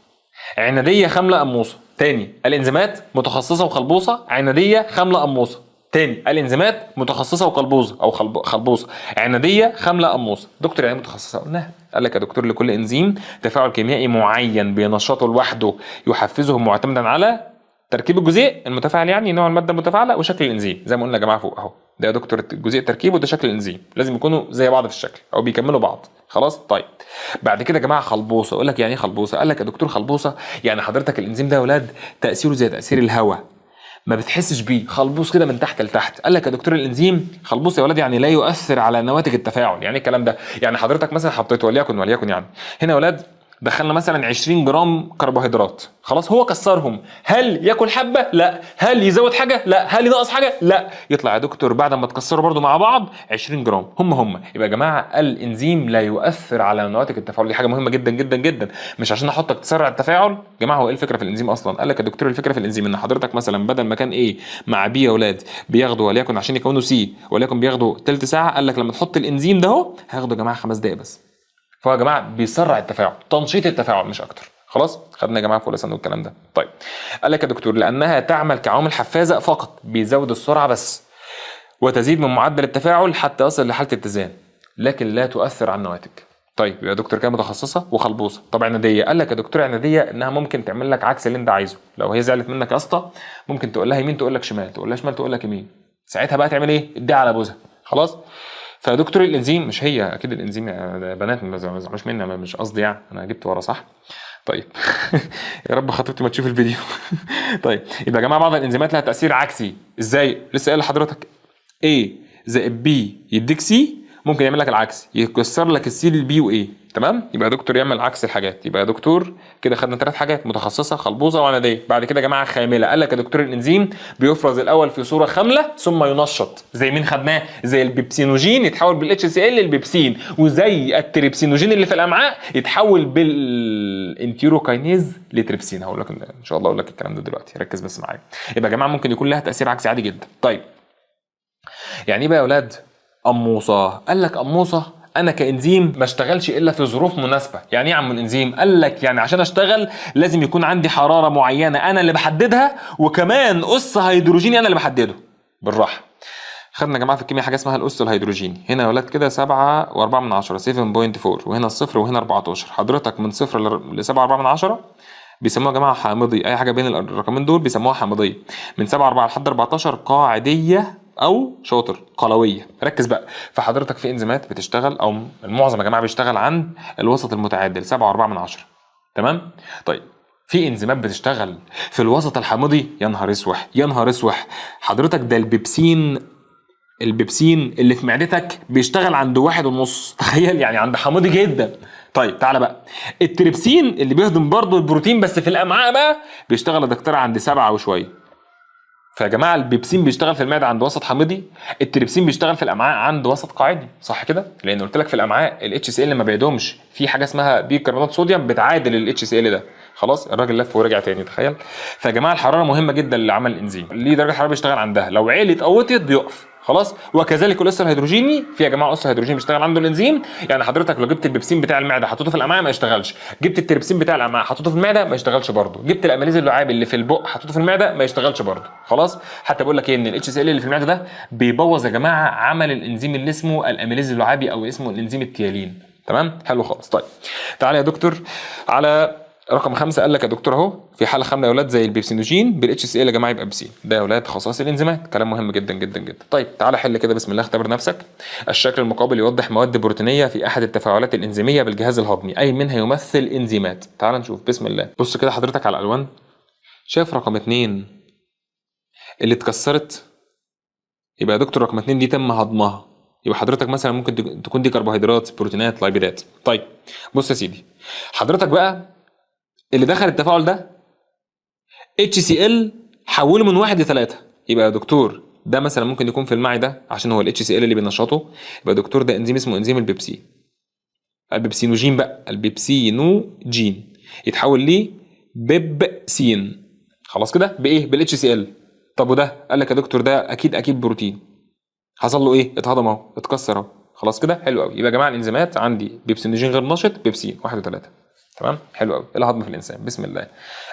عناديه، خامله، قموصه. تاني، الانزيمات متخصصة وخلبوصه، عناديه، خامله، قموصه. تاني، الانزيمات متخصصة وقلبوزه او خلبوصه، عناديه، خامله، قموصه. دكتور يعني متخصصة؟ قلناها. قال لك يا دكتور لكل انزيم تفاعل كيميائي معين بينشطه لوحده، يحفزه معتمدا على تركيب الجزيء المتفاعل، يعني نوع المادة المتفاعله وشكل الانزيم، زي ما قلنا يا جماعة فوق اهو. ده يا دكتور الجزيء التركيب وده شكل الانزيم، لازم يكونوا زي بعض في الشكل او بيكملوا بعض. خلاص. طيب بعد كده يا جماعة خلبوصه. اقول لك يعني ايه خلبوصه؟ قال لك يا دكتور خلبوصه يعني حضرتك الانزيم ده يا اولاد تاثيره زي تاثير الهواء، ما بتحسش بيه، خلبوص كده من تحت لتحت. قال لك يا دكتور الانزيم خلبوص يا ولاد يعني لا يؤثر على نواتج التفاعل. يعني ايه الكلام ده؟ يعني حضرتك مثلا حطيت وليكن يعني هنا يا ولاد دخلنا مثلا 20 جرام كربوهيدرات، خلاص هو كسرهم، هل ياكل حبه؟ لا. هل يزود حاجة؟ لا. هل ينقص حاجة؟ لا. يطلع يا دكتور بعد ما تكسروا برده مع بعض 20 جرام هم. يبقى يا جماعة الانزيم لا يؤثر على نواتج التفاعل، دي حاجة مهمة جدا جدا جدا، مش عشان احطك تسرع التفاعل. يا جماعة هو ايه الفكرة في الانزيم اصلا؟ قال لك يا دكتور الفكرة في الانزيم ان حضرتك مثلا بدل ما كان A مع B يا اولاد بياخدوا وليكن عشان يكونوا C وليكن بياخدوا ثلث ساعة، قال لك لما تحط الانزيم ده اهو هياخدوا يا جماعة 5 دقائق بس. فهو يا جماعة بيسرع التفاعل، تنشيط التفاعل مش اكتر. خلاص خدنا يا جماعة فوق الصندوق الكلام ده. طيب قال لك يا دكتور لانها تعمل كعامل حفازه فقط، بيزود السرعة بس وتزيد من معدل التفاعل حتى يصل لحاله اتزان، لكن لا تؤثر على النواتج. طيب يا دكتور كده متخصصة وخلبوصه. طب عناديه، قال لك يا دكتور عناديه انها ممكن تعمل لك عكس اللي انت عايزه. لو هي زعلت منك يا اسطى ممكن تقول لها يمين تقول لك شمال، تقول لها شمال تقول لك يمين، ساعتها بقى تعمل ايه؟ اديها على بوزها. خلاص. فدكتور الانزيم مش هي اكيد الانزيم يا بنات ما تزعلوش مني، انا مش قصدي يعني، انا جبت ورا صح. طيب يا رب خطيبتي ما تشوف الفيديو. طيب يبقى يا جماعة بعض الانزيمات لها تاثير عكسي. ازاي؟ لسه قايل لحضرتك A زائد B يديك C، ممكن يعمل لك العكس، يكسر لك ال C لل B و A. تمام؟ يبقى دكتور يعمل عكس الحاجات. يبقى يا دكتور كده خدنا 3 حاجات، متخصصة، خلبوزه، وعناديه. بعد كده يا جماعة خامله. قال لك يا دكتور الانزيم بيفرز الاول في صوره خامله ثم ينشط. زي مين خدناه؟ زي البيبسينوجين يتحول بالاتش سي ال للبيبسين، وزي التريبسينوجين اللي في الامعاء يتحول بال enterokinase لتريبسين. هقول لك ان شاء الله، اقول لك الكلام ده دلوقتي، ركز بس معايا. يبقى يا جماعة ممكن يكون لها تاثير عكسي عادي جدا. طيب يعني ايه بقى يا اولاد قموصه؟ قال لك قموصه انا كانزيم ما اشتغلش الا في ظروف مناسبة. يعني ايه يا عم الانزيم؟ قال لك يعني عشان اشتغل لازم يكون عندي حرارة معينة انا اللي بحددها، وكمان اس هيدروجيني انا اللي بحدده. بالراحة، خدنا يا جماعة في الكيمياء حاجة اسمها الاس الهيدروجيني. هنا يا ولاد كده 7.4، 7.4، وهنا الصفر وهنا 14. حضرتك من 0 ل 7.4 بيسموها يا جماعة حامضي، اي حاجة بين الرقمين دول بيسموها حامضيه. من 7.4 لحد 14 قاعديه او شاطر قلويه. ركز بقى، فحضرتك في انزيمات بتشتغل او المعظم يا جماعة بيشتغل عند الوسط المتعادل 7.4. تمام؟ طيب في انزيمات بتشتغل في الوسط الحامضي، يا نهار اسوح يا نهار اسوح حضرتك، ده البيبسين، البيبسين اللي في معدتك بيشتغل عند 1.5، تخيل يعني عند حامضي جدا. طيب تعالى بقى التريبسين اللي بيهضم برضه البروتين بس في الامعاء بقى بيشتغل يا دكتور عند 7 وشوية. فيا جماعة البيبسين بيشتغل في المعدة عند وسط حامضي، التريبسين بيشتغل في الامعاء عند وسط قاعدي، صح كده؟ لان قلت لك في الامعاء الاتش سي ال ما بيدومش، في حاجة اسمها بيكربونات صوديوم بتعادل الاتش سي ال ده. خلاص الراجل لف ورجع تاني، تخيل. فيا جماعة الحرارة مهمة جدا لعمل الانزيم، ليه درجه الحرارة بيشتغل عندها، لو عليت او وطيت بيقف. خلاص. وكذلك الاس الهيدروجيني، في يا جماعة اس هيدروجيني بيشتغل عنده الانزيم. يعني حضرتك لو جبت البيبسين بتاع المعدة حطيته في الامعاء ما يشتغلش، جبت التريبسين بتاع الامعاء حطيته في المعدة ما يشتغلش برضه، جبت الاميليز اللعابي اللي في البق حطيته في المعدة ما يشتغلش برضه. خلاص. حتى بقول لك ايه، ان الاتش سي ال اللي في المعدة ده بيبوظ يا جماعة عمل الانزيم اللي اسمه الاميليز اللعابي او اسمه الانزيم التيالين. تمام؟ حلو خالص. طيب تعالى يا دكتور على رقم 5. قال لك يا دكتور اهو في حاله خامله يا اولاد زي البيبسينوجين بالاتش سي ال يا جماعة يبقى بيبسين. ده يا اولاد خصائص الانزيمات، كلام مهم جدا جدا جدا. طيب تعالى حل كده بسم الله، اختبر نفسك. الشكل المقابل يوضح مواد بروتينيه في احد التفاعلات الانزيميه بالجهاز الهضمي، اي منها يمثل انزيمات. تعال نشوف بسم الله. بص كده حضرتك على الالوان، شايف رقم 2 اللي اتكسرت؟ يبقى يا دكتور رقم 2 دي تم هضمها، يبقى حضرتك مثلا ممكن تكون دي كربوهيدرات، بروتينات، لايبيدات. طيب بص يا سيدي، حضرتك بقى اللي دخل التفاعل ده HCl حوله من 1 ل 3، يبقى يا دكتور ده مثلا ممكن يكون في المعدة عشان هو ال HCl اللي بينشطه، يبقى يا دكتور ده انزيم اسمه انزيم البيبسين، البيبسينوجين بقى، البيبسينوجين يتحول ليه بيبسين. خلاص كده بايه؟ بال HCl. طب وده قال لك يا دكتور ده اكيد اكيد بروتين، حصل له ايه؟ اتهضم اهو، اتكسر اهو. خلاص كده حلو قوي. يبقى يا جماعة الانزيمات عندي بيبسينوجين غير نشط، بيبسين 1 و3. تمام حلو قوي. الهضم في الانسان بسم الله.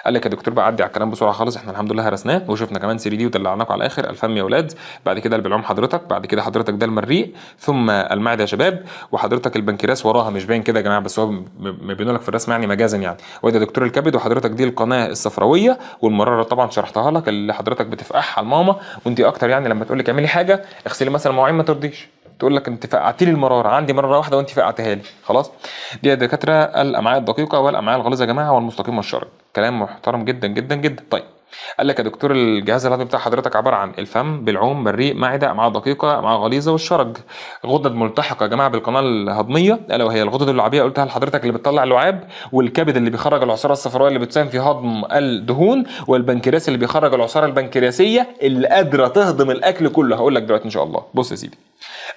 قال لك يا دكتور بقى عدي على الكلام بسرعة خالص، احنا الحمد لله هرسناه وشفنا كمان 3 دي ودلعناكم على الاخر. الفم يا اولاد، بعد كده البلعوم حضرتك، بعد كده حضرتك ده المريء، ثم المعدة يا شباب، وحضرتك البنكرياس وراها مش باين كده يا جماعة بس هو مبينة لك في الرسم يعني مجازا يعني. وادي دكتور الكبد، وحضرتك دي القناة الصفراويه، والمراره طبعا شرحتها لك اللي حضرتك بتفقعها الماما وانت اكتر يعني لما تقول لك اعملي حاجة اغسلي مثلا مواعين ما ترضيش، تقول لك انت فقعتي لي المرارة، عندي مرارة واحدة وانت فقعتها لي. خلاص دي يا دكاترة الامعاء الدقيقة والامعاء الغليظة يا جماعة والمستقيم والشرج. كلام محترم جدا جدا جدا. طيب قال لك يا دكتور الجهاز الهضمي بتاع حضرتك عبارة عن الفم، بالعوم، مريء، معده، امعاء دقيقة، امعاء غليظة، والشرج. غدد ملتحقه يا جماعة بالقناة الهضميه الا وهي الغدد اللعابيه قلتها لحضرتك اللي بتطلع اللعاب، والكبد اللي بيخرج العصاره الصفراء اللي بتساهم في هضم الدهون، والبنكرياس اللي بيخرج العصاره البنكرياسيه اللي قادرة تهضم الاكل كله. هقول لك دلوقتي ان شاء الله. بص يا سيدي،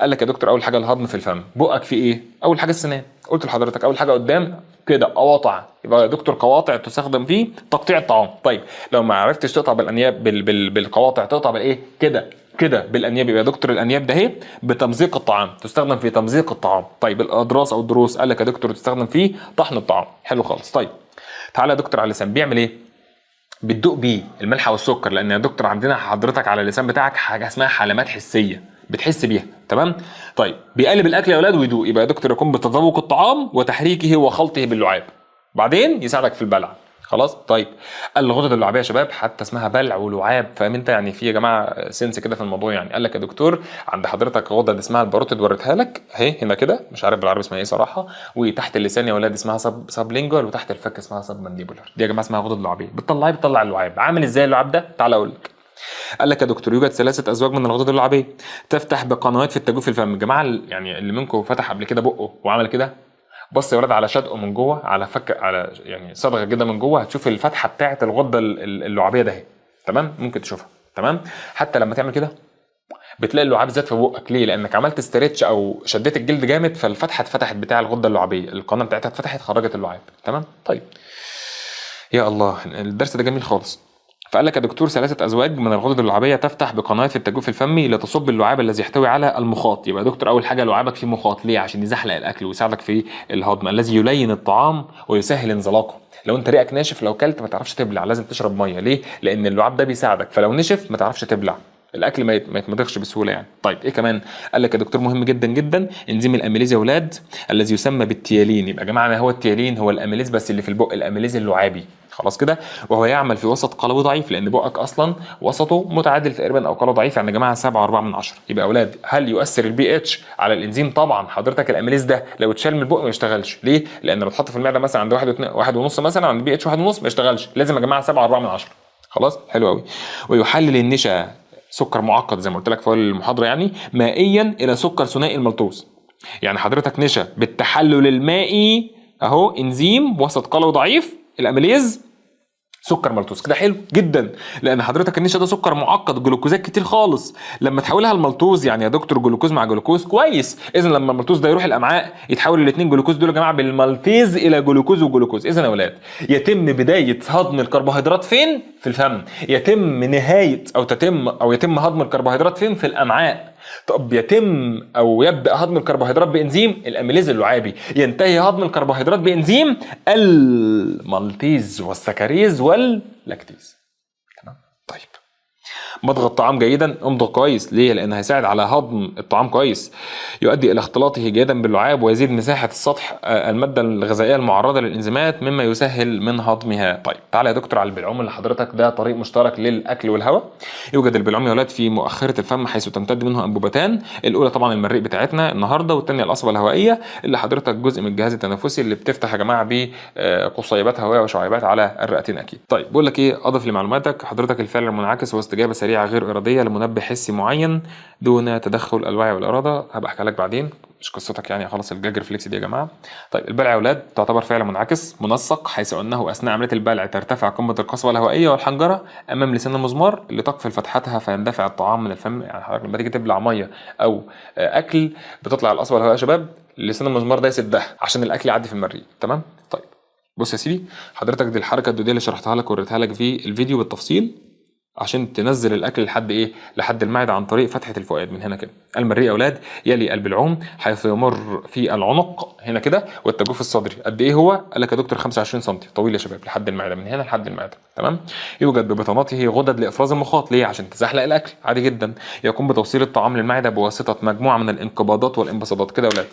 قال لك يا دكتور اول حاجة الهضم في الفم، بقك فيه ايه؟ اول حاجة السنان، قلت لحضرتك اول حاجة قدام كده قواطع، يبقى يا دكتور قواطع تستخدم فيه تقطيع الطعام. طيب لو ما عرفتش تقطع بالانياب بالقواطع تقطع بالايه؟ كده كده بالانياب، يبقى يا دكتور الانياب ده اهي بتمزيق الطعام، تستخدم في تمزيق الطعام. طيب الاضراس او الضروس قال لك يا دكتور تستخدم في طحن الطعام. حلو خالص. طيب تعالى يا دكتور على اللسان، بيعمل ايه؟ بتدوق بيه الملح والسكر، لان يا دكتور عندنا حضرتك على اللسان بتاعك حاجة اسمها حلمات حسية. بتحس بيها. تمام. طيب بيقلب الاكل يا اولاد ويدوق، يبقى يا دكتور يقوم بتذوق الطعام وتحريكه وخلطه باللعاب، بعدين يساعدك في البلع. خلاص. طيب الغدد اللعابيه يا شباب حتى اسمها بلع ولعاب، فاهم انت؟ يعني في يا جماعة sense كده في الموضوع. يعني قال لك يا دكتور عند حضرتك غدد اسمها ال parotid، وريتها لك اهي هنا كده، مش عارف بالعربي اسمها ايه صراحة، وتحت اللسان يا ولاد اسمها sublingual، وتحت الفك اسمها submandibular. دي يا جماعة اسمها غدد لعابيه، بتطلع اللعاب. عامل ازاي اللعاب ده؟ تعال اقول لك. قال لك يا دكتور يوجد 3 ازواج من الغدد اللعابيه تفتح بقنوات في التجويف الفم. يا جماعة يعني اللي منكم فتح قبل كده بقه وعمل كده، بص يا ولاد على شدقه من جوه، على فك، على يعني صدغه كده من جوه، هتشوف الفتحة بتاعه الغدة اللعابيه ده اهي. تمام، ممكن تشوفها. تمام. حتى لما تعمل كده بتلاقي اللعاب زاد في بقك. ليه؟ لانك عملت stretch او شديت الجلد جامد، فالفتحه اتفتحت بتاع الغدة اللعابيه، القناة بتاعتها اتفتحت، خرجت اللعاب. تمام. طيب يا الله الدرس ده جميل خالص. فقال لك يا دكتور 3 ازواج من الغدد اللعابيه تفتح بقنوات في التجويف الفمي لتصب اللعاب الذي يحتوي على المخاط. يبقى يا دكتور اول حاجة لعابك فيه مخاط، ليه؟ عشان يزحلق الاكل ويساعدك في الهضم، الذي يلين الطعام ويسهل انزلاقه. لو انت ريقك ناشف لو كلت ما تعرفش تبلع، لازم تشرب مية. ليه؟ لان اللعاب ده بيساعدك، فلو نشف ما تعرفش تبلع الاكل، ما يتمضغش بسهولة يعني. طيب ايه كمان؟ قال لك يا دكتور مهم جدا جدا انزيم ال amylase يا اولاد الذي يسمى بال ptyalin. يبقى يا جماعة ما هو ال ptyalin؟ هو ال amylase بس اللي في البق، ال amylase اللعابي. خلاص كده. وهو يعمل في وسط قلوي ضعيف، لان بقك اصلا وسطه متعادل تقريبا او قلوي ضعيف، يعني يا جماعة 7.4. يبقى يا اولاد هل يؤثر البي اتش على الانزيم؟ طبعا. حضرتك ال amylase ده لو اتشال من البق ما يشتغلش. ليه؟ لان لو اتحط في المعدة مثلا عند 1.5 مثلا، عند بي اتش 1.5 ما يشتغلش، لازم يا جماعة 7.4. خلاص، حلو قوي. ويحلل النشا، سكر معقد زي ما قلت لك في اول المحاضرة يعني، مائيا الى سكر ثنائي المالتوز. يعني حضرتك نشا بالتحلل المائي اهو، انزيم وسط قلوي ضعيف ال amylase، سكر مالتوز كده. حلو جدا، لان حضرتك النشا ده سكر معقد، جلوكوزات كتير خالص، لما تحولها لمالتوز يعني يا دكتور جلوكوز مع جلوكوز كويس. اذا لما المالتوز ده يروح الامعاء يتحول الاثنين جلوكوز دول يا جماعة بال maltase الى جلوكوز وجلوكوز. اذا يا اولاد يتم بداية هضم الكربوهيدرات فين؟ في الفم. يتم نهاية او تتم او يتم هضم الكربوهيدرات فين؟ في الامعاء. طب يتم او يبدا هضم الكربوهيدرات بانزيم ال amylase اللعابي، ينتهي هضم الكربوهيدرات بانزيم ال maltase وال sucrase وال lactase. تمام. طيب مضغ الطعام جيدا، امضغ كويس. ليه؟ لان هيساعد على هضم الطعام كويس، يؤدي الى اختلاطه جيدا باللعاب ويزيد مساحة السطح المادة الغذائية المعرضه للانزيمات مما يسهل من هضمها. طيب تعالى يا دكتور على البلعوم اللي حضرتك ده طريق مشترك للاكل والهواء. يوجد البلعوم يا اولاد في مؤخره الفم حيث تمتد منه انبوبتان، الاولى طبعا المريء بتاعتنا النهارده، والثانية القصبة الهوائية اللي حضرتك جزء من الجهاز التنفسي اللي بتفتح يا جماعة بقصيبات هوائية وشعيبات على الرئتين اكيد. طيب بقول لك ايه، اضف لمعلوماتك حضرتك الفعل المنعكس هو استجابة سريعة غير ارادية لمنبه حسي معين دون تدخل الوعي والارادة. هبقى احكي لك بعدين، مش قصتك يعني، خلاص ال gag reflex دي يا جماعة. طيب البلع يا اولاد تعتبر فعل منعكس منسق، حيث انه اثناء عملية البلع ترتفع قمة القصبة الهوائية والحنجره امام لسان المزمار لتقفل فتحتها فيندفع الطعام من الفم. يعني حضرتك لما تيجي تبلع مية او اكل بتطلع القصبة الهوائية يا شباب، لسان المزمار ده يسدها عشان الاكل يعدي في المريء. تمام. طيب بص يا سيدي حضرتك دي الحركة الدوديه اللي شرحتها لك ووريتها لك في الفيديو بالتفصيل عشان تنزل الاكل لحد ايه؟ لحد المعدة عن طريق فتحه الفؤاد من هنا كده. المريء يا اولاد يلي البلعوم حيث يمر في العنق هنا كده والتجويف الصدري. قد ايه هو؟ قال لك يا دكتور 25 سم، طويل يا شباب لحد المعدة، من هنا لحد المعدة. تمام. يوجد ببطانته غدد لافراز المخاط. ليه؟ عشان تزحلق الاكل عادي جدا. يقوم بتوصيل الطعام للمعدة بواسطة مجموعة من الانقباضات والانبساطات كده يا اولاد.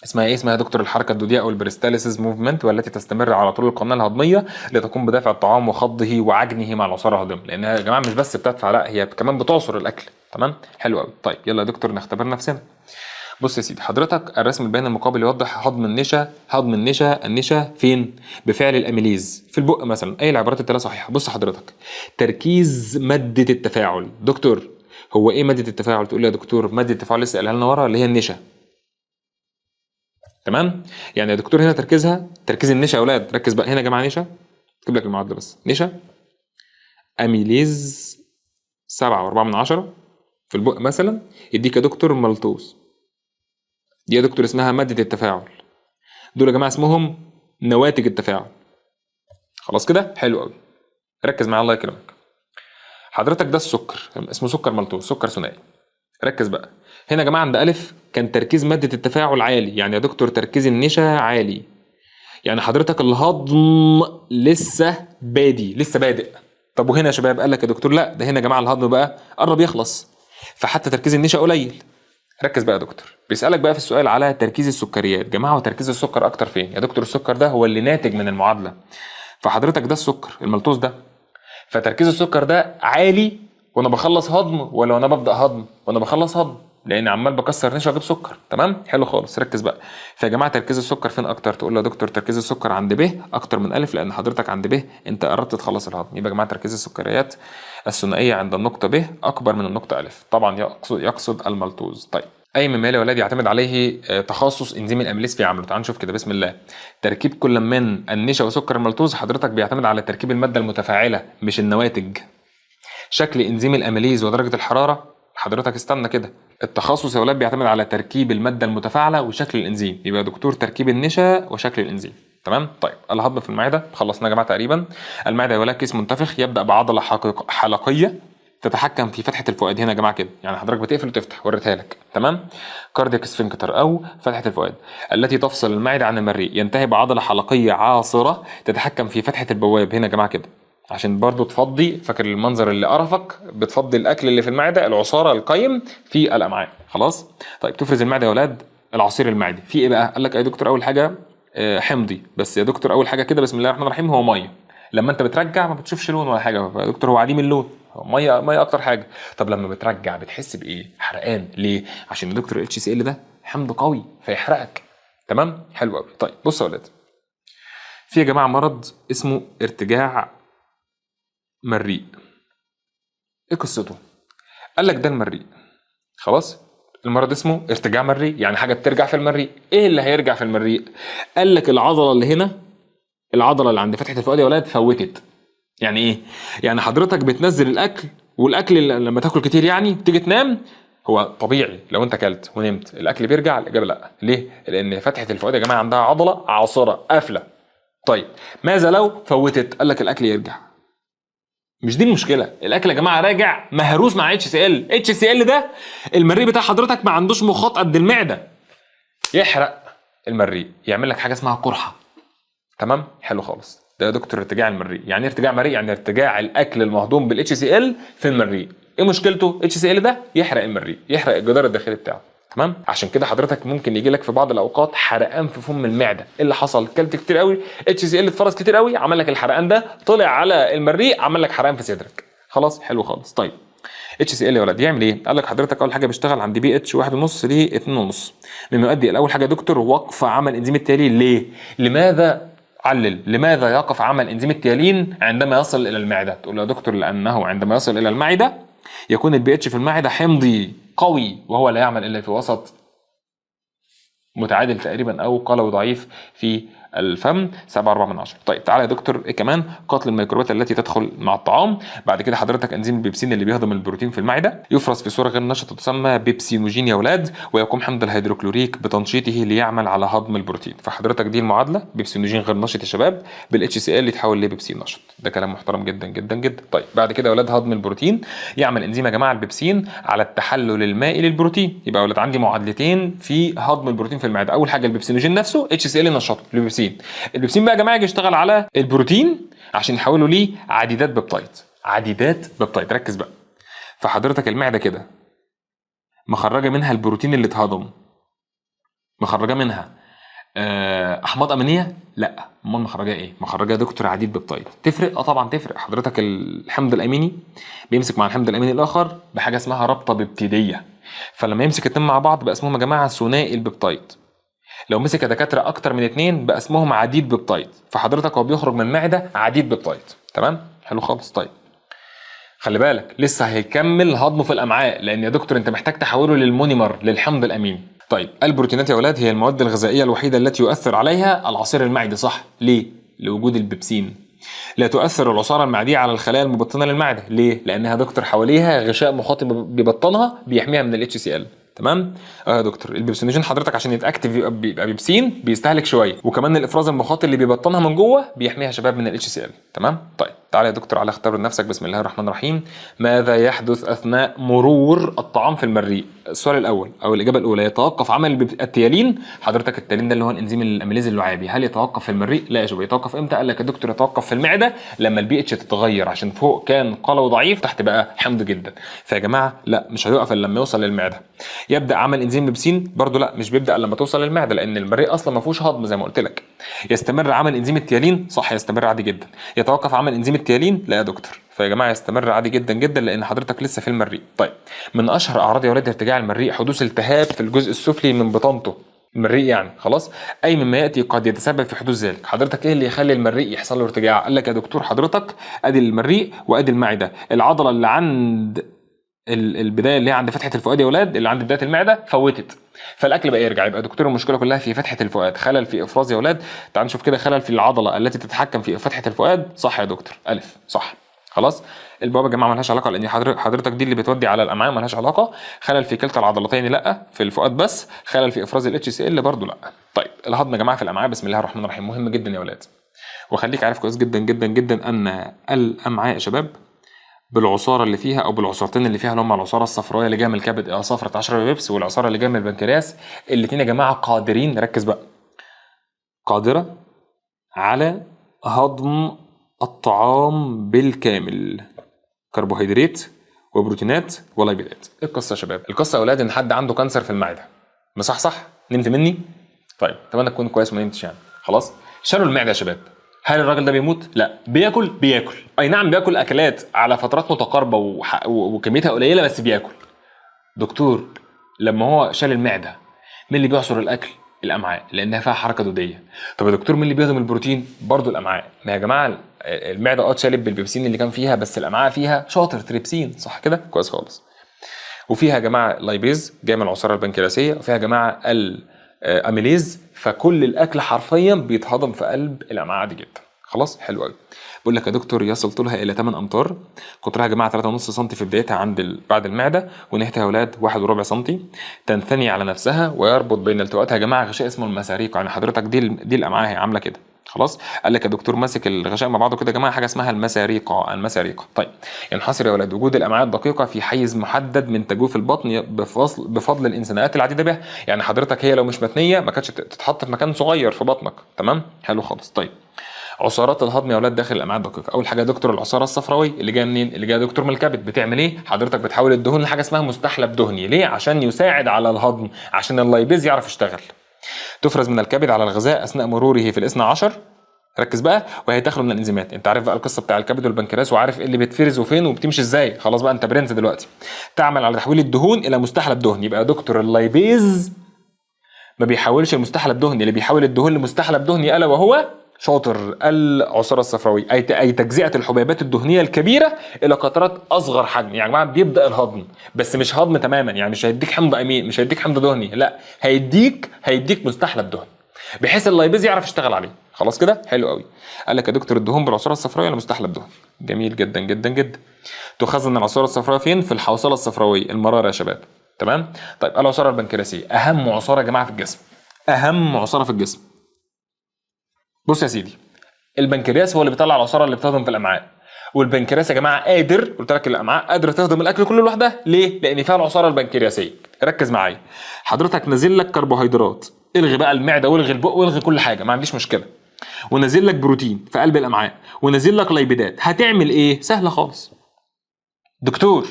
اسمها ايه؟ اسمها دكتور الحركة الدوديه او ال peristalsis movement، والتي تستمر على طول القناة الهضميه لتقوم بدفع الطعام وخضه وعجنه مع العصاره الهاضمه. لانها يا جماعة مش بس بتدفع، لا هي كمان بتعصر الاكل. تمام، حلو قوي. طيب يلا يا دكتور نختبر نفسنا. بص يا سيدي حضرتك الرسم البياني المقابل يوضح هضم النشا. هضم النشا، النشا فين؟ بفعل ال amylase في البق مثلا. اي العبارات التالية صحيحه؟ بص حضرتك تركيز مادة التفاعل. دكتور هو ايه مادة التفاعل؟ تقول لي يا دكتور مادة التفاعل لسه قالها لنا ورا اللي هي النشا. تمام. يعني يا دكتور هنا تركيزها، تركيز النشا يا اولاد، ركز بقى هنا يا جماعة، نشا اكتب لك المعادلة بس، نشا amylase 7.4 في البق مثلا يديك يا دكتور مالتوز. دي يا دكتور اسمها مادة التفاعل. دول يا جماعة اسمهم نواتج التفاعل. خلاص كده، حلو قوي. ركز معايا الله يكرمك. حضرتك ده السكر اسمه سكر مالتوز، سكر ثنائي. ركز بقى هنا يا جماعة عند الف كان تركيز مادة التفاعل عالي، يعني يا دكتور تركيز النشا عالي، يعني حضرتك الهضم لسه بادي، لسه بادئ. طب وهنا يا شباب قال لك يا دكتور لا، ده هنا يا جماعة الهضم بقى قرب يخلص، فحتى تركيز النشا قليل. ركز بقى يا دكتور، بيسالك بقى في السؤال على تركيز السكريات. جماعة وتركيز السكر اكتر فين يا دكتور؟ السكر ده هو اللي ناتج من المعادلة، فحضرتك ده السكر المالتوز ده، فتركيز السكر ده عالي وانا بخلص هضم ولا وانا ببدا هضم؟ وانا بخلص هضم، لان عمال بكسر نشا واجيب سكر. تمام، حلو خالص. ركز بقى، فيا جماعة تركيز السكر فين اكتر؟ تقول له يا دكتور تركيز السكر عند ب اكتر من الف، لان حضرتك عند ب انت قربت تخلص الهضم. يبقى يا جماعة تركيز السكريات الثنائية عند النقطة ب اكبر من النقطة الف، طبعا يقصد المالتوز. طيب اي مما يلي يا ولاد يعتمد عليه تخصص انزيم الاميليز في عمله؟ تعال نشوف كده بسم الله. تركيب كل من النشا وسكر المالتوز حضرتك بيعتمد على تركيب المادة المتفاعله مش النواتج. شكل انزيم الاميليز ودرجة الحرارة، حضرتك استنى كده، التخصص يا ولاد بيعتمد على تركيب المادة المتفاعله وشكل الانزيم، يبقى دكتور تركيب النشا وشكل الانزيم. تمام. طيب الهضم في المعدة خلصنا يا جماعة تقريبا. المعدة يا ولاد كيس منتفخ يبدا بعضله حلقيه تتحكم في فتحه الفؤاد. هنا يا جماعة كده يعني حضرتك بتقفل وتفتح، وريتها لك. تمام. cardiac sphincter او فتحه الفؤاد التي تفصل المعدة عن المريء، ينتهي بعضله حلقيه عاصره تتحكم في فتحه البواب. هنا يا جماعة كده عشان برضو تفضي، فاكر المنظر اللي قرفك، بتفضي الاكل اللي في المعدة، العصاره القيم في الامعاء. خلاص. طيب تفرز المعدة يا ولاد العصير المعدي في ايه بقى؟ قال لك يا دكتور اول حاجة حمضي، بس يا دكتور اول حاجة كده بسم الله الرحمن الرحيم هو مية. لما انت بترجع ما بتشوفش لون ولا حاجة يا دكتور، هو عديم اللون، هو مية مية اكتر حاجة. طب لما بترجع بتحس بايه؟ حرقان. ليه؟ عشان يا دكتور الاتش سي ال ده حمض قوي فيحرقك. تمام، حلو قوي. طيب بصوا يا ولاد، في يا جماعة مرض اسمه ارتجاع مريء. ايه قصته؟ قال لك ده المريء. خلاص، المرض اسمه ارتجاع مريء، يعني حاجة بترجع في المريء. ايه اللي هيرجع في المريء؟ قال لك العضلة اللي هنا، العضلة اللي عند فتحه الفؤاد يا ولاد فوتت. يعني ايه؟ يعني حضرتك بتنزل الاكل، والاكل لما تاكل كتير يعني تيجي تنام، هو طبيعي لو انت اكلت ونمت الاكل بيرجع؟ الاجابة لا. ليه؟ لان فتحه الفؤاد يا جماعة عندها عضلة عاصره قافله. طيب ماذا لو فوتت؟ قال لك الاكل يرجع. مش دي المشكلة، الاكل يا جماعة راجع مهروس مع اتش سي ال. اتش سي ال ده المريء بتاع حضرتك ما عندوش مخاط قد المعدة، يحرق المريء، يعمل لك حاجة اسمها قرحة. تمام، حلو خالص. ده يا دكتور ارتجاع المريء. يعني ايه ارتجاع مريء؟ يعني ارتجاع الاكل المهضوم بالاتش سي ال في المريء. ايه مشكلته؟ اتش سي ال ده يحرق المريء، يحرق الجدار الداخلي بتاعه. تمام، عشان كده حضرتك ممكن يجي لك في بعض الاوقات حرقان في فم المعدة. ايه اللي حصل؟ كلت كتير قوي، اتش سي ال اتفرز كتير قوي، عمل لك الحرقان ده، طلع على المريء عمل لك حرقان في صدرك. خلاص، حلو خالص. طيب اتش سي ال يا ولاد يعمل ايه؟ قال لك حضرتك اول حاجة بيشتغل عند بي اتش 1.5 ل 2.5، مما يؤدي الى اول حاجة يا دكتور وقف عمل انزيم التيالين. ليه؟ لماذا؟ علل لماذا يقف عمل انزيم التيالين عندما يصل الى المعدة؟ تقول له يا دكتور لانه عندما يصل الى المعدة يكون البي اتش في المعدة حمضي قوي، وهو لا يعمل الا في وسط متعادل تقريبا او قلوي ضعيف في الفم 7.4. طيب تعالى يا دكتور ايه كمان؟ قتل الميكروبات التي تدخل مع الطعام. بعد كده حضرتك انزيم البيبسين اللي بيهضم البروتين في المعدة يفرز في صوره غير نشطة تسمى بيبسينوجين يا اولاد، ويقوم حمض الهيدروكلوريك بتنشيطه ليعمل على هضم البروتين. فحضرتك دي المعادلة، بيبسينوجين غير نشط يا شباب بالاتش سي ال يتحول لبيبسين نشط. ده كلام محترم جدا جدا جدا. طيب بعد كده يا اولاد هضم البروتين، يعمل انزيم يا جماعة البيبسين على التحلل المائي للبروتين. يبقى يا اولاد عندي معادلتين في هضم البروتين في المعدة. اول حاجة البيبسينوجين نفسه اتش سي ال نشطة للبيبسين. البيبسين بقى يا جماعة يجي يشتغل على البروتين عشان يحوله ليه عديدات peptide. عديدات peptide، ركز بقى. فحضرتك المعدة كده مخرجه منها البروتين اللي اتهضم، مخرجه منها احماض امينيه؟ لا، امال مخرجه ايه؟ مخرجه دكتور عديد peptide. تفرق؟ اه طبعا تفرق. حضرتك الحمض الاميني بيمسك مع الحمض الاميني الاخر بحاجة اسمها رابطه ببتيديه، فلما يمسك اتنين مع بعض بقى اسمهم يا جماعة ثنائي ال peptide. لو مسك يا دكاترة اكتر من اتنين بقى اسمهم عديد peptide. فحضرتك هو بيخرج من المعدة عديد peptide. تمام، حلو خالص. طيب خلي بالك لسه هيكمل هضمه في الامعاء، لان يا دكتور انت محتاج تحوله لل monomer للحمض الاميني. طيب البروتينات يا اولاد هي المواد الغذائية الوحيدة التي يؤثر عليها العصير المعدي، صح؟ ليه؟ لوجود البيبسين. لا تؤثر العصاره المعدية على الخلايا المبطنه للمعدة، ليه؟ لانها دكتور حواليها غشاء مخاطي بيبطنها بيحميها من الاتش سي ال. تمام؟ اه يا دكتور البيبسينوجين حضرتك عشان يتاكتف بيبقى بيبسين بيستهلك شوية، وكمان الافراز المخاطي اللي بيبطنها من جوه بيحميها شباب من الاتش سي ال. تمام؟ طيب تعالى يا دكتور على اختبر نفسك. بسم الله الرحمن الرحيم. ماذا يحدث اثناء مرور الطعام في المريء؟ السؤال الاول او الاجابة الاولى، يتوقف عمل التيالين. حضرتك التيالين ده اللي هو الانزيم الاميليز اللعابي، هل يتوقف في المريء؟ لا يا شباب. يتوقف امتى؟ قال لك يا دكتور يتوقف في المعدة لما البي اتش تتغير، عشان فوق كان قلوي ضعيف تحت بقى حمض جدا. فيا جماعة لا، مش هيقف الا لما يوصل للمعدة. يبدا عمل انزيم بيبسين؟ برضه لا، مش بيبدا الا لما توصل للمعدة، لان المريء اصلا ما فيهوش هضم زي ما قلت لك. يستمر عمل انزيم التيالين؟ صح، يستمر عادي جدا. يتوقف عمل انزيم التيالين؟ لا يا دكتور. فيا جماعة يستمر عادي جدا جدا لان حضرتك لسه في المريء. طيب من اشهر اعراض يا ولاد ارتجاع المريء حدوث التهاب في الجزء السفلي من بطانته المريء يعني، خلاص. اي مما ياتي قد يتسبب في حدوث ذلك. حضرتك ايه اللي يخلي المريء يحصل له ارتجاع؟ قال لك يا دكتور حضرتك ادي المريء وادي المعدة، العضلة اللي عند البداية اللي هي عند فتحه الفؤاد يا ولاد، اللي عند بداية المعدة فوتت، فالاكل بقى يرجع. يبقى دكتور المشكلة كلها في فتحه الفؤاد، خلل في افراز يا ولاد. تعال نشوف كده، خلل في العضلة التي تتحكم في فتحه الفؤاد، صح يا دكتور، الف صح. خلاص. البوابة يا جماعة مالهاش علاقة، لان حضرتك دي اللي بتودي على الامعاء مالهاش علاقة. خلل في كلتا العضلتين لا، في الفؤاد بس. خلل في افراز الاتش سي ال برضه لا. طيب الهضم يا جماعة في الامعاء، بسم الله الرحمن الرحيم، مهم جدا يا ولاد. وخليك عارف كويس جدا جدا جدا ان الامعاء يا شباب بالعصاره اللي فيها او بالعصارتين اللي فيها، اللي هم العصاره الصفراء اللي جاية من الكبد صفرة 10 بيبس، والعصاره اللي جاية من البنكرياس، الاثنين يا جماعة قادرين، ركز بقى، قادرة على هضم الطعام بالكامل، كربوهيدرات وبروتينات ولايبيدات. ايه القصة يا شباب؟ القصة يا اولاد ان حد عنده cancer في المعدة، مصح صح؟ نمت مني؟ طيب اتمنى تكون كويس وما نمتش يعني. خلاص، شالوا المعدة يا شباب. هل الراجل ده بيموت؟ لا. بياكل؟ بياكل، اي نعم بياكل اكلات على فترات متقاربة وكميتها قليله، بس بياكل. دكتور لما هو شال المعدة مين اللي بيعصر الاكل؟ الامعاء، لانها فيها حركة دوديه. طب يا دكتور مين اللي بيهضم البروتين؟ برضو الامعاء. ما يا جماعة المعدة اتشالت بالبيبسين اللي كان فيها، بس الامعاء فيها شاطر تريبسين، صح كده؟ كويس خالص. وفيها يا جماعة lipase جاي من العصاره البنكرياسيه، وفيها يا جماعة الاميليز، فكل الاكل حرفيا بيتهضم في قلب الامعاء عادي جدا. خلاص، حلو قوي. بقول لك يا دكتور يصل طولها الى 8 امتار، قطرها يا جماعة 3.5 سم في بدايتها عند بعد المعدة، ونهايتها يا اولاد 1.25 سم. تنثني على نفسها ويربط بين التواءاتها يا جماعة غشاء اسمه المساريق. يعني حضرتك دي الامعاء هي عامله كده. خلاص، قال لك يا دكتور ماسك الغشاء مع بعضه كده يا جماعة، حاجة اسمها المساريقه. المساريقه. طيب ينحصر يا اولاد وجود الامعاء الدقيقة في حيز محدد من تجويف البطن بفضل الانسانات العديدة بها. يعني حضرتك هي لو مش متنيه ما كانتش تتحط في مكان صغير في بطنك. تمام، حلو خالص. طيب عصارات الهضم يا اولاد داخل الامعاء الدقيقة. اول حاجة يا دكتور العصاره الصفراويه اللي جاية منين؟ اللي جاية يا دكتور من الكبد. بتعمل ايه؟ حضرتك بتحول الدهون لحاجة اسمها مستحلب دهني. ليه؟ عشان يساعد على الهضم، عشان ال lipase يعرف يشتغل. تفرز من الكبد على الغذاء اثناء مروره في الاثنى عشر. ركز بقى، وهي تخلو من الانزيمات. انت عارف بقى القصة بتاع الكبد والبنكرياس، وعارف ايه اللي بيتفرز وفين وبتمشي ازاي. خلاص بقى انت برنس دلوقتي. تعمل على تحويل الدهون الى مستحلب دهني. يبقى يا دكتور ال lipase ما بيحولش المستحلب دهني، اللي بيحول الدهون لمستحلب دهني الا وهو شاطر العصاره الصفراويه، اي تجزئه الحبيبات الدهنية الكبيرة الى قطرات اصغر حجم. يعني يا جماعة بيبدا الهضم، بس مش هضم تماما، يعني مش هيديك حمض امين، مش هيديك حمض دهني، لا هيديك مستحلب دهني بحيث ال lipase يعرف يشتغل عليه. خلاص كده، حلو قوي. قال لك يا دكتور الدهون بالعصاره الصفراويه ولا مستحلب دهني؟ جميل جدا جدا جدا. تخزن العصاره الصفراويه فين؟ في الحوصله الصفراويه، المرارة يا شباب. تمام. طيب العصاره البنكرياسيه، اهم عصارة يا جماعة في الجسم، اهم عصارة في الجسم. بص يا سيدي، البنكرياس هو اللي بيطلع العصاره اللي بتهضم في الامعاء، والبنكرياس يا جماعة قادر، قلت لك الامعاء قادرة تهضم الاكل كله لوحدها. ليه؟ لان فيها العصاره البنكرياسيه. ركز معايا، حضرتك نازل لك كربوهيدرات، الغي بقى المعدة والغي البق والغي كل حاجة، ما عنديش مشكلة، ونازل لك بروتين في قلب الامعاء، ونازل لك ليبيدات. هتعمل ايه؟ سهلة خالص دكتور.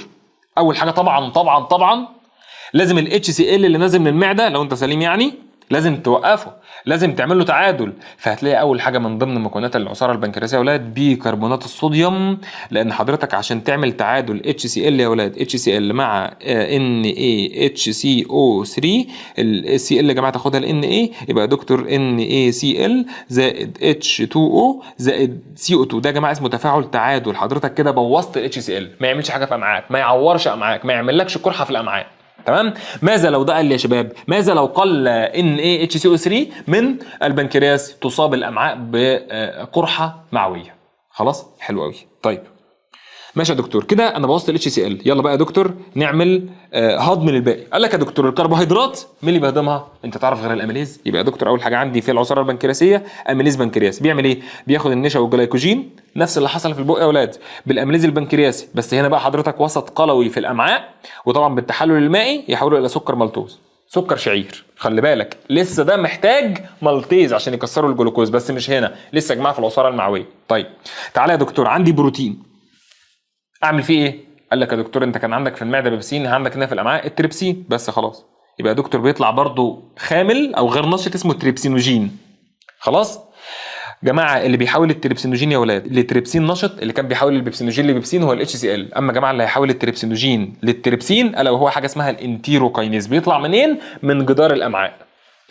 اول حاجة طبعا طبعا طبعا لازم ال HCl اللي نازل من المعدة لو انت سليم يعني لازم توقفه، لازم تعمل له تعادل. فهتلاقي اول حاجة من ضمن مكونات العصاره البنكرياسيه يا اولاد بيكربونات الصوديوم، لان حضرتك عشان تعمل تعادل HCl يا اولاد، HCl مع NaHCO3، ال Cl يا جماعة تاخدها ال Na، يبقى دكتور NaCl زائد H2O زائد CO2. ده يا جماعة اسمه تفاعل تعادل. حضرتك كده بوظت ال HCl، ما يعملش حاجة في امعاك، ما يعورش امعاك، ما يعملكش قرحة في الامعاء. تمام. ماذا لو ده قل يا شباب؟ ماذا لو قل NaHCO3 من البنكرياس؟ تصاب الامعاء بقرحه معويه. خلاص، حلو قوي. طيب ماشي يا دكتور، كده انا بوظت الاتش سي ال. يلا بقى يا دكتور نعمل هضم للباقي. قال لك يا دكتور الكربوهيدرات مين اللي بيهضمها؟ انت تعرف غير الاميليز؟ يبقى يا دكتور اول حاجة عندي في العصاره البنكرياسيه اميليز بنكرياس. بيعمل ايه؟ بياخد النشا والجلايكوجين، نفس اللي حصل في البق يا اولاد بالاميليز البنكرياسي، بس هنا بقى حضرتك وسط قلوي في الامعاء، وطبعا بالتحلل المائي يحوله الى سكر مالتوز، سكر شعير. خلي بالك لسه ده محتاج مالتيز عشان يكسروا الجلوكوز، بس مش هنا لسه يا جماعة في العصاره المعويه. طيب تعالى يا دكتور عندي بروتين اعمل فيه ايه؟ قال لك يا دكتور انت كان عندك في المعدة بيبسين، عندك هنا في الامعاء التريبسين، بس خلاص. يبقى يا دكتور بيطلع برضو خامل او غير نشط اسمه تريبسينوجين. خلاص جماعة اللي بيحول التريبسينوجين يا ولاد لتريبسين نشط، اللي كان بيحول البيبسينوجين لبيبسين هو الاتش سي ال. اما جماعة اللي هيحول التريبسينوجين للتريبسين الا وهو حاجة اسمها الانتيروكاينيز، بيطلع منين؟ من جدار الامعاء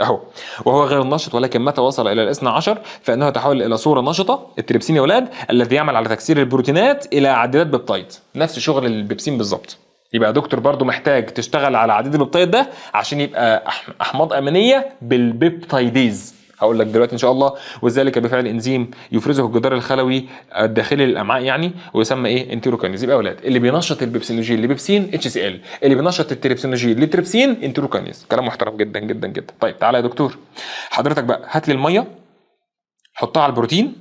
اهو، وهو غير نشط، ولكن متى وصل الى الاثنى عشر فانه يتحول الى صوره نشطة، التريبسين يا اولاد الذي يعمل على تكسير البروتينات الى عديدات بيبتايد، نفس شغل البيبسين بالظبط. يبقى يا دكتور برضو محتاج تشتغل على عديد البيبتايد ده عشان يبقى احماض امينيه بالبيبتايديز، هقول لك دلوقتي ان شاء الله. وذلك بفعل انزيم يفرزه الجدار الخلوي الداخلي للامعاء يعني، ويسمى ايه؟ انتيروكاينيز. يبقى يا اولاد اللي بينشط البيبسينوجين لبيبسين اتش سي ال، اللي بينشط التريبسينوجين لتريبسين انتيروكاينيز. كلام محترم جدا جدا جدا. طيب تعالى يا دكتور حضرتك بقى هات لي المية، حطها على البروتين،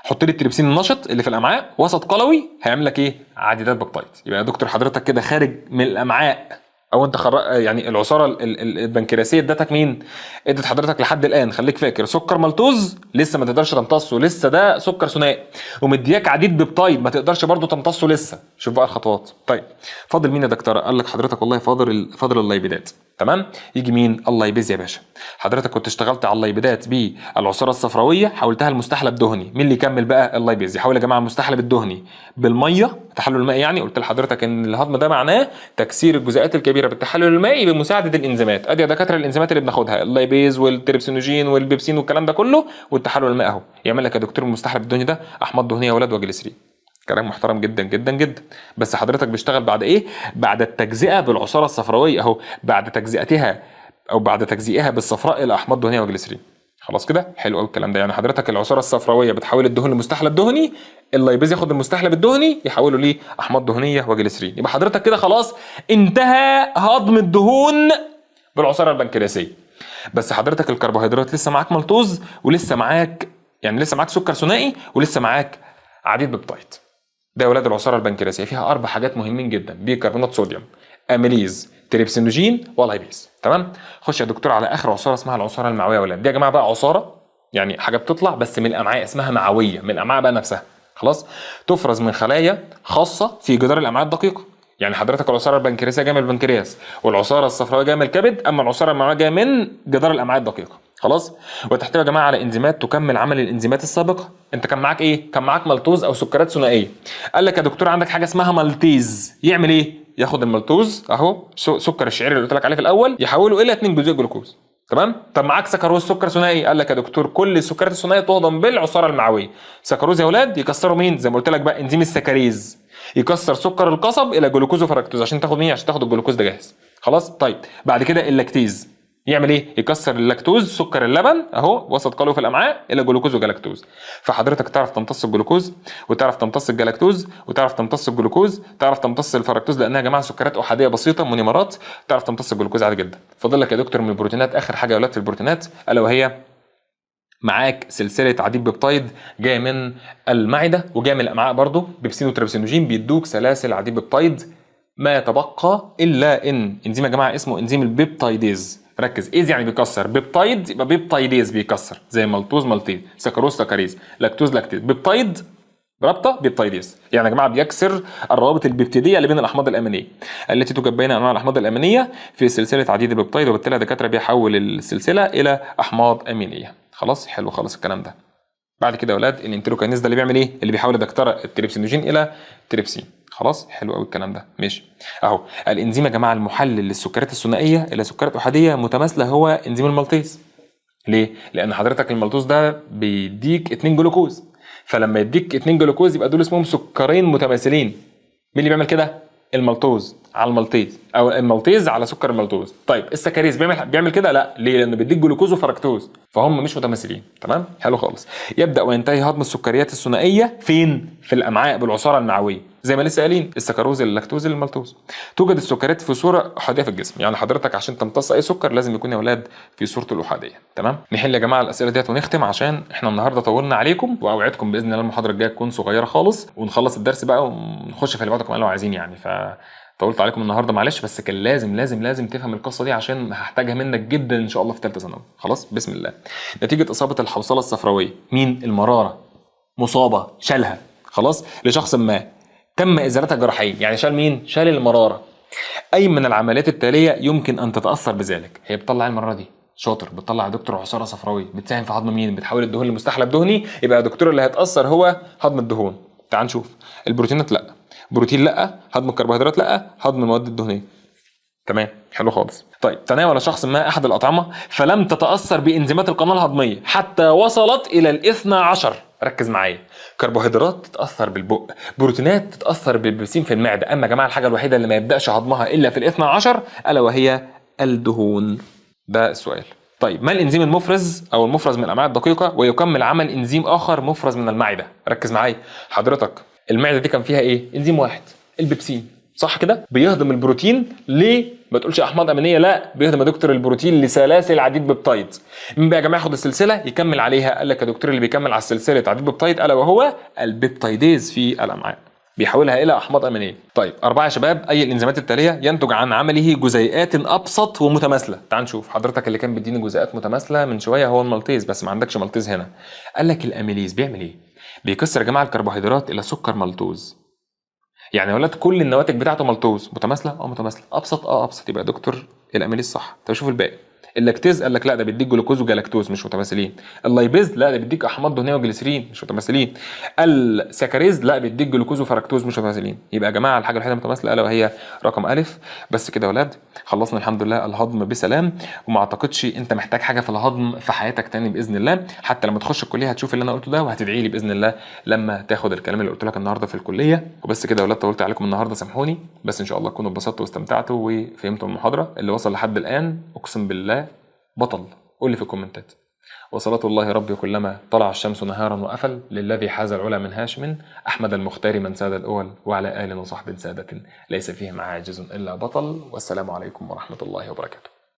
حط لي التريبسين النشط اللي في الامعاء وسط قلوي، هيعمل لك ايه؟ عديدات بيبتايد. يبقى يا دكتور حضرتك كده خارج من الامعاء، او انت يعني العصاره البنكرياسيه ادتك مين؟ ادت حضرتك لحد الان خليك فاكر سكر مالتوز لسه ما تقدرش تمتصه، لسه ده سكر ثنائي، ومدياك عديد بيبتايد ما تقدرش برضه تمتصه لسه. شوف بقى الخطوات. طيب فاضل مين يا دكتور؟ قال لك حضرتك والله فاضل اللايبيدات. تمام، يجي مين؟ اللايبيز يا باشا. حضرتك كنت اشتغلت على اللايبيدات بالعصاره الصفراويه، حولتها لمستحلب دهني. مين اللي يكمل بقى؟ اللايبيز. يحول يا جماعة المستحلب الدهني بالمية، تحلل المائي يعني. قلت لحضرتك ان الهضم ده معناه تكسير الجزيئات الكبيرة بالتحلل المائي بمساعدة الانزيمات. ادي يا دكاترة الانزيمات اللي بناخدها، اللايبيز والتريبسينوجين والبيبسين والكلام ده كله، والتحلل المائي اهو. يعمل لك يا دكتور المستحلب الدهني ده احماض دهنية يا ولاد وجليسرين. كلام محترم جدا جدا جدا. بس حضرتك بيشتغل بعد ايه؟ بعد التجزئة بالعصاره الصفراويه اهو، بعد تجزئتها او بعد تجزئها بالصفراء الى احماض دهنية وجليسرين. خلاص كده حلو قوي الكلام ده. يعني حضرتك العصاره الصفراويه بتحول الدهن لمستحلب دهني، اللايبيز ياخد المستحلب الدهني يحوله ليه احماض دهنية وجليسرين. يبقى حضرتك كده خلاص انتهى هضم الدهون بالعصاره البنكرياسيه. بس حضرتك الكربوهيدرات لسه معاك مالتوز، ولسه معاك يعني لسه معاك سكر ثنائي، ولسه معاك عديد بيبتايد. ده يا ولاد العصاره البنكرياسيه فيها 4 حاجات مهمين جدا: بيكربونات صوديوم، اميليز، تريبسينوجين، ولايبيز. تمام. خش يا دكتور على اخر عصارة اسمها العصاره المعويه يا ولاد. دي يا جماعة بقى عصارة يعني حاجة بتطلع بس من الامعاء، اسمها معويه، من الامعاء بقى نفسها. خلاص، تفرز من خلايا خاصة في جدار الامعاء الدقيقة. يعني حضرتك العصاره البنكرياسيه جاية من البنكرياس، والعصاره الصفراويه جاية من الكبد، اما العصاره المعويه جاية من جدار الامعاء الدقيقة. خلاص، وتحتوي يا جماعة على انزيمات تكمل عمل الانزيمات السابقة. انت كان معاك ايه؟ كان معاك مالتوز او سكرات ثنائية. قال لك يا دكتور عندك حاجة اسمها مالتيز، يعمل ايه؟ ياخد المالتوز اهو، سكر الشعير اللي قلت لك عليه في الاول، يحوله الى 2 جزيء جلوكوز. تمام. طب معاك سكروز سكر ثنائي، قال لك يا دكتور كل السكرات الثنائية تهضم بالعصاره المعويه. سكروز يا اولاد يكسروا مين؟ زي ما قلت لك بقى انزيم السكاريز، يكسر سكر القصب الى جلوكوز وفركتوز عشان تاخد مين؟ عشان تاخد الجلوكوز ده جاهز. خلاص. طيب بعد كده اللاكتيز يعمل ايه؟ يكسر اللاكتوز سكر اللبن اهو وسط قلوي في الامعاء الى جلوكوز وجلاكتوز. فحضرتك تعرف تمتص الجلوكوز، وتعرف تمتص الجلاكتوز، وتعرف تمتص الجلوكوز، تعرف تمتص الفركتوز لانها يا جماعة سكرات احادية بسيطة مونيمرات، تعرف تمتص الجلوكوز عادي جدا. فاضل لك يا دكتور من البروتينات اخر حاجة يا اولاد في البروتينات، الا وهي معاك سلسلة عديد بيبتايد جاية من المعدة وجاية من الامعاء برضو، بيبسين وتريبسينوجين، بيدوك سلاسل عديد بيبتايد. ما يتبقى الا ان انزيم يا جماعة اسمه انزيم البيبتايديز. ركز، ase يعني بيكسر، peptide يبقى peptidase بيكسر، زي مالتوز maltase، سكروز saccharase، لاكتوز lactase، peptide رابطه peptidase. يعني يا جماعة بيكسر الروابط البيبتيديه اللي بين الاحماض الامينية التي توجد بين انواع الاحماض الامينية في سلسلة عديد البيبتايد، وبالتالي الدكاترة بيحول السلسلة الى احماض امينيه. خلاص حلو خالص الكلام ده. بعد كده يا اولاد الانتروكاينيز ده اللي بيعمل ايه؟ اللي بيحول دكتورة التريبسينوجين الى تريبسين. خلاص حلو قوي الكلام ده، ماشي. اهو الانزيم يا جماعة المحلل للسكريات الثنائية الى سكريات احادية متماثلة هو انزيم المالتيز. ليه؟ لان حضرتك المالتوز ده بيديك 2 جلوكوز، فلما يديك 2 جلوكوز يبقى دول اسمهم سكرين متماثلين. مين اللي بيعمل كده؟ المالتوز على المالتيز، او المالتيز على سكر المالتوز. طيب السكاريز بيعمل كده؟ لا، ليه؟ لانه بيديك جلوكوز وفركتوز، فهم مش متماثلين. تمام، حلو خالص. يبدا وينتهي هضم السكريات الثنائية فين؟ في الامعاء بالعصاره المعويه. زي ما لسه قايلين، السكروز، اللاكتوز، المالتوز. توجد السكريات في صوره احادية في الجسم، يعني حضرتك عشان تمتص اي سكر لازم يكون يا اولاد في صورته الاحاديه. تمام، نحل يا جماعة الاسئلة ديت ونختم عشان احنا النهارده طولنا عليكم، واوعدكم باذن الله المحاضرة الجاية تكون صغيرة خالص ونخلص الدرس بقى ونخش في اللي بعده كمان لو عايزين يعني. ف طولت عليكم النهارده معلش، بس كان لازم لازم لازم تفهم القصة دي عشان هحتاجها منك جدا ان شاء الله في ثالثة ثانوي. خلاص، بسم الله. نتيجة اصابه الحوصله الصفراويه، مين؟ المرارة مصابه، شالها خلاص لشخص ما، تم ازالتها جراحيا، يعني شال مين؟ شال المرارة. اي من العمليات التالية يمكن ان تتاثر بذلك؟ هي بتطلع المرارة دي، شاطر، بتطلع يا دكتور عصارة صفراويه، بتساهم في هضم مين؟ بتحول الدهون لمستحلب دهني، يبقى يا دكتور اللي هيتاثر هو هضم الدهون. تعال نشوف. البروتينات لا، بروتين لا، هضم الكربوهيدرات لا، هضم المواد الدهنية. تمام، حلو خالص. طيب، تناول شخص ما احد الاطعمة فلم تتاثر بانزيمات القناة الهضميه حتى وصلت الى 12. ركز معايا، كربوهيدرات تتاثر بالبق، بروتينات تتاثر بالبيبسين في المعدة، اما يا جماعة الحاجة الوحيدة اللي ما يبداش هضمها الا في 12 الا وهي الدهون. ده السؤال. طيب، ما الانزيم المفرز او المفرز من الامعاء الدقيقة ويكمل عمل انزيم اخر مفرز من المعدة؟ ركز معايا حضرتك، المعدة دي كان فيها ايه؟ انزيم واحد، البيبسين، صح كده؟ بيهضم البروتين ليه؟ ما تقولش احماض امينيه، لا، بيهضم يا دكتور البروتين لسلاسل عديد peptide. مين بقى يا جماعة ياخد السلسلة يكمل عليها؟ قال لك يا دكتور اللي بيكمل على السلسلة عديد peptide الا وهو ال peptidase في الامعاء، بيحولها الى احماض امينيه. طيب، 4 يا شباب، اي الانزيمات التالية ينتج عن عمله جزيئات ابسط ومتماثله؟ تعال نشوف حضرتك، اللي كان بيديني جزيئات متماثلة من شوية هو ال maltase، بس ما عندكش maltase هنا. قال لك ال amylase بيعمل ايه؟ بيكسر يا جماعة الكربوهيدرات الى سكر مالتوز. يعني يا ولاد كل النواتج بتاعته مالتوز، متماثلة؟ متماثلة. ابسط؟ ابسط. يبقى دكتور ال amylase صح. طب شوف الباقي. ال lactase قال لك لا، ده بيديك جلوكوز وجلاكتوز، مش متماثلين. ال lipase لا، ده بيديك احماض دهنية وجليسرين، مش متماثلين. ال saccharase لا، بيديك جلوكوز وفركتوز، مش متماثلين. يبقى يا جماعة الحاجة الوحيدة المتماثله الا وهي رقم الف. بس كده يا ولاد، خلصنا الحمد لله الهضم بسلام، وما اعتقدش انت محتاج حاجة في الهضم في حياتك تاني باذن الله. حتى لما تخش الكلية هتشوف اللي انا قلته ده وهتدعي لي باذن الله لما تاخد الكلام اللي قلت لك النهارده في الكلية. وبس كده يا ولاد، طولت عليكم النهارده سامحوني، بس ان شاء الله تكونوا اتبسطتوا واستمتعتوا وفهمتوا المحاضرة. اللي وصل لحد الان اقسم بالله بطل، قول لي في الكومنتات. وصلاة الله ربي كلما طلع الشمس نهارا وأفل، للذي حاز العلا من هاشم، أحمد المختار من ساد الأول، وعلى آل وصحب سادة ليس فيهم عاجز إلا بطل. والسلام عليكم ورحمة الله وبركاته.